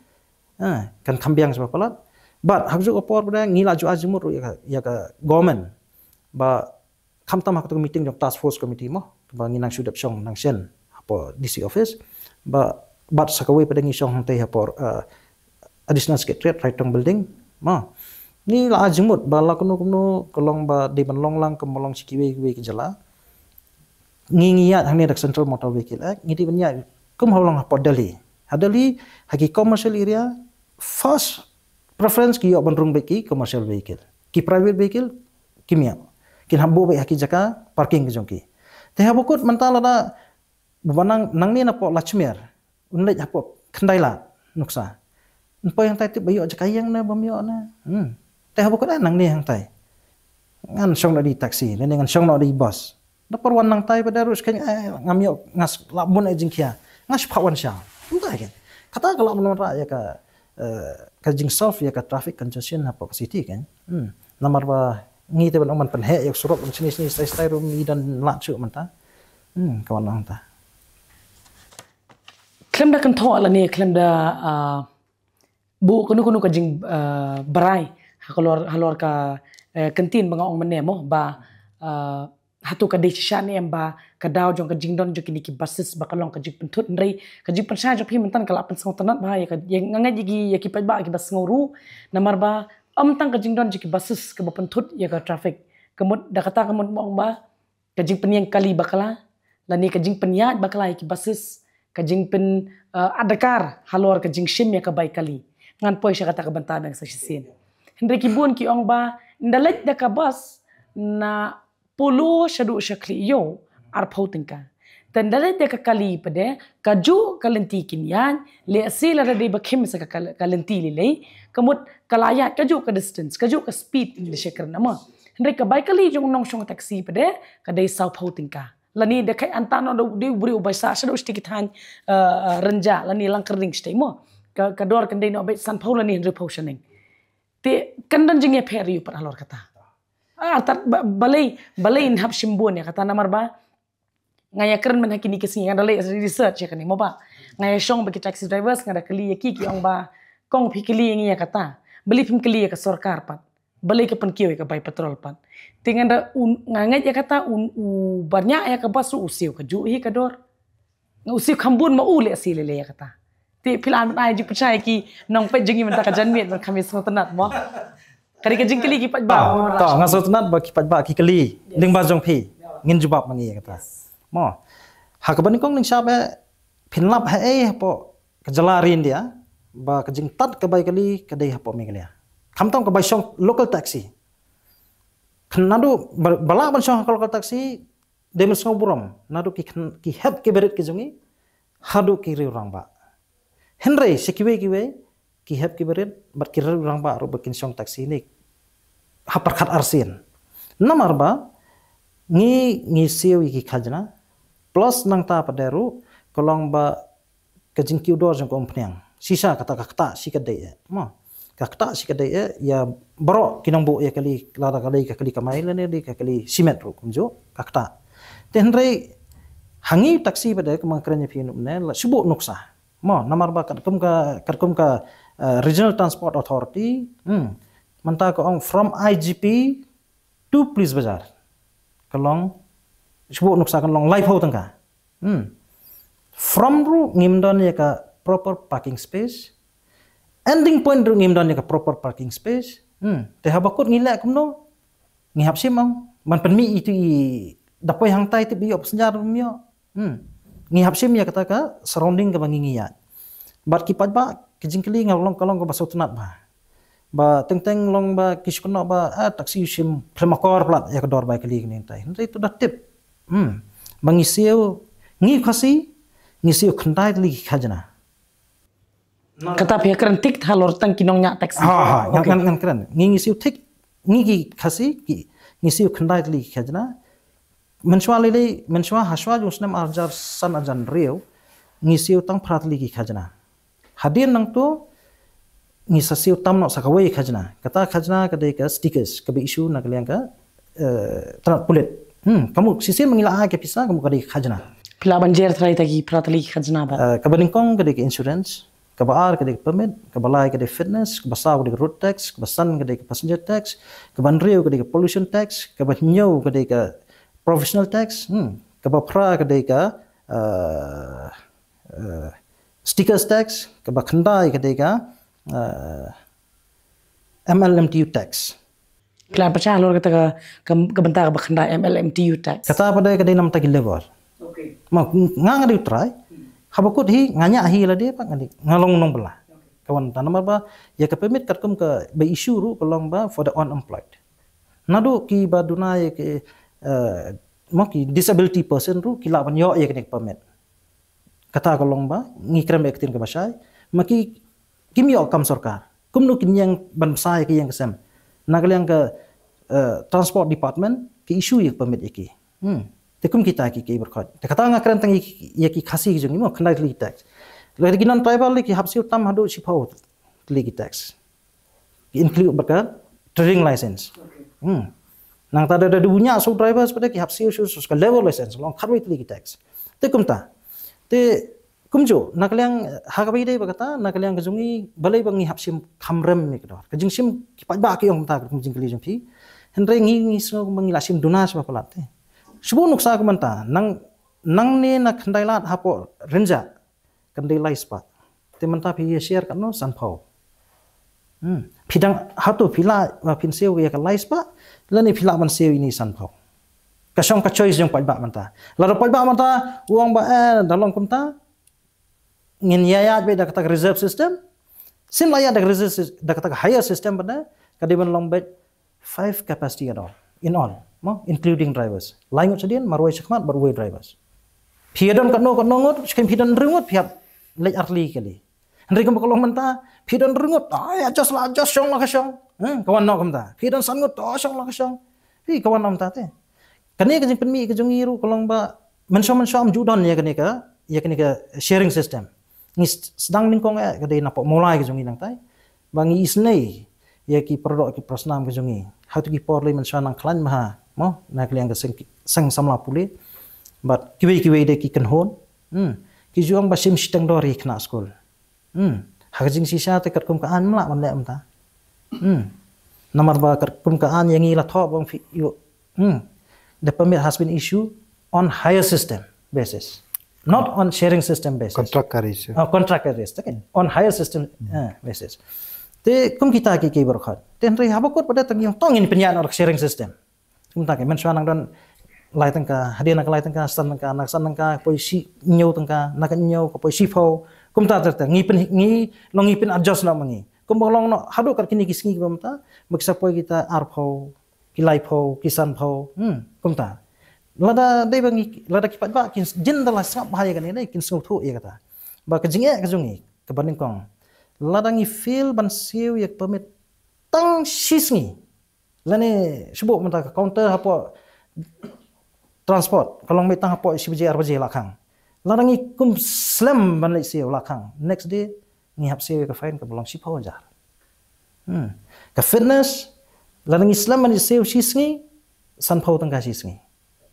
Ah, kan kham biang sha ba palat. But ha kajuh ka por pat ngi la ju ai jingmut ruh ïa ka ïa ka government. Ba khamtam ha kata ka meeting jong task force committee mo ba ngi nang shu dep shong nang shen hapoh D C office ba bat sa kawei pat ngi shong hangtai hapoh uh, additional secretariat Raitong building mo ngi la ai jingmut ba la kumno kumno ka long ba dei ban long lang kum ba long shi kiwei kiwei ki jylla ngi ngi ïaid hangne da ka Central Motor Vehicle Act ngi dei ban ïaid kum ha long hapoh Delhi ha Delhi ha ki commercial area first preference ki ïoh ban rung beit ki commercial vehicle ki private vehicle ki miaw kin hap buh beit ha ki jaka parking ki jong ki te haba kut mynta lada ba nang nangne na poh Lachmer un leit hapoh Khyndai Lad nuksa un poi hangtai tip ba ïoh jaka ïeng ne bym ïoh ne hmm te haba kut ah nangne hangtai ngan shong na di taxi ne ngan shong na di bus da por wan nangtai ba da ruh skhen eh ngam ïoh ngas la bun eh jingkhia ngas pha wan sha kumta ke kata ka la ban ra ïa ka eh, ka jing solve ïa ka traffic congestion hapoh ka city kan hmm namar ba ngi te ban man pynheh ïa ka surok ban sini sini stai stai rum i dan la chu mynta hmm ka wan nangta khlem da kan thoh la ne khlem da uh, bu kunu kunu ka jing uh, barai halor halor ka uh, kentin ba nga ong mane mo ba uh, hatu ka dei shisha ne em ba ka daw jong ka jingdon jong kini ki basis ba ka long ka jingpynthut nrei ka jingpynshai jong phi myntan ka la pynsngewtynnat ba ya ka ya nga ngai ya ki ya ki paidbah ki ba sngew ru namar ba am tang ka jingdon jong ki basis ka ba pynthut ya ka traffic ka mut da kata ka mut mong ba ka jingpynïeng kali bakla lane ka jingpynïaid bakla ya ki basis ka jingpyn uh, adakar halor ka jingshim ya ka bai kali ngan poi sha kata ka bynta dang sa shisien hynrei ki bun ki ong ba nda leit da ka bas na polo shaduh sha khlieh ïew arphew tyngka. Te nda leit da ka kali pade ka juh ka lynti kin ïaid leh si lada dei ba khim sa ka lynti lei lei ka mut ka la ïaid ka juh ka distance ka juh ka speed nda shakar nama. Hynrei ka bai kali jong nongshong taxi pade ka dei sawphew tyngka. Lani da khat anta no da dei u briew bai sa shaduh shti ki thaiñ rynja lani lang kyrning shti mo. Ka dor kan dei no bai sanphew lani hynriewphew shaneng. Te kan don jingïapher ïa u pat halor kata. Ah, tat ba, balei, balei yn hap shim bun ïa kata namar ba nga ïakren mynta ha kine ki sngi, nga da leh research ïa kane mo ba. Nga ïashong bad ki taxi drivers, nga da kylli ïa ki, ki ong ba, kong phi kylli ïa ngi ïa kata, balei phim kylli ïa ka sorkar pat? Balei ka pynkiew ïa ka bai petrol pat? Te nga da un, nga ngeit ïa kata, un, u byrngia ïa ka bus ruh u siew kajuh hi ka dor. U siew kham bun ma u leh siew lei lei ïa kata. Te phi lah ban ai jingpynshai ki nongpeit jong ngi mynta ka janmiet ban kham sngewtynnat mo. Ka dei ka jingkylli ki paidbah. Ta, ta, nga sngewtynnat ba ki paidbah ki kylli. Yes. Lyngba jong phi. Ngin jubab ma ngi ïa kata. Mo. Ha kaba nyngkong nyngshap eh, phin lap haei hapoh ka jylla ri India ba ka jingtat ka bai kali ka dei hapoh Meghalaya. Khamtam ka bai shong local taxi. Khnang naduh ba, ba lah ban shong ha ka local taxi, dei ban sngewburom naduh ki khen-, ki hep ki barit ki jong ngi haduh ki riew rangbah. Hynrei sha kiwei kiwei ki hep ki barit bad ki riew rangbah ruh ba kin shong taxi ne ha pyrkhat arsien. Namar ba ngi, ngi siew ïa ki khajna, plus nangta pat de ruh ka long ba ka jingkiew dor jong ka umphniang. Shisha kata ka ktah shi ka dei eh. Mo. Ka ktah shi ka dei eh, ïa baroh ki nongbuh ïa kali, lada ka dei ka kali kamai lane dei ka kali shimet ruh kumjuh ka ktah. Te hynrei ha ngi taxi pat de, kumba nga kren ïa phi mynne, la shu buh nuksa. Mo, namar ba katkum ka, katkum ka, eh, Regional Transport Authority, hmm, mynta ka ong from I G P to Police Bazar. Ka long, shu buh nuksa, ka long laiphew tyngka. Hmm. From ruh ngim don ïa ka proper parking space. Ending point ruh ngim don ïa ka proper parking space. Hmm. Te haba kut ngi leh kumno? Ngi hap shim ong ban pynmih itu i da poi hangtai, tip ïoh passenger ruh ym ïoh. Hmm. Ngi hap shim ïa kata ka surrounding kaba ngi, ngi ïaid. Bad ki paidbah, ki jingkylli nga long, ka long kaba sngewtynnat bha. Ba teng teng long ba ki shu kynnoh ba, ah, taxi u shim khlem akor palat ïa ka dor bai kali kane tai. Hynrei to da tip. Hmm. Ba ngi siew, ngi Khasi, ngi siew khyndai tylli ki khajna. Kata phi kren thik halor tang ki nongñiah taxi. Ha, ha, ngan, okay, ngan, ngan kren. Ngi, ngi siew thik, ngi ki Khasi, ki, ngi siew khyndai tylli ki khajna. Mynshuwa lei lei, mynshuwa, hashwa jong u snem ar hajar san, ar hajar hynriew, ngi siew tang phra tylli ki khajna. Hadien nangto, ngi sa siew tam noh sa kawei khajna. Kata khajna ka dei ka stickers, kaba issue na ka liang ka, eh, tnat pulit. Hmm, ka mut shisien ba ngi la ai ka pisa, ka mut ka dei ka khajna. Phi lah ban jer trai ta ki phra tylli ki khajna ba? Eh, kaba nyngkong ka dei ka insurance, kaba ar ka dei ka permit, kaba lai ka dei fitness, kaba saw ka dei ka road tax, kaba san ka dei ka passenger tax, kaba hynriew ka dei ka pollution tax, kaba hynñiew ka dei ka professional tax, hmm, kaba phra ka dei ka, eh, eh, stickers tax, kaba khyndai ka dei ka, eh, M L M T U tax. Phi lah ban pynshai halor kata ka, ka, ka bynta kaba khyndai, M L M T U tax. Kata pat de ka dei namar ki labour. Okay. Ma, nga, nga dei u trai. Hmm. Haba kut hi, nga ñiah hi lade pat nga dei, nga long nongbylla. Okay. Ka wan ta namar ba ïa ka permit katkum kaba issue ruh ka long ba for the unemployed. Naduh kiba duna ïa ki, eh, ma ki disability person ruh ki lah ban ïoh ïa kane ka permit. Kata ka long ba ngi kren bad ka ktien kaba shai, ma ki, kim ïoh kam sorkar. Kumno kin ïeng ban bsa ïa ka ïing ka sem? Na ka liang ka, eh, transport department ki issue ïa ka permit ïa ki. Hmm. Te kum kita ki, ki bor khot. Te kata nga kren tang ïa ki, ïa ki Khasi ki jong ngi mo, khyndai tylli ki tax. Lada ki non tribal ki hap siew tam haduh shiphew tylli ki tax. Ki include bad ka trading license. Okay. Hmm. Nangta da, da, da buh ñiah shu drivers pat de ki hap siew shu, shu ka labour license, long khatwei tylli ki tax. Te kumta. Te kumjuh, na ka liang, ha kaba ïadei bad kata, na ka liang ka jong ngi, balei ba ngi hap shim kham rem ïa ka dor. Ka jingshim ki paidbah ki ong kumta, ka jingkylli jong phi. Hynrei ngi, ngi sngew ba ngi la shim duna shibun palat te. Shu buh nuksa kumta, nang, nangne na Khyndai Lad hapoh Rynjah kan dei lai spah. Te mynta phi ïa share katno? Sanphew. Hmm. Phi dang, hato phi lah ba phin siew ïa ka lai spah, lane phi lah ban siew ïa ine i sanphew? Ka shong ka choice jong paidbah mynta. Lada paidbah mynta u ong ba, eh, da long kumta, ngin ïa ïaid beit da kata ka reserve system. Sim la ïaid da ka reserve sys-, da kata ka higher system pat de, ka dei ban long beit five capacity at all, in all, mo, including drivers. Lai ngut shadien, marwei shakhmat, bad uwei drivers. Phi ïa don katno katno ngut, shu kum phi don hynriew ngut, phi hap leit artylli ki kali. Hynrei kumba ka long mynta, phi don hynriew ngut, ai, adjust la adjust, shong la ka shong. Hmm, ka wan noh kumta. Phi don san ngut, oh, shong la ka shong. Phi, ka wan noh kumta te. Kane ka jingpynmih ka jong ngi ruh ka long ba mynshuwa mynshuwa ym ju don ïa kane ka, ïa kane ka sharing system. Ngi s-, sdang nyngkong eh ka dei napoh Mawlai ka jong ngi nangtai. Ba ngi isynei, ïa ki para doh ki para snam ka jong ngi. Hato ki por lei mynshuwa nang khlaiñ bha, mo, na ka liang ka seng, seng samla pule. Bad kiwei kiwei de ki kynhun. Hmm. Ki ju ong ba shim shiteng dor ïa ki khynnah skul. Hmm. Ha ka jingshisha te katkum ka aiñ ym lah ban leh mynta. Hmm. Namar ba katkum ka aiñ ïa ngi la thoh ba ong phi ïoh. Hmm. The permit has been issued on hire system basis, not on sharing system basis. Contract ka issue. Oh, contract ka issue, okay. On hire system, eh, basis. Te kum kita ki ki baroh khat. Te hynrei haba kut pat da tang ïong tang ngin pynïaid noh sharing system. Kumta ki mynshuwa nang don lai tyngka, hadien na ka lai tyngka, san tyngka, na ka san tyngka ka poi shi hynñiew tyngka, na ka hynñiew ka poi shiphew. Kumta ter ter ngi pyn, ngi long ngi pyn-adjust noh ma ngi. Kumba long noh haduh kat kine ki sngi kiba mynta ba ki sa poi kita arphew, ki laiphew, ki sanphew. Hmm, kumta. Lada dei ba ngi, lada ki paidbah kin jin da la sngap bha ïa kane ne, kin sngewthuh ïa kata. Ba ka jingeh ka jong ngi kaba nyngkong, lada ngi fail ban siew ïa ka permit tang shi sngi, lane shu buh mynta ka counter hapoh transport ka long mih tang hapoh shi baje ar baje la khang. Lada ngi kum slem ban leit siew la khang, next day ngi hap siew ïa ka fine kaba long shiphew hajar. Hmm. Ka fitness, lada ngi slem ban leit siew shi sngi, sanphew tyngka shi sngi.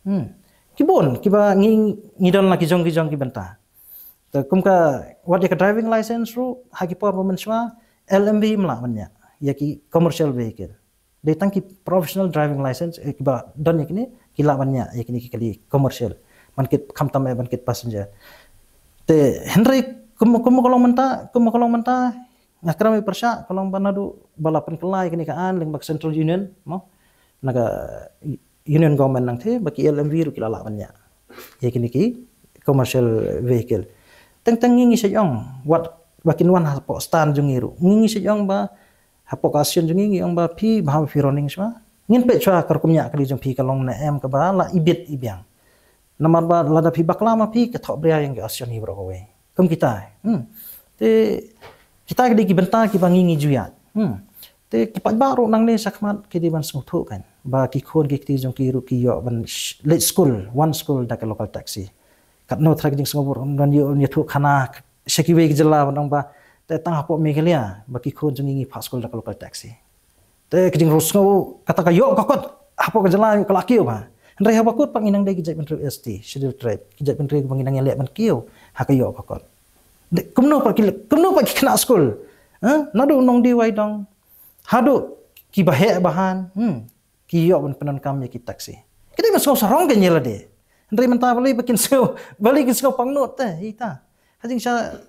Hmm. Ki bun kiba ngi, ngi don la ki jong ki jong ki bynta. Te kum ka, wat ïa ka driving license ruh ha ki por ba mynshuwa L M V ym lah ban ñiah ïa ki commercial vehicle. Dei tang ki professional driving license, eh, kiba don ïa kine ki lah ban ñiah ïa kine ki kali commercial, ban kit, khamtam eh ban kit passenger. Te hynrei kum, kum ka long mynta, kum ka long mynta, nga kren ïa pyrshah ka long ba naduh ba la pynkylla ïa kane ka aiñ lyngba ka Central Union, mo, na ka Union Government nangtei, ba ki L M V ruh ki la lah ban ñiah ïa kine ki commercial vehicle. Teng teng ngi ngi shait ong, wat ba kin wan hapoh stand jong ngi ruh, ngi ngi shait ong ba hapoh ka association jong ngi ngi ong ba phi ba haba phi running shuwa, ngin peit shuwa ka rukom ñiah kali jong phi ka long ne em kaba la ibit ibiang. Namar ba lada phi bakla ma phi ka thoh bria ïa ngi association hi baroh kawei. Kum kita. Hmm. Te kita ki dei ki bynta kiba ngi ngi ju ïaid. Hmm. Te ki paidbah ruh nangne shakhmat ki dei ban sngewthuh kan ba ki khun ki kti jong ki ruh ki ïoh ban sh-, leit skul, wan skul da ka local taxi. Katno trai ka jingsngewbha ban ïoh ïathuh khana sha kiwei ki jylla ban ong ba te tang hapoh Meghalaya ba ki khun jong ngi ngi phah skul da ka local taxi. Te ka jingrwai sngew kata ka ïoh ka kot hapoh ka jylla ka la kiew ba. Hynrei haba kut pat ngi nang dei ki jaitbynriew S T, Scheduled Tribe, ki jaitbynriew ba ngi nang ïaleh ban kiew ha ka ïoh ka kot. Te kumno pat ki, kumno pat ki khynnah skul, eh, naduh nongdie wai dong haduh kiba heh ba han, hmm, ki ïoh ban pyndonkam ïa ki taxi. Ki dei ban sngew sarong kein ïa lade. Hynrei mynta balei ba kin sngew, balei kin sngew pangnud te ita. Ha jingshisha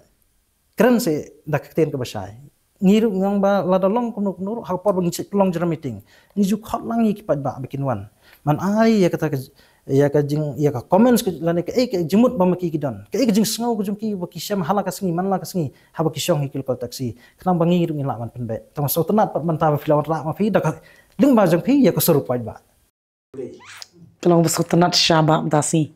kren seh da ka ktien kaba shai. Ngi ruh ngi ong ba lada long kumno kumno ruh ha ka por ba ngi check long jingïalang meeting, ngi ju khot lang ïa ki paidbah ba kin wan. Man ai ïa kata ka, ïa ka jing, ïa ka comments ka lane kaei ka jingmut ba ma ki ki don, kaei ka jingsngew ka jong ki ba ki shem ha la ka sngi man la ka sngi haba ki shong ha ki local taxi. Khnang ba ngi ruh ngin lah ban pynbeit. Tang sngewtynnat pat mynta ba phi la wanrah ma phi da ka lyngba jong phi ïa ka sur u paidbah. Ka long ba sngewtynnat sha ba mynta shi.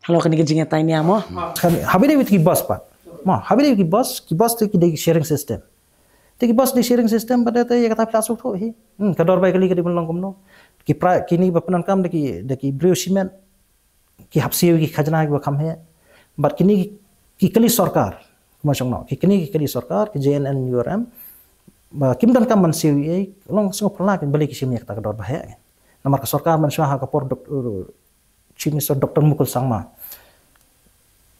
Halor kane ka jingïatai nia mo. Kan, haba dei ki bus pat. Mo, haba dei ki bus, ki bus te ki dei sharing system. Te ki bus dei sharing system pat te ïa kata phi la sngewthuh hi. Hmm, ka dor bai kali ka dei ban long kumno. Ki pra, kine ba pyndonkam da ki, da ki briew shimet. Ki hap siew ki khajna kiba kham heh. Bad kine ki, ki kali sorkar. Kumba shong noh. Ki kine ki kali sorkar, ki J N N U R M. Ba kim donkam ban siew ei, long sngewpyrla ki balei ki shim ïa kata ka dor ba heh. Namar ka sorkar mynshuwa ha ka por Dok-, uh, Chief Minister Doctor Mukul Sangma.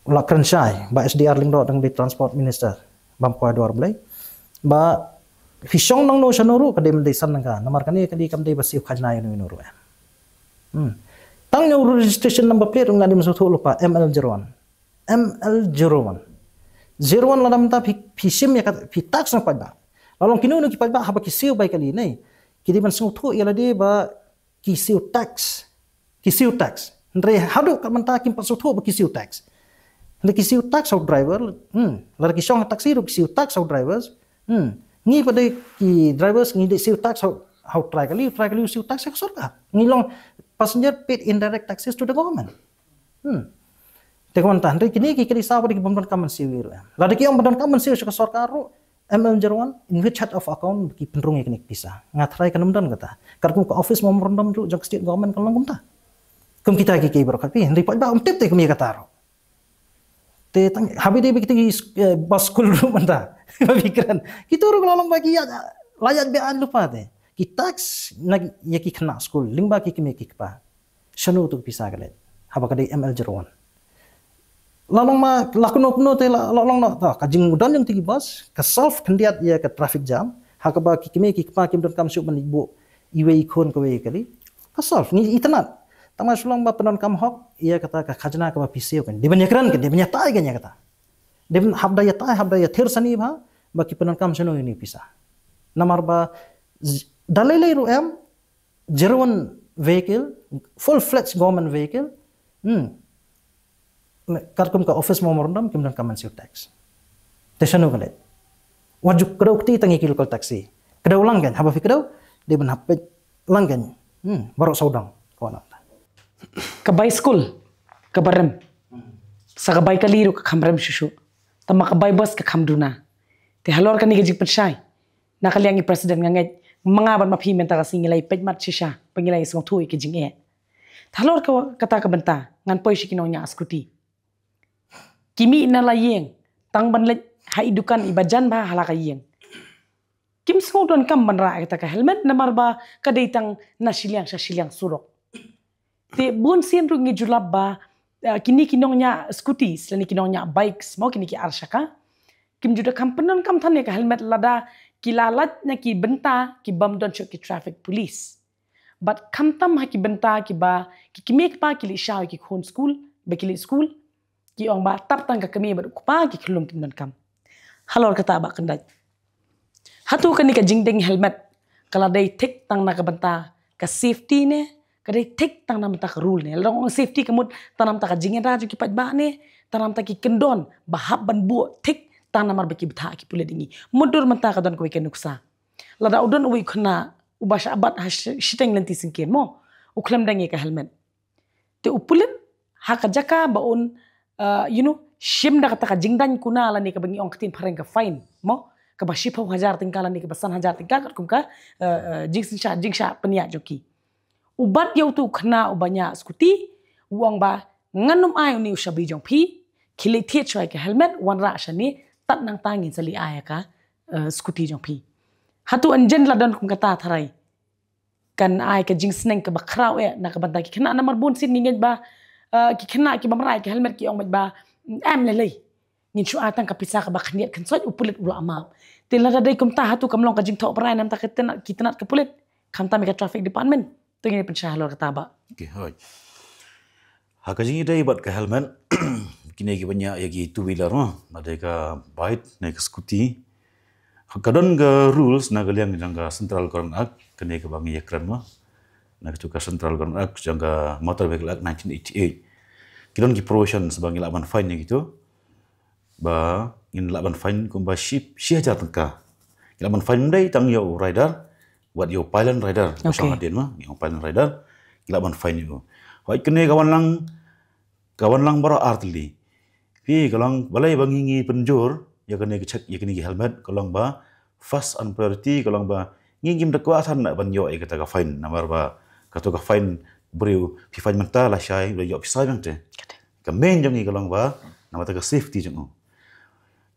La kren shai ba S D R Lyngdoh dang dei Transport Minister bam kwai dwar Blei. Ba phi shong nangno shano ruh ka dei, dei san nangka. Namar kane ka dei kam dei ba siew khajna ïano ïano ruh. Hmm. Tang ïa u registration number plate ruh nga dei mynsngewthuh lypa M L zero one. M L zero one. Zero one lada mynta phi, phi shim ïa ka, phi tax na paidbah. La long kino kino ki paidbah haba ki siew bai kali ne. Ki dei ban sngewthuh ïa lade ba ki siew tax. Ki siew tax. Hynrei haduh ka mynta kim pat sngewthuh ba ki siew tax. Hynrei ki siew tax ha u driver. Hmm. Lada ki shong ha taxi ruh ki siew tax ha u drivers. Hmm. Ngi pat dei ki drivers ngi dei siew tax ha u, ha u trai kali, u trai kali u siew tax ha ka sorkar. Ngi long passenger paid indirect taxes to the government. Hmm. Te ka mynta hynrei kine ki kali saw pat dei ki bym donkam ban siew ruh. Lada ki ong bym donkam ban siew sha ka sorkar ruh, M L zero one, in which head of account ki pynrung ïa kine ki pisa? Nga tharai kan ym don kata. Katkum ka office memorandum ruh jong ka state government kan long kumta. Kum kita ki, ki baroh khat phi, hynrei paidbah um tip te kum ïa kata ruh. Te tang, haba dei ba kita ki, eh, bus school ruh mynta. Ba phi kren. Kito ruh ka la long ba ki ïaid, La ïaid beit lypa te. Ki tax na ïa ki khynnah skul lyngba ki kmie ki kpa. Shano tu pisa ka leit? Haba ka dei M L zero one. La long ma la kano kano te la long na ta ka jingdon jong ki bus ka solve khyndiat ïa ka traffic jam. Ha kaba ki kmie ki kpa kim donkam shuh ban buh iwei i khun kawei i kali. Ka solve ngi itynnad. Tang ma shu long ba pyndonkam hok ïa kata ka khajna kaba pisa kan. Dei ban ïakren kan, dei ban ïatai kan ïa kata. Dei ban hap da ïatai, hap da ïathir sani bha ba ki pyndonkam shano ïa uni pisa. Namar ba da lei lei ruh em zero one vehicle, full fledged government vehicle. Hmm. Katkum ka office memorandum kim donkam ban siew tax. Te shano ka leit? Wat ju kdew kti tang ïa ki local taxi. Kdew lang kan, haba phi kdew dei ban hap peit lang kan. Hmm, baroh sawdong. Ka bai skul ka barem. Sa ka bai kali ruh ka kham rem shuh shuh. Tang ma ka bai bus ka kham duna. Te halor kane ka jingpynshai na ka liang i president nga ngeit ma nga bad ma phi mynta ka sngi ngi la ïa peit mat shisha ba ngi la ïa sngewthuh ïa ka jingeh. Te halor kata ka bynta ngan poi sha ki nongñiah scooty. Ki mih na la ïing tang ban leit ha i dukan iba jan bha ha la ka ïing. Kim sngewdonkam ban rah ïa kata ka helmet namar ba ka dei tang na shiliang sha shiliang surok. Te bun sien ruh ngi ju lap ba kine ki nongñiah scooty lane ki nongñiah bikes mo, kine ki ar shaka kim ju da kham pyndonkam than ïa ka helmet lada ki la lait na ki bynta ki bym don shuh ki traffic police. Bad khamtam ha ki bynta kiba ki kmie kpa ki leit shaw ïa ki khun skul ba ki leit skul, ki ong ba tap tang ka kmie bad u kpa ki khyllung kim donkam. Halor kata Bah Kyndait, hato kane ka jingdeng helmet ka la dei thik tang na ka bynta ka safety ne ka dei thik tang na bynta ka rule ne? Lada ong safety ka mut tang na bynta ka jingïada jong ki paidbah ne tang na bynta ki kyndon ba hap ban buh thik tang namar ba ki bthah ki pulit ïa ngi? Mutdur mynta ka don kawei ka nuksa lada u don uwei u khynnah uba shah bat ha shiteng lynti syngkien mo, u khlem deng ïa ka helmet. Te u pulit ha ka jaka ba un, uh, you know, shim da kata ka jingdaiñ kuna lane kaba ngi ong ktien phareng ka fine mo, kaba shiphew hajar tyngka lane kaba san hajar tyngka katkum ka, uh, uh, jingsynshar jingshah pynïaid jong ki. U bat ïa utu u khynnah uba ñiah scooty, u ong ba ngan ym ai une u shabi jong phi, khie leit thied shuwa ïa ka helmet, wanrah shane, tad nangta ngin sa leit ai ïa ka, uh, scooty jong phi. Hato hangne la don kum kata tharai kan ai ka jingsneng kaba khraw eh na ka bynta ki khynnah namar bun sien ngi ngeit ba, uh, ki khynnah ki bym rah ïa ka helmet ki ong beit ba em lei lei ngin shu ai tang ka pisa kaba khyndiat khynsoit, u pulit u la map. Te lada dei kumta hato kam long ka jingthoh brai na bynta ki tnat, ki tnat ka pulit khamtam ïa ka traffic department? To ngin pynshai halor kata Bah. Okay, hoi. Ha ka jingïadei bad ka helmet, kine kiba ñiah ïa ki two wheeler mo, lada ka bike ne ka scooty, ka don ka rules na ka liang jong ka Central Government Act, kane kaba ngi ïakren mo, na katu ka Central Government Act jong ka Motor Vehicle Act nineteen eighty-eight. Ki don ki provisions ba ngi lah ban fine ïa kitu. Ba ngin lah ban fine kumba shi, shi hajar tyngka. Ngi lah ban fine ym dei tang ïa u rider, wat ïa u pillion rider. Ba shong hadien ma, ïa u pillion rider ngi lah ban fine ïa u. Hoi, kane ka wan lang, ka wan lang baroh ar tylli. Phi, ka long balei ba ngi, ngi pynjur ïa kane ka check, ïa kane ka helmet, ka long ba first and priority, ka long ba ngi ngim da kwah than ban ïoh ïa kata ka fine namar ba katu ka fine briew phi fine mynta lashai la ïoh pisa biang te. Ka main jong ngi ka long ba namar ta ka safety jong u.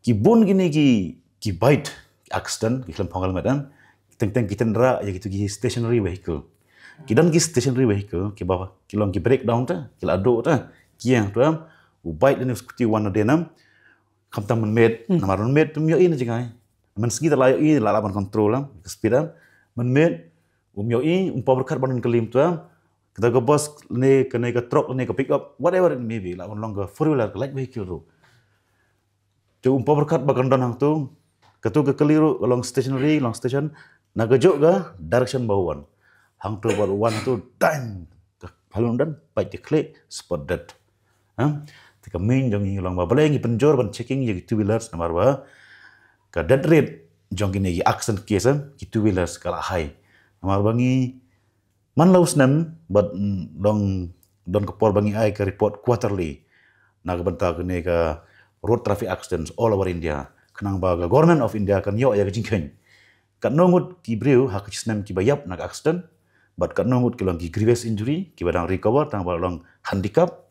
Ki bun kine ki, ki bite, accident, ki khlem phong helmet em, teng teng ki tynrah ïa kitu ki stationary vehicle. Ki don ki stationary vehicle kiba ki long ki breakdown ta, ki la duh ta, ki ïeng tu em, u bite lane u scooty wan hadien em, khamtam mynmiet, namar mynmiet phi ym ïohi na jngai. Mynsngi te la ïohi, la lah ban control em ka speed em, mynmiet um ïohi, um paw byrkhat ban kylli tu em, kata ka bus ne, kane ka truck ne ka pick up, whatever it may be, lah ban long ka four wheeler, ka light vehicle ruh. Te um paw byrkhat ba kan don hangtu, katu ka kali ruh ka long stationary, long station, na kajuh ka direction ba u wan. Hangtu ba u wan hangtu, dang, ka phalun dang, bite te khlieh, spot dead. Ha? Te ka main jong ngi long ba balei ngi pynjur ban checking ïa ki two wheelers namar ba ka death rate jong kine ki accident case, ha, ki two wheelers ka la high. Namar ba ngi man la u snem bad, mm, long don ka por ba ngi ai ka report quarterly na ka bynta kane ka road traffic accidents all over India. Khnang ba ka Government of India kan ïoh ïa ka jingkheiñ. Katno ngut ki briew ha ka snem kiba ïap na ka accident, bad katno ngut ki long ki grievous injury, kiba dang recover, tang ba long handicap,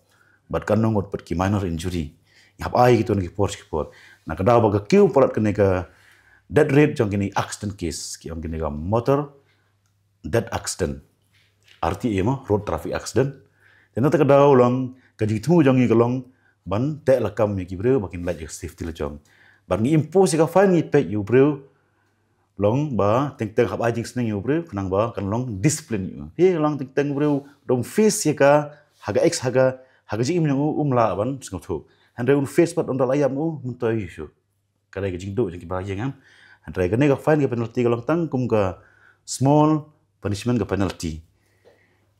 bad katno ngut pat ki minor injury. Ngi hap ai kitu na ki por ki por. Na ka daw ba ka kiew palat kane ka, death rate jong kine accident case, ki ong kine ka motor death accident, R T A mo, road traffic accident. Te na kata ka daw long ka jingthmu jong ngi ka long ban teh lakam ïa ki briew ba kin lait ïa ka safety la jong. Bad ngi impose ïa ka fine, ngi peit ïa u briew long ba teng teng hap ai jingsneng ïa u briew, khnang ba kan long discipline ïa u. Hi long teng teng u briew dom face ïa ka ha ka ex ha ka ha ka jingim jong u, um lah ban sngewthuh. Hynrei un face pat un da la ïap u, myntoi ïa u shuh. Ka dei ka jingduh jong kiba ïeng, em. Hynrei kane ka fine, ka penalty ka long tang kum ka small punishment, ka penalty.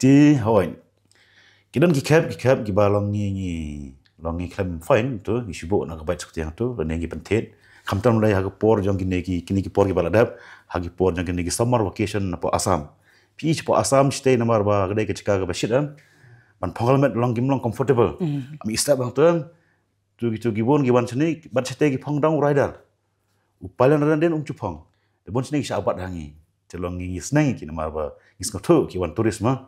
Te hoi, ki don ki khep, ki khep kiba long ngi, ngi long ngi khlem fine tu, ngi shu buh na ka bike scooty hangtu, lane ngi pynthied. Khamtam lei ha ka por jong kine ki, kine ki por kiba la dep, ha ki por jong kine ki summer vacation na poh Assam. Phi i sha poh Assam shatei namar ba ka dei ka jaka kaba shit, em. Ban phong helmet long kim long comfortable. Am i step hangtu, em. Tu ki, tu ki bun ki wan shane, bad shatei ki phong dang u rider. U pilot rider dien um ju phong. Te bun shane ki shah bat ha ngi. Te long ngi, ngi sneng ïa ki namar ba ngi sngewthuh ki wan tourist ma.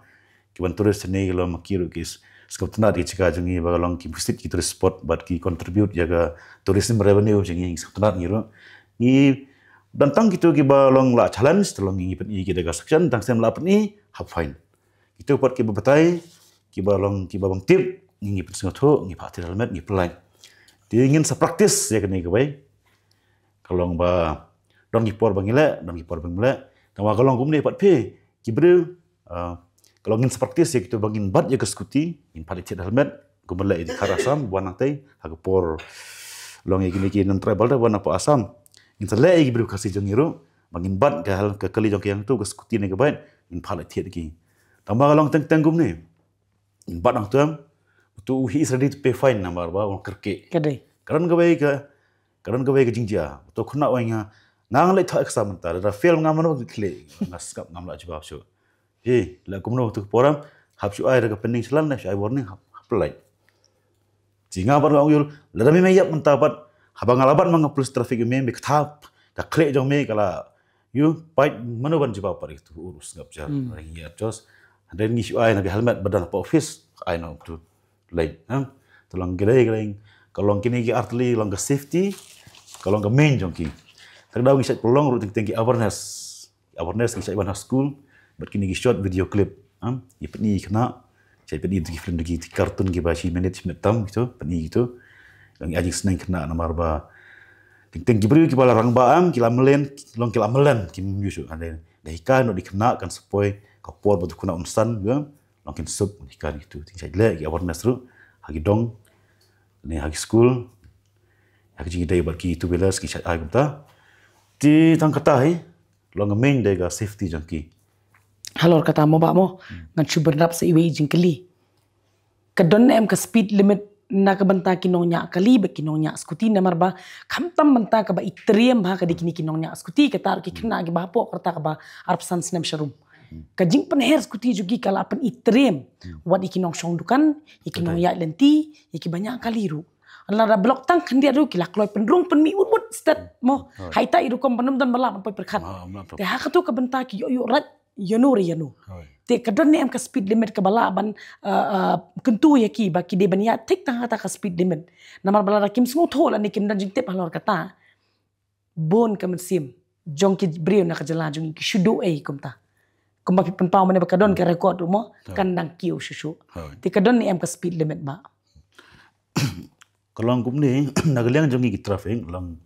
Ki wan tourist shane ki long ma ki ruh ki s-, sngewtynnat ïa ka jaka jong ngi ba long ki visit ki tourist spot bad ki contribute ïa ka tourism revenue jong ngi, ngi sngewtynnat ngi ruh. Ngi don tang kito kiba long la challenge, te long ngi pyni ki da ka sanction, tang shen la pyni hap fine. Kito pat kiba batai, kiba long, kiba bym tip, ngi, ngi pynsngewthuh, ngi phah thied helmet, ngi pynlait. Te ngin sa practice ïa kane kawei. Ka long ba don ki por ba ngi leh, don ki por ba ngim leh. Tangba ka long kumne pat phi, ki briew, ah, ka long ngin sa practice ïa kito ba ngin bat ïa ka scooty, ngin phah thied helmet, kumba leh ïa ki khar Assam, wan nangtei, ha ka por long ïa kine ki non-tribal da wan na poh Assam. Ngin sa leh ïa ki briew Khasi jong ngi ruh, ba ngin bat ka hel-, ka kali jong ki hangtu, ka scooty ne ka bike, ngin phah thied ki. Tangba ka long teng teng kumne. Ngin bat hangtu, em. Uto u, he is ready to pay fine namar ba u kyrkieh. Ka dei. Ka don kawei ka, ka don kawei ka jingjia. Uto u khynnah u ong ïa nga, nga leit thoh exam mynta, lada fail nga mano ba khlieh. Nga sngap, ngam lah jubab shuh. He, leh kumno uto u por, em, hap shu ai da ka pending challan, hap shu ai warning, hap, hap pynlait. Te nga pat nga ong ïa u, lada me me ïap mynta pat, haba nga la bat ma nga police traffic ïa me, me kthap, ka khlieh jong me ka la, ïoh, pait mano ban jubab pat ïa uto u, u sngap jar. Hmm. Ring ïa jos. Hynrei ngi shu ai na ka helmet ba don hapoh office, ai na uto u leit, ha. Te long ki dei, ki dei, ka long kine ki artylli, long ka safety, ka long ka main jong ki. Te ka daw ngi shait pynlong ruh teng teng ki awareness. Awareness ngi shait wan ha school, bad kine ki short video clip, em, ngi pyni ki khynnah, shait pyni ki film, ki, ki cartoon kiba shi minute, shi minute tam, kito, pyni kito. Ngi ai jingsneng khynnah namar ba teng teng ki briew kiba la rangbah, em, ki la mlien, long ki la mlien, kim ïoh shuh, hynrei da hikai noh da ki khynnah kan sa poi ka por ba uto u khynnah un san, em, long kin suk, hikai kito, te ngi shait leh ki awareness ruh ha ki dong, ne ha ki school, ha ki jingïadei bad ki two wheelers, ngi shait ai kumta. Te tang kata hi, long ka main dei ka safety jong ki. Halor kata mo bah mo, hmm, ngan shu bynrap sa iwei i jingkylli. Ka don ne em ka speed limit na ka bynta ki nongñiah kali bad ki nongñiah scooty, namar ba khamtam bynta kaba i triem ha ka dei kine ki nongñiah scooty, kata ruh ki khynnah kiba hapoh ka rta kaba arphew san snem sharum. Hmm. Ka jingpynher scooty jong ki ka la pyn-i triem, hmm, wat ïa ki nongshong dukan, ïa ki, betul, nongïaid lynti, ïa kiba ñiah kali ruh. Lada block tang khyndiat ruh ki la kloi pynrung pynmih wut wut stet mo. Hmm. Ha ita i rukom ba ym don ba lah ban poi pyrkhat. Ah, ym lah. Te ha kato ka bynta ki ïoh ïoh rat ïano re ïano. Hoi. Te ka don ne em ka speed limit kaba lah ban, uh, uh, kyntu ïa ki ba ki dei ban ïaid thik tang ha kata ka speed limit. Namar ba lada kim sngewthuh lane kim don jingtip halor kata, bun ka mynsiem jong ki briew na ka jylla jong ngi ki shu duh ei kumta. Kumba phi pynpaw mynne ba ka don ka record ruh mo, hoi, kan dang kiew shuh shuh. Hoi. Te ka don ne em ka speed limit bah? Ka long kumne, na ka liang jong ngi ki traffic, long,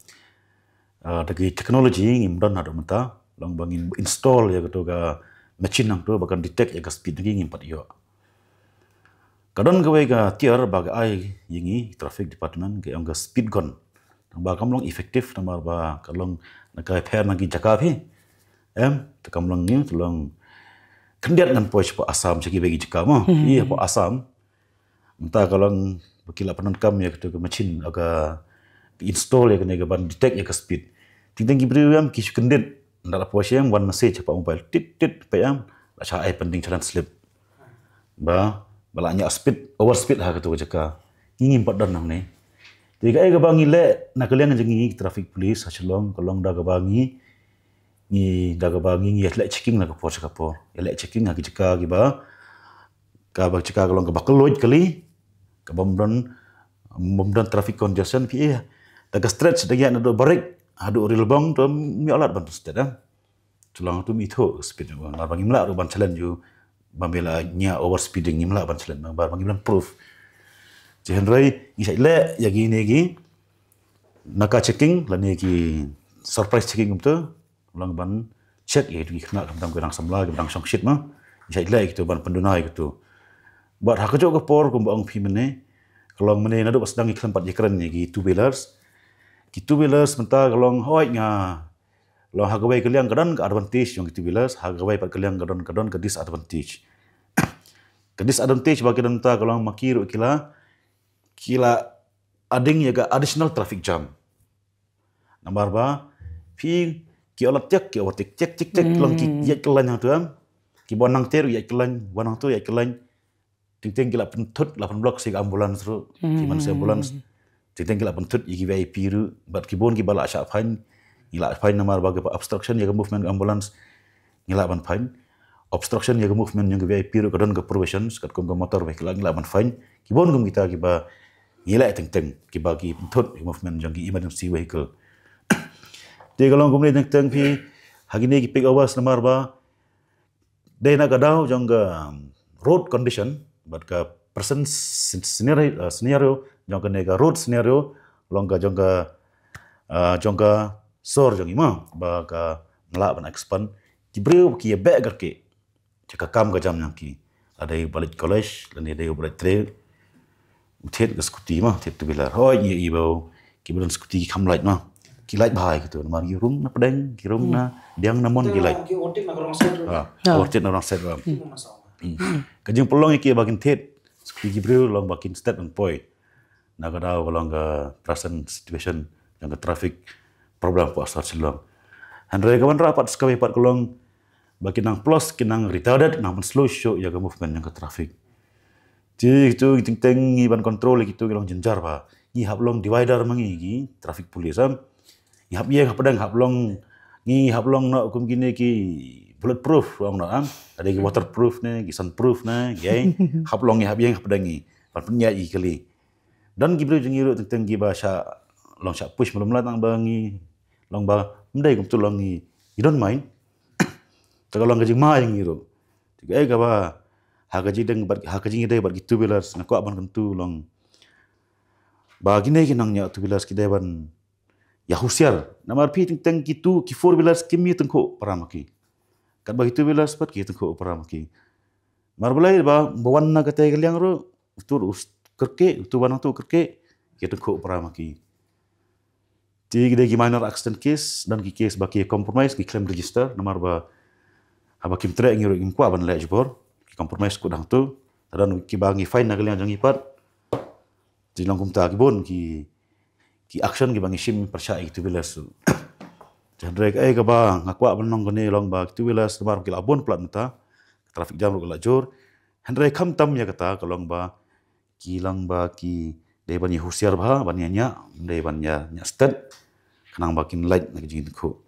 ah, da ki technology ngim don haduh mynta, long ba ngin install ïa kato ka machine hangto ba kan detect ïa ka speed jong ngi, ngim pat ïoh. Ka don kawei ka tiar ba ka ai ïa ngi traffic department, ka ong ka speed gun. Tangba kam long effective namar ba ka long na ka pher na ki jaka phi. Em, te kam long ngi, te long khyndiat ngan poi sha poh Assam, sha kiwei ki jaka mo. Hmm. Ïa poh Assam. Mynta ka long ba ki la pyndonkam ïa kato ka machine, ka install ïa kane ka ban detect ïa ka speed. Teng teng ki briew em ki shu kyndit. Ynda la poi sha em, wan message hapoh mobile. Tit tit, peit em, la shah ai pending challan slip. Ba, ba la ñiah speed, over speed ha kato ka jaka. Ngi ngim pat don nangne. Te kaei kaba ngi leh na ka liang jong ngi ki traffic police ha Shillong, ka long da kaba ngi, ngi da kaba ngi, ngi leh checking na ka por sha ka por. Ngi leh checking ha ki jaka kiba, kaba jaka ka long kaba kylluid kali, kaba ym don, ym don traffic congestion phi ïa. Da ka stretch da ngi ïa naduh Barik haduh Rilbong tu ym ïoh lad ban pynstet, eh. Chulang tu ym ithuh speed, namar ba ngim lah ruh ban challenge ïa u ba me la ïa overspeeding, ngim lah ban challenge, namar ba ngim lah proof. Te hynrei ngi shait leh ïa kine ki NACA checking lane ki surprise checking kumta, long ban check ïa ki khynnah, ki dang, ki dang samla, ki dang shongshit ma. Ngi shait leh ïa kitu ban pynduna ïa kitu. Bad ha kajuh ka por kumba ong phi mynne, ka long mynne naduh ba sdang ngi khlem pat ïakren ïa ki two wheelers. Ki two wheelers mynta ka long, hooid, nga long ha kawei ka liang ka don ka advantage jong ki two wheelers, ha kawei pat ka liang ka don, ka don ka disadvantage. Ka disadvantage ba ki don mynta ka long ma ki ruh ki la, ki la adding ïa ka additional traffic jam. Namar ba phi, ki ïoh lad tiak, ki overtake tiak tiak tiak, long ki ïaid kyllaiñ hangtu, em. Ki ba wan nangta ruh ïaid kyllaiñ, wan hangtu ïaid kyllaiñ. Teng teng ki la pynthut, la pynblock sa ïa ka ambulance ruh, ki man sa ambulance. Teng teng ki la pynthut ïa ki VIP ruh, bad ki bun kiba la shah fine. Ngi la fine namar ba ka obstruction ïa ka movement ka ambulance, ngi lah ban fine. Obstruction ïa ka movement jong ka VIP ruh ka don ka provisions katkum ka motor vehicle, ngi lah ban fine. Ki bun kum kita kiba ngi leh teng teng, kiba ki pynthut ïa ka movement jong ki emergency vehicle. Te ka long kumne teng teng phi, ha kine ki peak hours namar ba dei na ka daw jong ka, um, road condition bad ka present sce-, scenario, uh, scenario jong kane ka road scenario, long ka jong ka, uh, jong ka sor jong i ma ba ka ngi lah ban expand. Ki briew ki ïa beh ka ki, ka kam ka jam jong ki, la dei ba leit college, la dei ba leit trei, thied ka scooty ma, thied two wheeler. Hooid, ngi i ba ki ba don scooty ki kham lait ma, ki lait bha ïa kitu, namar ki rung na pdeng, ki rung na diang na mon, ki lait. Ki overtake na ka wrong side ruh. Ah, overtake na wrong side ruh. Ki masa. Hmm. Ka jingpynlong ïa ki ba kin thied scooty ki briew long ba kin stet ban poi. Na ka daw ka long ka present situation jong ka traffic problem hapoh sor Shillong. Hynrei ka wanrah pat sa kawei pat ka long ba ki nang plus, ki nang retarded, nang ban slow shuh ïa ka movement jong ka traffic. Te kitu teng teng ngi ban control ïa kitu ki long jynjar bha. Ngi hap long divider ma ngi ki traffic police, em. Ngi hap ïeng hapdeng, hap long, ngi hap long noh kum kine ki bulletproof, long noh, em. Ada ki waterproof ne, ki sunproof ne, ki ai. Hap long ngi hap ïeng hapdeng ngi ban pynïaid ïa ki kali. Don ki briew jong ngi ruh teng teng kiba shah long shah push malu malu tang ba ngi long ba ym dei kumtu, long ngi, ngi don't mind. Te ka long ka jingma jong ngi ruh. Te kaei kaba ha ka jingdeng bad, ha ka jingïadei bad ki two wheelers, nga kwah ban kyntu long ba kine ki nongñiah two wheelers ki dei ban ïa husiar. Namar phi teng teng ki two, ki four wheelers kim ïa tyngkhuh para ma ki. Katba ki two wheelers pat ki ïa tyngkhuh para ma ki. Namar balei ba, ba wan na katei ka liang ruh, utu u kyrkieh, utu wan utu u kyrkieh, ki ïa tyngkhuh para ma ki. Te ki dei ki minor accident case, don ki case ba ki compromise, ki claim register, namar ba haba kim treh ngi ruh ngim kwah ban leh jubor, ki compromise kut hangtu, te don kiba ngi fine na ka liang jong ngi pat. Te long kumta ki bun ki, ki action kiba ngi shim pyrshah ïa ki two wheelers ruh. Te hynrei kaei kaba nga kwah ban ong kane long ba ki two wheelers namar ki la bun palat mynta, traffic jam ruh ka la jur. Hynrei khamtam ïa kata ka long ba ki long ba ki dei ban ïa husiar bha, ban ïa ñiah, dei ban ïa ñiah stet, khnang ba kin lait na ka jingtyngkhuh.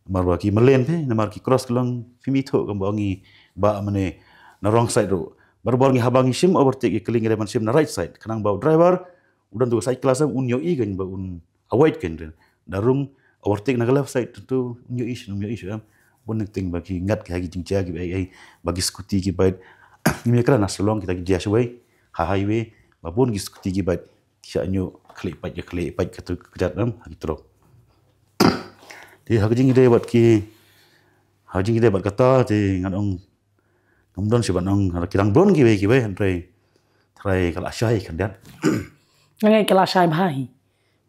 Namar ba ki malen phi, namar ki cross ka long, phim ithuh kumba ong i ba mane na wrong side ruh. Barabor ngi haba ngi shim overtake ïa kali ngi dei ban shim na right side, khnang ba u driver u don tu ka side class, em, un ïohi kan ba un avoid kan, da rung overtake na ka left side tu un ïohi shuh, un ïohi shuh, em. Bun teng teng ba ki ngat ki ha ki jingjia kiba ei ei, ba ki scooty ki bike. Ngim ïakren na Shillong, kita ki jia shawei ha highway, ba bun ki scooty ki bike ki shah ñiuh khlieh pait ka khlieh pait katu ka kjat, em, ha ki trok. Te ha ka jingïadei bad ki, ha ka jingïadei bad kata te ngan ong, ngam don shuh ban ong, ki dang bun kiwei kiwei, hynrei trai ka la shai khyndiat. Nga ngeit ka la shai bha hi.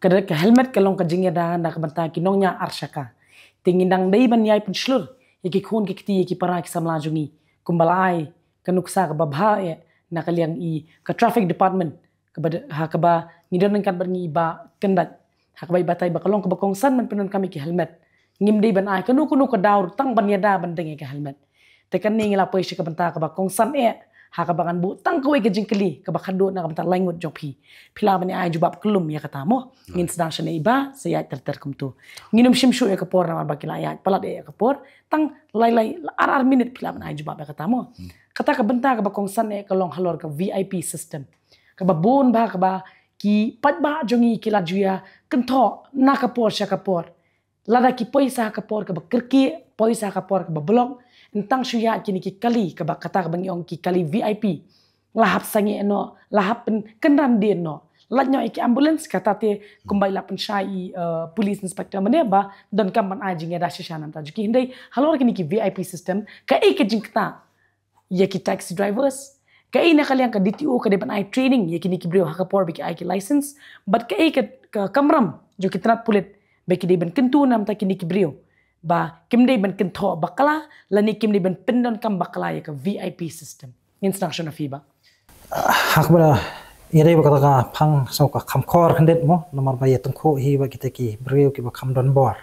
Ka, ka helmet ka long ka jingïada na ka bynta ki nongñiah ar shaka. Te ngin dang dei ban ïai pynshlur ïa ki khun ki kti, ïa ki para ki samla jong ngi, kumba la ai ka nuksa kaba bha eh na ka liang i ka traffic department, kaba de-, ha kaba ngi don ryngkat bad ngi i Bah Kyndait, ha kaba i batai ba ka long kaba kongsan ban pyndonkam ïa ki helmet. Ngim dei ban ai kano kano ka daw ruh tang ban ïada ban deng ïa ka helmet. Te kane ngi la poi sha ka bynta kaba kongsan eh, ha kaba ngan buh tang kawei ka jingkylli kaba khadduh na ka bynta lai ngut jong phi. Phi lah ban ai jubab kyllum ïa kata mo. Ngin sdang shane i Bah, sa ïaid ter ter kumtu. Ngin ym shim shuh ïa ka por namar ba ki la ïaid palat ïa ka por. Tang lai lai ar ar minit phi lah ban ai jubab ïa kata mo. Kata ka bynta kaba kongsan eh ka long halor ka V I P system. Kaba bun bha kaba ki paidbah jong ngi ki la ju ïa kynthoh na ka por sha ka por. Lada ki poi sa ha ka por kaba kyrkieh, poi sa ha ka por kaba block, tang shu ïaid kine ki kali kaba kata kaba ngi ong ki kali V I P. La hap sangeh noh, la hap pynkynran dien noh. Lait noh ïa ki ambulance, kata te kumba i la pynshai i, eh, police inspector mynne ba donkam ban ai jingïada shisha namar ta jong ki. Hynrei halor kine ki V I P system, kaei ka jingktah ïa ki taxi drivers? Kaei na ka liang ka D T O ka dei ban ai training ïa kine ki briew ha ka por ba ki ai ki license? Bad kaei ka, ka kamram jong ki tnat pulit ba ki dei ban kyntu namar ta kine ki briew ba kim dei ban kynthoh bakla lane kim dei ban pyndonkam bakla ïa ka V I P system? Ngin sdang shuh na phi, Bah. Ha kaba ïa dei ba kata ka phang sa ka kham khor khyndiat mo, namar ba ïa tyngkhuh hi ba kita ki briew kiba kham don bor.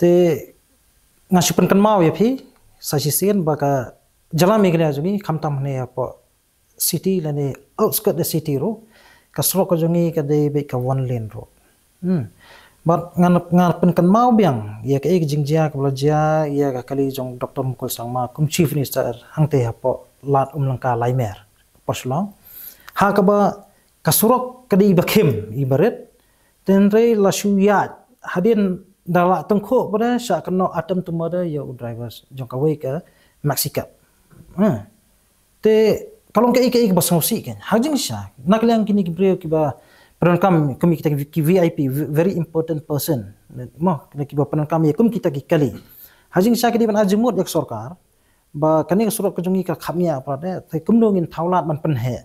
Te nga shu pynkynmaw ïa phi sa shisien ba ka jylla Meghalaya jong ngi, khamtam hangne hapoh city lane outskirt the city ruh, ka surok ka jong ngi ka dei beit ka one lane ruh. Hmm. Bad ngan, ngan pynkynmaw biang ïa kaei ka jingjia kaba la jia ïa ka kali jong Doctor Mukul Sangma kum Chief Minister hangtei hapoh Lad Umlyngka Laimer, hapoh Shillong. Ha kaba ka surok ka dei iba khim iba rit, hynrei la shu ïaid hadien da la tyngkhuh pat de sha kynnoh atam tumada ïa u driver jong kawei ka maxi cab. Hmm. Te ka long kaei kaei kaba sngewsih kein. Ha jingshisha na ka liang kine ki briew kiba pyndonkam kum kita ki V I P, very important person, mo, kine kiba pyndonkam ïa kum kita ki kali. Ha jingshisha ki dei ban ai jingmut ïa ka sorkar ba kane ka surok ka jong ngi ka khapngiah pat de, te kumno ngin thaw lad ban pynheh.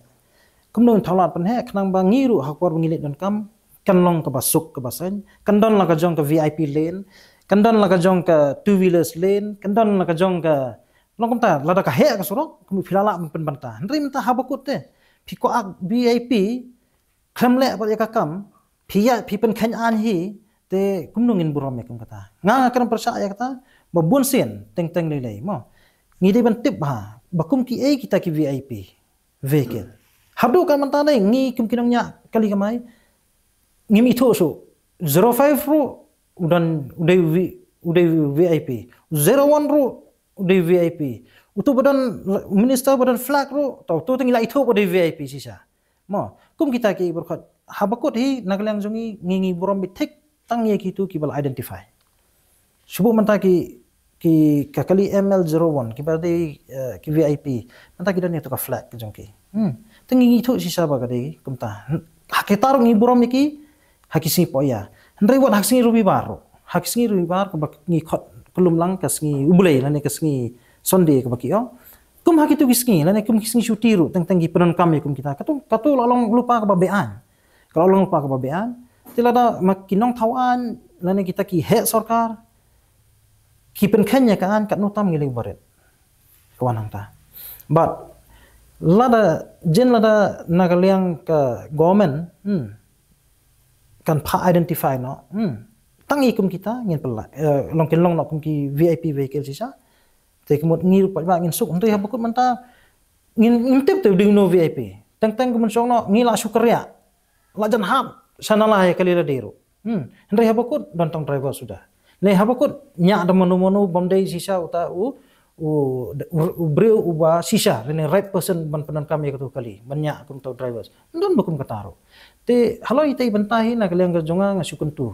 Kumno ngin thaw lad pynheh, khnang ba ngi ruh ha ka por ba ngi leit donkam kan long kaba suk kaba saiñ, kan don la ka jong ka V I P lane, kan don la ka jong ka two wheelers lane, kan don la ka jong ka, long kumta, lada ka heh ka surok, kumno phi la lah ban pynbynta. Hynrei mynta haba kut te phi kwah V I P khlem leh pat ïa ka kam, phi ïa, phi pynkheiñ aiñ hi, te kumno ngin burom ïa kum kata? Nga nga kren pyrshah ïa kata ba bun sien teng teng lei lei mo, ngi dei ban tip bha ba kum kiei kita ki V I P vehicle. Haduh ka mynta ne ngi kum ki nongñiah kali kamai ngim ithuh shuh. Zero five ruh u don, u dei V-, u dei V I P. Zero one ruh u dei V I P. Utu ba don minister ba don flag ruh, to, utu te ngi la ithuh ba u dei V I P shisha. Mo, kum kita ki briew khot, haba kut hi na ka liang jong ngi, ngi ngi burom beit thik tang ïa kitu kiba la identify. Shu buh mynta ki, ki ka kali M L zero one kiba dei, eh, ki V I P, mynta ki don ïa tu ka flag ka jong ki. Hmm. Te ngi ngi ithuh shisha ba ka dei kumta. Ha kita ruh ngi burom ïa ki ha ki sngi pohïa. Hynrei wat ha ki sngi Robibar ruh, ha ki sngi Robibar kaba ngi khot kyllum lang ka sngi U Blei lane ka sngi Sunday kaba ki ong. Kum ha kitu ki sngi lane kum ki sngi shuti ruh teng teng ki pyndonkam ïa kum kita. Katu, katu la long lypa kaba beaiñ. Ka la long lypa kaba beaiñ. Te lada ma ki nongthaw aiñ lane kita ki heh sorkar ki pynkheiñ ïa ka aiñ, katno tam ngi leh barit. Ka wan hangta. Bad lada, jen lada na ka liang ka government, hmm, kan phah identify noh, hmm, tang ïa kum kita ngin pynlait, eh, long kin long noh kum ki V I P vehicle shisha. Te ka mut ngi ruh paidbah ngin suk, hynrei haba kut mynta ngin, ngim tip te u dei uno V I P. Teng teng ka mynshong noh ngi la shu kyrriah, la jan hap sha nala ïa kali lade ruh. Hmm. Hynrei haba kut don tang driver suda. Ne haba kut ñiah da mano mano bym dei shisha uta u, u, u, u briew uba shisha, lane right person ban pyndonkam ïa katu kali, ban ñiah kum uta u driver. Don ba kum kata ruh. Te halor ita i bynta hi na ka liang ka jong nga nga shu kyntu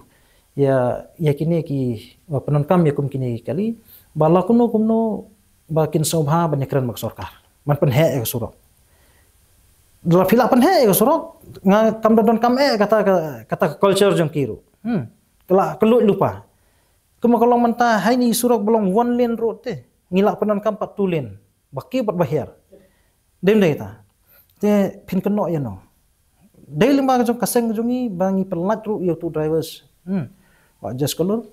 ïa, ïa kine kiba pyndonkam ïa kum kine ki kali ba la kumno kumno ba kin sngewbha ban ïakren bad ka sorkar ban pynheh ïa ka surok. Lada phi la pynheh ïa ka surok, nga kam da donkam eh kata ka, kata ka culture jong ki ruh. Hmm. Ka la, ka luid lypa. Kumba ka long mynta ha ine i surok ba long one lane road te ngi la pyndonkam pat two lane, ba kiew bad ba hiar. Dei ym dei ta? Te phin kynnoh ïano? Dei lyngba ka jong ka seng ka jong ngi ba ngi pynlait ruh ïa utu drivers. Hmm. Wa Jas Kolur.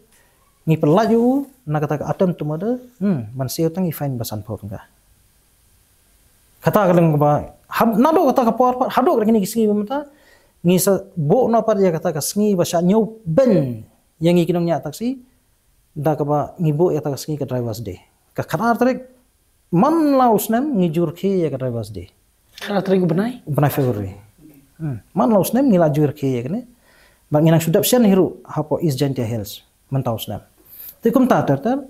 Ngi pynlait ïa u na kata ka attempt to murder. Hmm. Ban siew tang ngi fine ba sanphew tyngka. Kata ka long kaba, hab-, naduh kata ka por pat haduh kine ki sngi ba mynta ngi sa buh noh pat ïa kata ka sngi ba shah ñiew beiñ ïa ngi ki nongñiah taxi. Da kaba ngi buh ïa kata ka sngi ka Drivers Day. Ka khatar tarik man la u snem ngi ju rkhie ïa ka Drivers Day. Khatar tarik u bnai? U bnai February. Hmm. Man la u snem ngi la ju rkhie ïa kane. Bad ngi nang shu dep shen hi ruh hapoh East Jaintia Hills mynta u snem. Te kumta ter ter.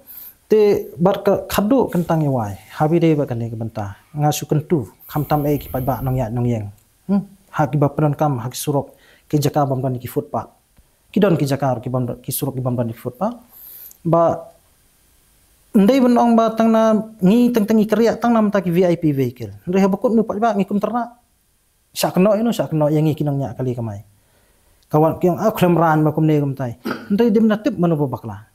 Te bad ka khadduh kyntang ïa wai haba ïadei bad kane ka bynta, nga shu kyntu khamtam eh ki paidbah nongïaid nongïeng, hmm, ha kiba pyndonkam ha ki surok, ki jaka bym don ki footpath. Ki don ki jaka ki bam, ki surok ki bam ban ki footpath. Ba ndei ban ong ba tang na ngi tang tang ngi kyrïa tang na mynta ki V I P vehicle. Hynrei haba kut nu pat ba ngi kum tyrna. Sha kynnoh ïa no, sha kynnoh ïa ngi ki nongñiah kali kamai. Ka wan ki ong, ah, khlem ran ba kumne kumtai. Hynrei dei ban da tip mano ba bakla.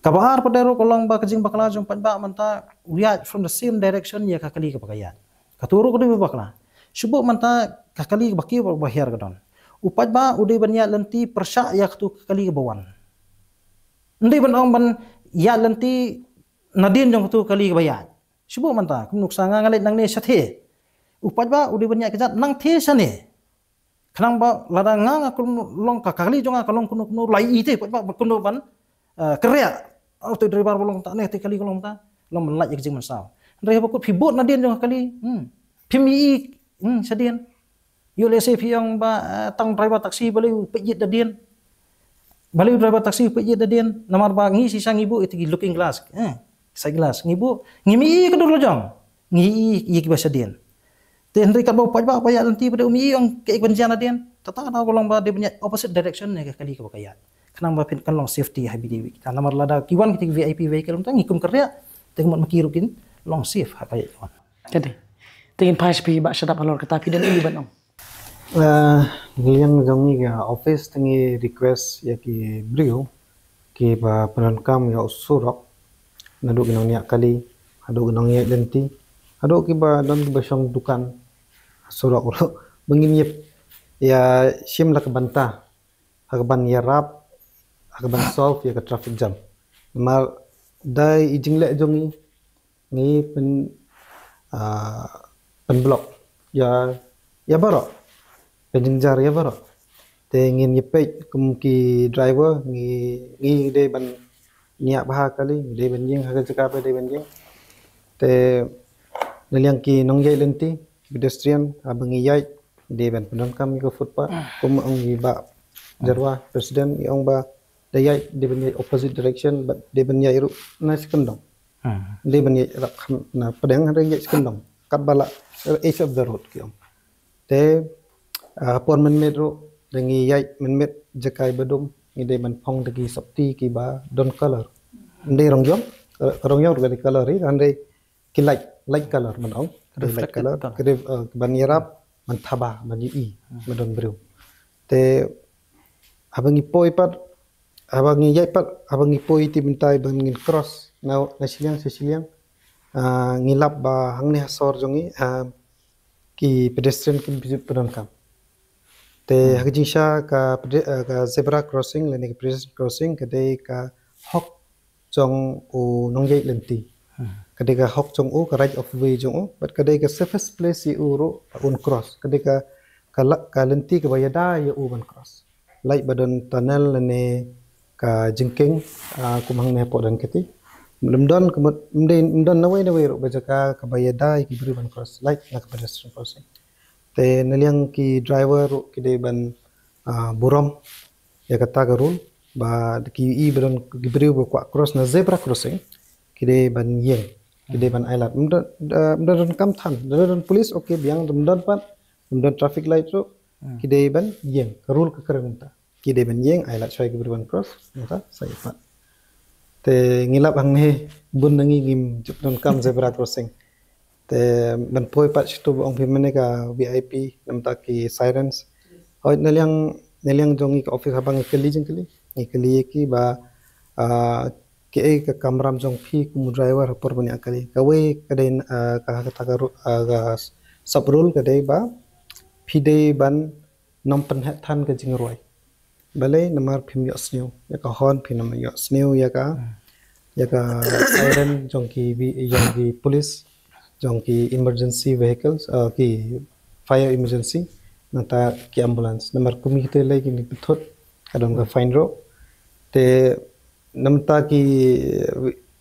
Kaba ar pat de ruh ka long ba ka jingbakla jong paidbah mynta u ïaid from the same direction ïa ka kali kaba ka ïaid. Katu ruh ka dei ba bakla. Shu buh mynta ka kali kaba kiew ba hiar ka don. U paidbah u dei ban ïaid lynti pyrshah ïa katu ka kali kaba wan. Ndei ban ong ban ïaid lynti nadien jong katu ka kali kaba ïaid. Shu buh mynta, kum nuksa nga nga leit nangne shatei. U paidbah u dei ban ïaid kjat nangtei shane. Khnang ba lada nga nga kum long ka kali jong nga ka long kumno kumno, la ïohi te u paidbah kumno ban, eh, kyrïa. Oh, te driver ba long ta ne, te kali ka long ta. Long ban lait ïa ka jingmynsaw. Hynrei haba kut phi bud nadien jong ka kali. Hmm. Phim ïohi, hmm, shadien. Ïoh lehse phi ong ba, eh, tang driver taxi balei u peit ïit nadien. Balei u driver taxi u peit ïit nadien. Namar ba ngi shisha ngi buh ïa ki looking glass. Eh, side glass. Ngi buh, ngim ïohi ka dur la jong. Ngi ïohi ïa kiba shadien. Te hynrei katba u paidbah ba ïaid lynti ba dei um ïohi ong kaei ban jia nadien. Tata ka daw ka long ba dei ban ïaid opposite direction ne ka kali kaba ka ïaid. Khnang ba phin kan long safety ha bidi wik. Namar lada ki wan kita ki V I P vehicle mynta ngi kum kyrïa. Te ka mut ma ki ruh kin long safe ha ka ïaid ka wan. Ka dei. Te ngin phai sha phi Bah Shadap halor kata phi don ei ban ong. Eh, liang jong ngi ka office te ngi request ïa ki briew kiba pyndonkam ïa u surok, naduh ki nongñiah kali haduh ki nongïaid lynti haduh kiba don kiba shong dukan surok ruh ba ngin ïa shim la ka bynta ha kaban ïarap ha kaban solve ïa ka traffic jam. Namar da i jingleh jong ngi ngi pyn, ah, pynblock ïa, ïa baroh, pynjynjar ïa baroh. Te ngin ïa peit kum ki driver ngi, ngi dei ban ñiah bha kali, ngi dei ban ïeng ha ka jaka ba dei ban ïeng. Te na liang ki nongïaid lynti, pedestrian, haba ngi ïaid ngi dei ban pyndonkam ïa ka footpath. Kum ong i Bah Jarwa, president, i ong ba da ïaid dei ban ïaid opposite direction, bad dei ban ïaid ruh na skyndong. Hmm. Dei ban ïaid rap kham na pdeng, hynrei ïaid skyndong. Katba la edge of the road ki ong. Te, ah, por mynmiet ruh da ngi ïaid mynmiet jaka iba dum, ngi dei ban phong da ki sopti kiba don color. Ym dei rong ïong, eh, rong ïong ruh ka dei color hi, hynrei ki light, light color ban ong. Ka dei light color, ka dei, eh, ban ïarap ban thaba ban ïohi ba don briew. Te haba ngi poi pat, haba ngi ïaid pat, haba ngi poi te mynta ba ngin cross na, na shiliang sha shiliang, ah, ngi lap ba hangne ha sor jong ngi, ah, ki pedestrian kim ju pyndonkam. Te ha ka jingshisha ka pede-, ah, ka zebra crossing lane ka pedestrian crossing ka dei ka hok jong u nongïaid lynti. Ka dei ka hok jong u, ka right of way jong u, bad ka dei ka safest place ïa u ruh un cross. Ka dei ka, ka la-, ka lynti kaba ïada ïa u ban cross. Lait ba don tunnel lane ka jingkieng, ah, kum hangne hapoh Dhankheti. Ym don ka mut, ym dei, ym don nawei nawei ruh ba jaka kaba ïada ïa ki briew ban cross. Lait na ka pedestrian crossing. Te na liang ki driver ruh ki dei ban, ah, burom ïa kata ka rule ba da ki ïohi ba don ki briew ba kwah cross na zebra crossing ki dei ban ïeng, ki dei ban ailad. Ym don, ah, ym don kam than, da don police, okay, biang, ym don pat, ym don traffic light ruh, ki dei ban ïeng, ka rule ka kren mynta. Ki dei ban ïeng, ailad shuwa ki briew ban cross, mynta sa ïa pat. Te ngi lap hangne bun na ngi ngim ju pyndonkam zebra crossing. Te ban poi pat shitu ba ong phi mynne ka V I P, namar ki sirens. Hooid, na liang, na liang jong ngi ka office haba ngi kylli jingkylli, ngi kylli ïa ki ba, ah, kaei ka kamram jong phi kum u driver ha por ban ïaid kali. Kawei ka dei, ah, ka, kata ka ru-, ah, ka sub rule ka dei ba phi dei ban nym pynheh than ka jingrwai. Balei? Namar phim ïohsngew ïa ka horn, phim nym ïohsngew ïa ka, ïa ka siren jong ki bi-, jong ki police, jong ki emergency vehicles, ah, ki fire emergency, nangta ki ambulance. Namar kum kita lei ki pynthut ka don ka fine ruh. Te namar ki,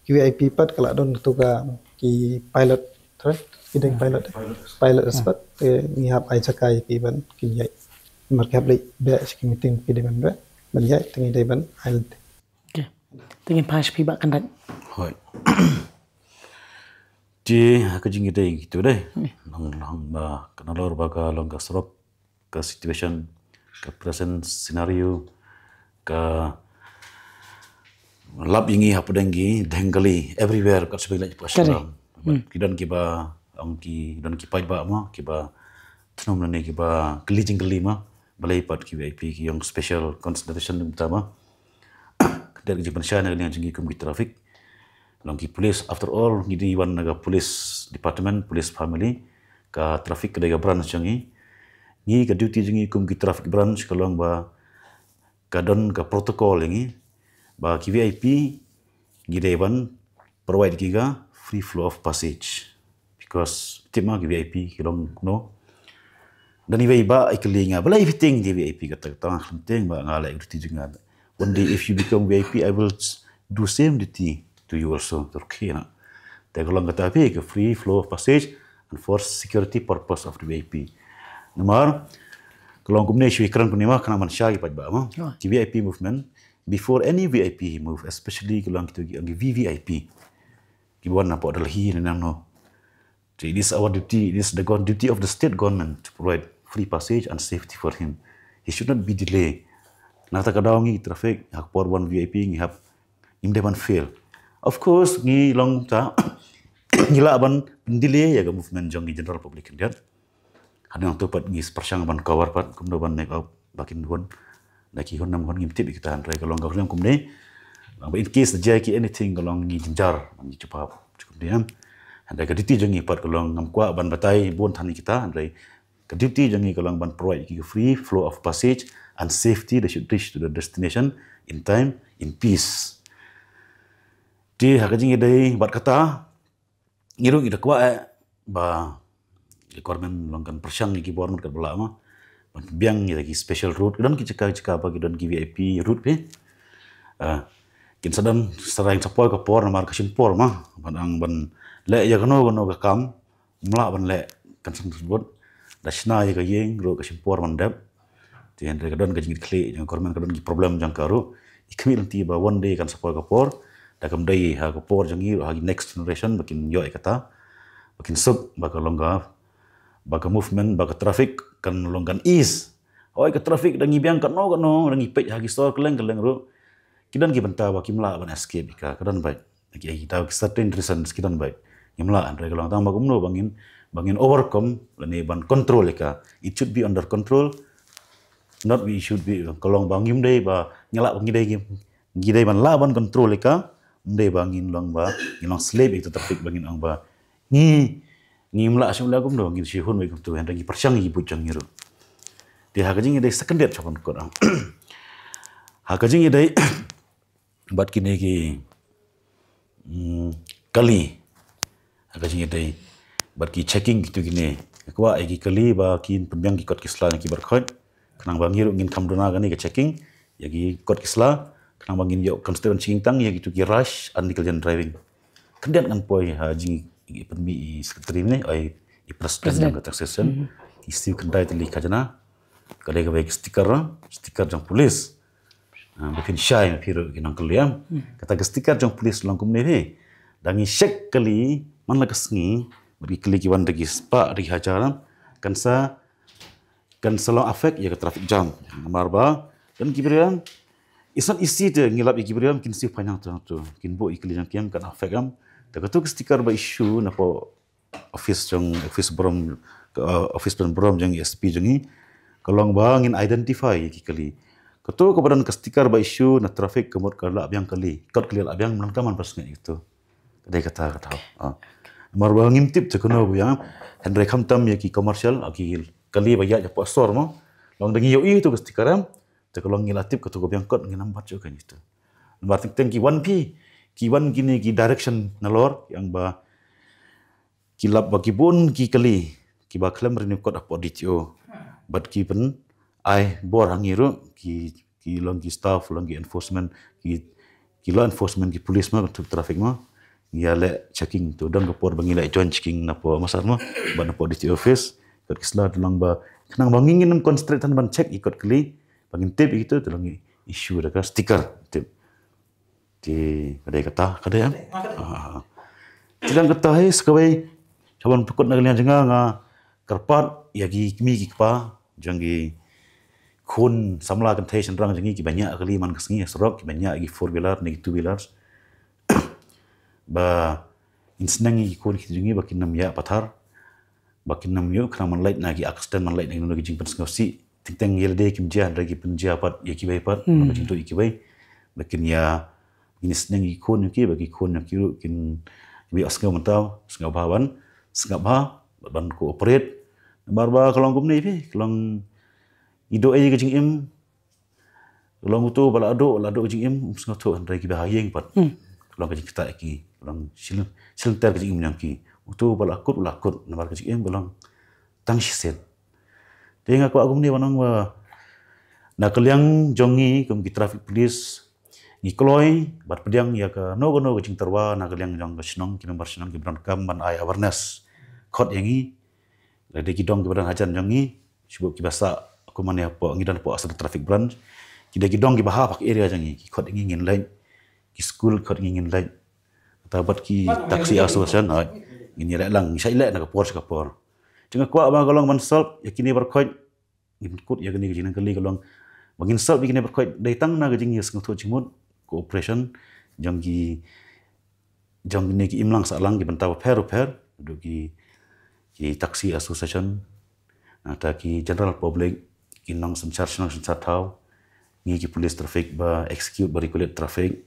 ki V I P pat ka la don tu ka ki pilot, thre? Ki dei pilot, eh? Pilot expert, te ngi hap ai jaka ïa ki ban kin ïaid. Namar ki hap leit beh sha ki meeting, ki dei ban beh, ban ïaid, te ngi dei ban ai lynti. Okay. Te ngin phai sha phi Bah Kynrad. Hooid. Te ha ka jingïadei kitu dei. Long, long ba ka nalor ba ka long ka surok, ka situation, ka present scenario, ka lap ïa ngi hapdeng ki deng kali everywhere kat shibun leh pa Shillong. Ki don kiba ong ki don ki paidbah mo kiba thnum ne kiba kali jingkali mo. Balei pat ki V I P ki ong special consideration lim ta mo. Ka dei ka jingpynshai na ka liang jong ngi kum ki traffic. Long ki police, after all ngi dei wan na ka police department, police family. Ka traffic ka dei ka branch jong ngi. Ngi ka duty jong ngi kum ki traffic branch ka long ba ka don ka protocol ïa ngi ba ki V I P ngi dei ban provide ki ka free flow of passage, because tip ma ki V I P ki long no. Dan i wei ba i kali nga balei fitting ki V I P kata kata nga khlem teng ba nga leh duty jong nga. One day if you become V I P, I will do same duty to you also. Okay na. Te ka long kata phi ka free flow of passage and for security purpose of the V I P. Namar ka long kumne shu ikran kumne ma khnang ban shai pat ba ma. Ki V I P movement, before any V I P move, especially ka long kitu ki V V I P. Ki wan na pok Delhi ne nang no. So it is our duty, it is the gov- duty of the state government to provide free passage and safety for him. He should not be delay. Na ta ka daw ngi traffic ha ka por wan V I P ngi hap ngim dei ban fail. Of course ngi long ta ngi lah ban delay ïa ka movement jong ngi general public khyndiat. Hadien tu pat ngi pyrshang ban cover pat kumno ban make up ba kin hun. Da ki hun nam hun ngim tip ïa kita hynrei ka long ka long kumne. Ba in case da jia ki anything ka long ngi jynjar ngi jubab. Kumne em. Hynrei ka duty jong ngi pat ka long ngam kwah ban batai bun than ïa kita hynrei ka duty jong ngi ka long ban provide ki free flow of passage and safety, they should reach to the destination in time, in peace. Te ha ka jingïadei bad kata ngi ruh ngi da kwah eh ba ka government long kan pyrshang ïa ki bor mut kat ba lah ma ban pynbiang ïa ki special route. Ki don ki jaka jaka ba ki don ki V I P route phi. Ah, kin sa don sa rang sa poi ka por namar ka shim por ma ban ang ban leh ïa kano kano ka kam. Mlah ban leh kan sngewbha da shna ïa ka ïing ruh ka shim por ban dep. Te hynrei ka don ka jingkitkhlieh jong ka government, ka don ki problem jong ka ruh. I khmih lynti ba one day kan sa poi ka por da kam dei ha ka por jong ngi ruh ha ki next generation ba kin ïoh ïa kata ba kin suk ba ka long ka ba ka movement ba ka traffic kan long kan ease. Hoi ka traffic da ngi biang kano kano da ngi peit ha ki sor kylleng kylleng ruh. Ki don ki bynta ba kim lah ban escape ïa ka, ka don bad ki, ki dei ki certain reasons ki don bad ngim lah hynrei ka long tang ba kumno ba ngin ba ngin overcome lane ban control ïa ka. It should be under control. Not we should be ka long ba ngim dei ba ngi lah ba ngi dei ngi dei ban lah ban control ïa ka. Ngim dei ba ngin long ba ngin long slave ïa ka traffic ba ngin ong ba ngi ngim lah shu lah kumno ngin shu hun ba kumto hynrei ngi pyrshang ïa ki buit jong ngi ruh. Te ha ka jingïadei second date sa ban kot. Ha ka jingïadei bad kine ki kali ha ka jingïadei bad ki checking kitu kine. Kwah ïa ki kali ba kin pynbiang ki kot ki sla na ki barkhot khnang ba ngi ruh ngin kham duna kane ka checking ïa ki kot ki sla khnang ba ngin ïoh constituency tang ïa kitu ki rash and negligent driving. Khyndiat ngan poi ha jing i pynmih i secretary ne ai i president jong ka taxation. I siew khyndai tylli khajna. Ka dei kawei ka sticker, sticker jong police. Ah, ba phin shai ma phi ruh ki nongkylliang. Kata ka sticker jong police long kumne hi. Da ngi check kali man la ka sngi bad ki kali ki wan da ki spah da ki hajar kan sa kan sa long affect ïa ka traffic jam. Namar ba kan ki briew it's not easy te ngi lap ïa ki briew kin siew pynhang tu tu kin buh ïa kali jong ki kan affect am. Te katu ka sticker ba issue na pok office jong office burom office pynburom jong S P jong ngi ka long ba ngin identify ïa ki kali. Katu kaba don ka sticker ba issue na traffic ka mut ka lah biang kali kot kali lah biang man ka man ba sngew ïa katu. Ka dei kata kata. Namar ba ngim tip te kano ba biang hynrei khamtam ïa ki commercial ki kali ba ïa ïa pok sor mo long da ngi ïohi tu ka sticker am. Te ka long ngi la tip katu ka biang kot ngin nambat jong ka ngi tu. Namar teng teng ki wan phi ki wan kine ki direction nalor ïa ba ki lap ba ki bun ki kali kiba khlem renew kot hapoh D T O. Bad ki pyn ai bor ha ngi ruh ki ki long ki staff long ki enforcement ki ki law enforcement ki police ma tu traffic ma. Ngi ïa leh checking tu don ka por ba ngi leh joint checking na pok masar ma bad na pok D T O office. Kot ki sla tu long ba khnang ba ngi ngin concentrate than ban check ïa kot kali ba ngin tip ïa kitu tu long issue da ka sticker tip. Te ka dei kata ka dei em. Te dang kata hi sa kawei sa ban pynkut na ka liang jong nga nga kyrpad ïa ki kmie ki kpa jong ki khun samla kynthei shynrang jong ngi kiba ñiah kali man ka sngi ha surok, kiba ñiah ki four wheeler ne ki two wheeler. Ba ngin sneng ïa ki khun ki jong ngi ba kin ym ïa pathar, ba kin ym ïoh khnang ban lait na ki accident, ban lait na ki jingpynsngewsih. Teng teng ïa lade kim jia, hynrei ki pynjia pat ïa kiwei pat, ba jingduh ïa kiwei. Ba kin ïa, ngin sneng ïa ki khun jong ki, ba ki khun jong ki ruh kin, ïa sngew mynta, sngewbha ban, sngewbha ban cooperate. Namar ba ka long kumne phi, ka long i duh ei ka jingim, ka long uto ba la duh, la duh ka jingim, um sngewthuh, hynrei kiba ha ïing pat. Ka long ka jingktah ïa ki, ka long shil, shilynter ka jingim jong ki. Uto ba la kut, la kut, namar ka jingim ka long tang shisien. Te nga kwah kumne ban ong ba na ka liang jong ngi kum ki traffic police, ngi kloi bad pdiang ïa kano kano ka jingtyrwa na ka liang jong ka shnong, ki member shnong kiba donkam ban ai awareness khot ïa ngi. Lada ki don kiba don hajan jong ngi, shu kiba sah, kumne hapoh, ngi don hapoh Assam Traffic Branch. Ki da ki don kiba ha bak area jong ngi, ki khot ïa ngi ngin leit, ki skul khot ïa ngi ngin leit. Kata bad ki taxi association, hooid, ngin ïa leit lang, ngi shait leit na ka por sha ka por. Te nga kwah ba ka long ban solve ïa kine baroh khoit, ngin kut ïa kane ka jingnang kali ka long ba ngin solve ïa kine baroh khoit dei tang na ka jingïasngewthuh jingmut, cooperation jong ki, jong kine ki imlang sahlang, ki bynta bapher bapher, haduh ki, ki taxi association, nangta ki general public, ki nongsynshar shnong synshar thaw, ngi ki police traffic ba execute ba regulate traffic,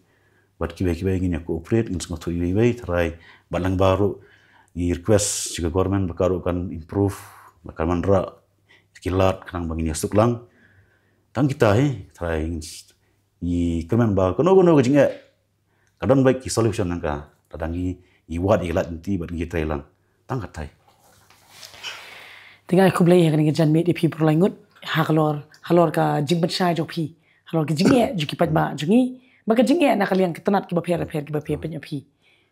bad kiwei kiwei ngin ïa cooperate, ngin sngewthuh iwei iwei, tharai bad lang baroh ngi request sha ka government ba ka ruh kan improve, ba kan wanrah ki lad khnang ba ngin ïasuk lang. Tang kita hi, tharai ngi kyrmen ba kano kano ka jingeh ka don beit ki solution, nangta lada ngi, ngi wad ïa ki lad lynti bad ngi trei lang. Tang katai. Te nga ai khublei ha kane ka janmiet ïa phi baroh lai ngut, halor, halor ka jingpynshai jong phi, halor ka jingeh jong ki paidbah jong ngi, bad ka jingeh na ka liang ka tnat kiba pher bapher kiba phi pynïoh phi.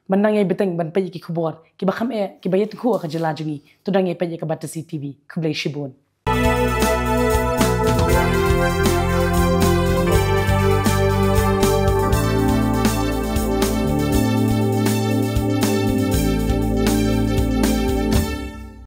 Mynta ngi bteng ban peit ïa ki khubor kiba kham eh, kiba ïatyngkhuh ha ka jylla jong ngi. To dang ïa peit ïa ka Batesi TV. Khublei shibun.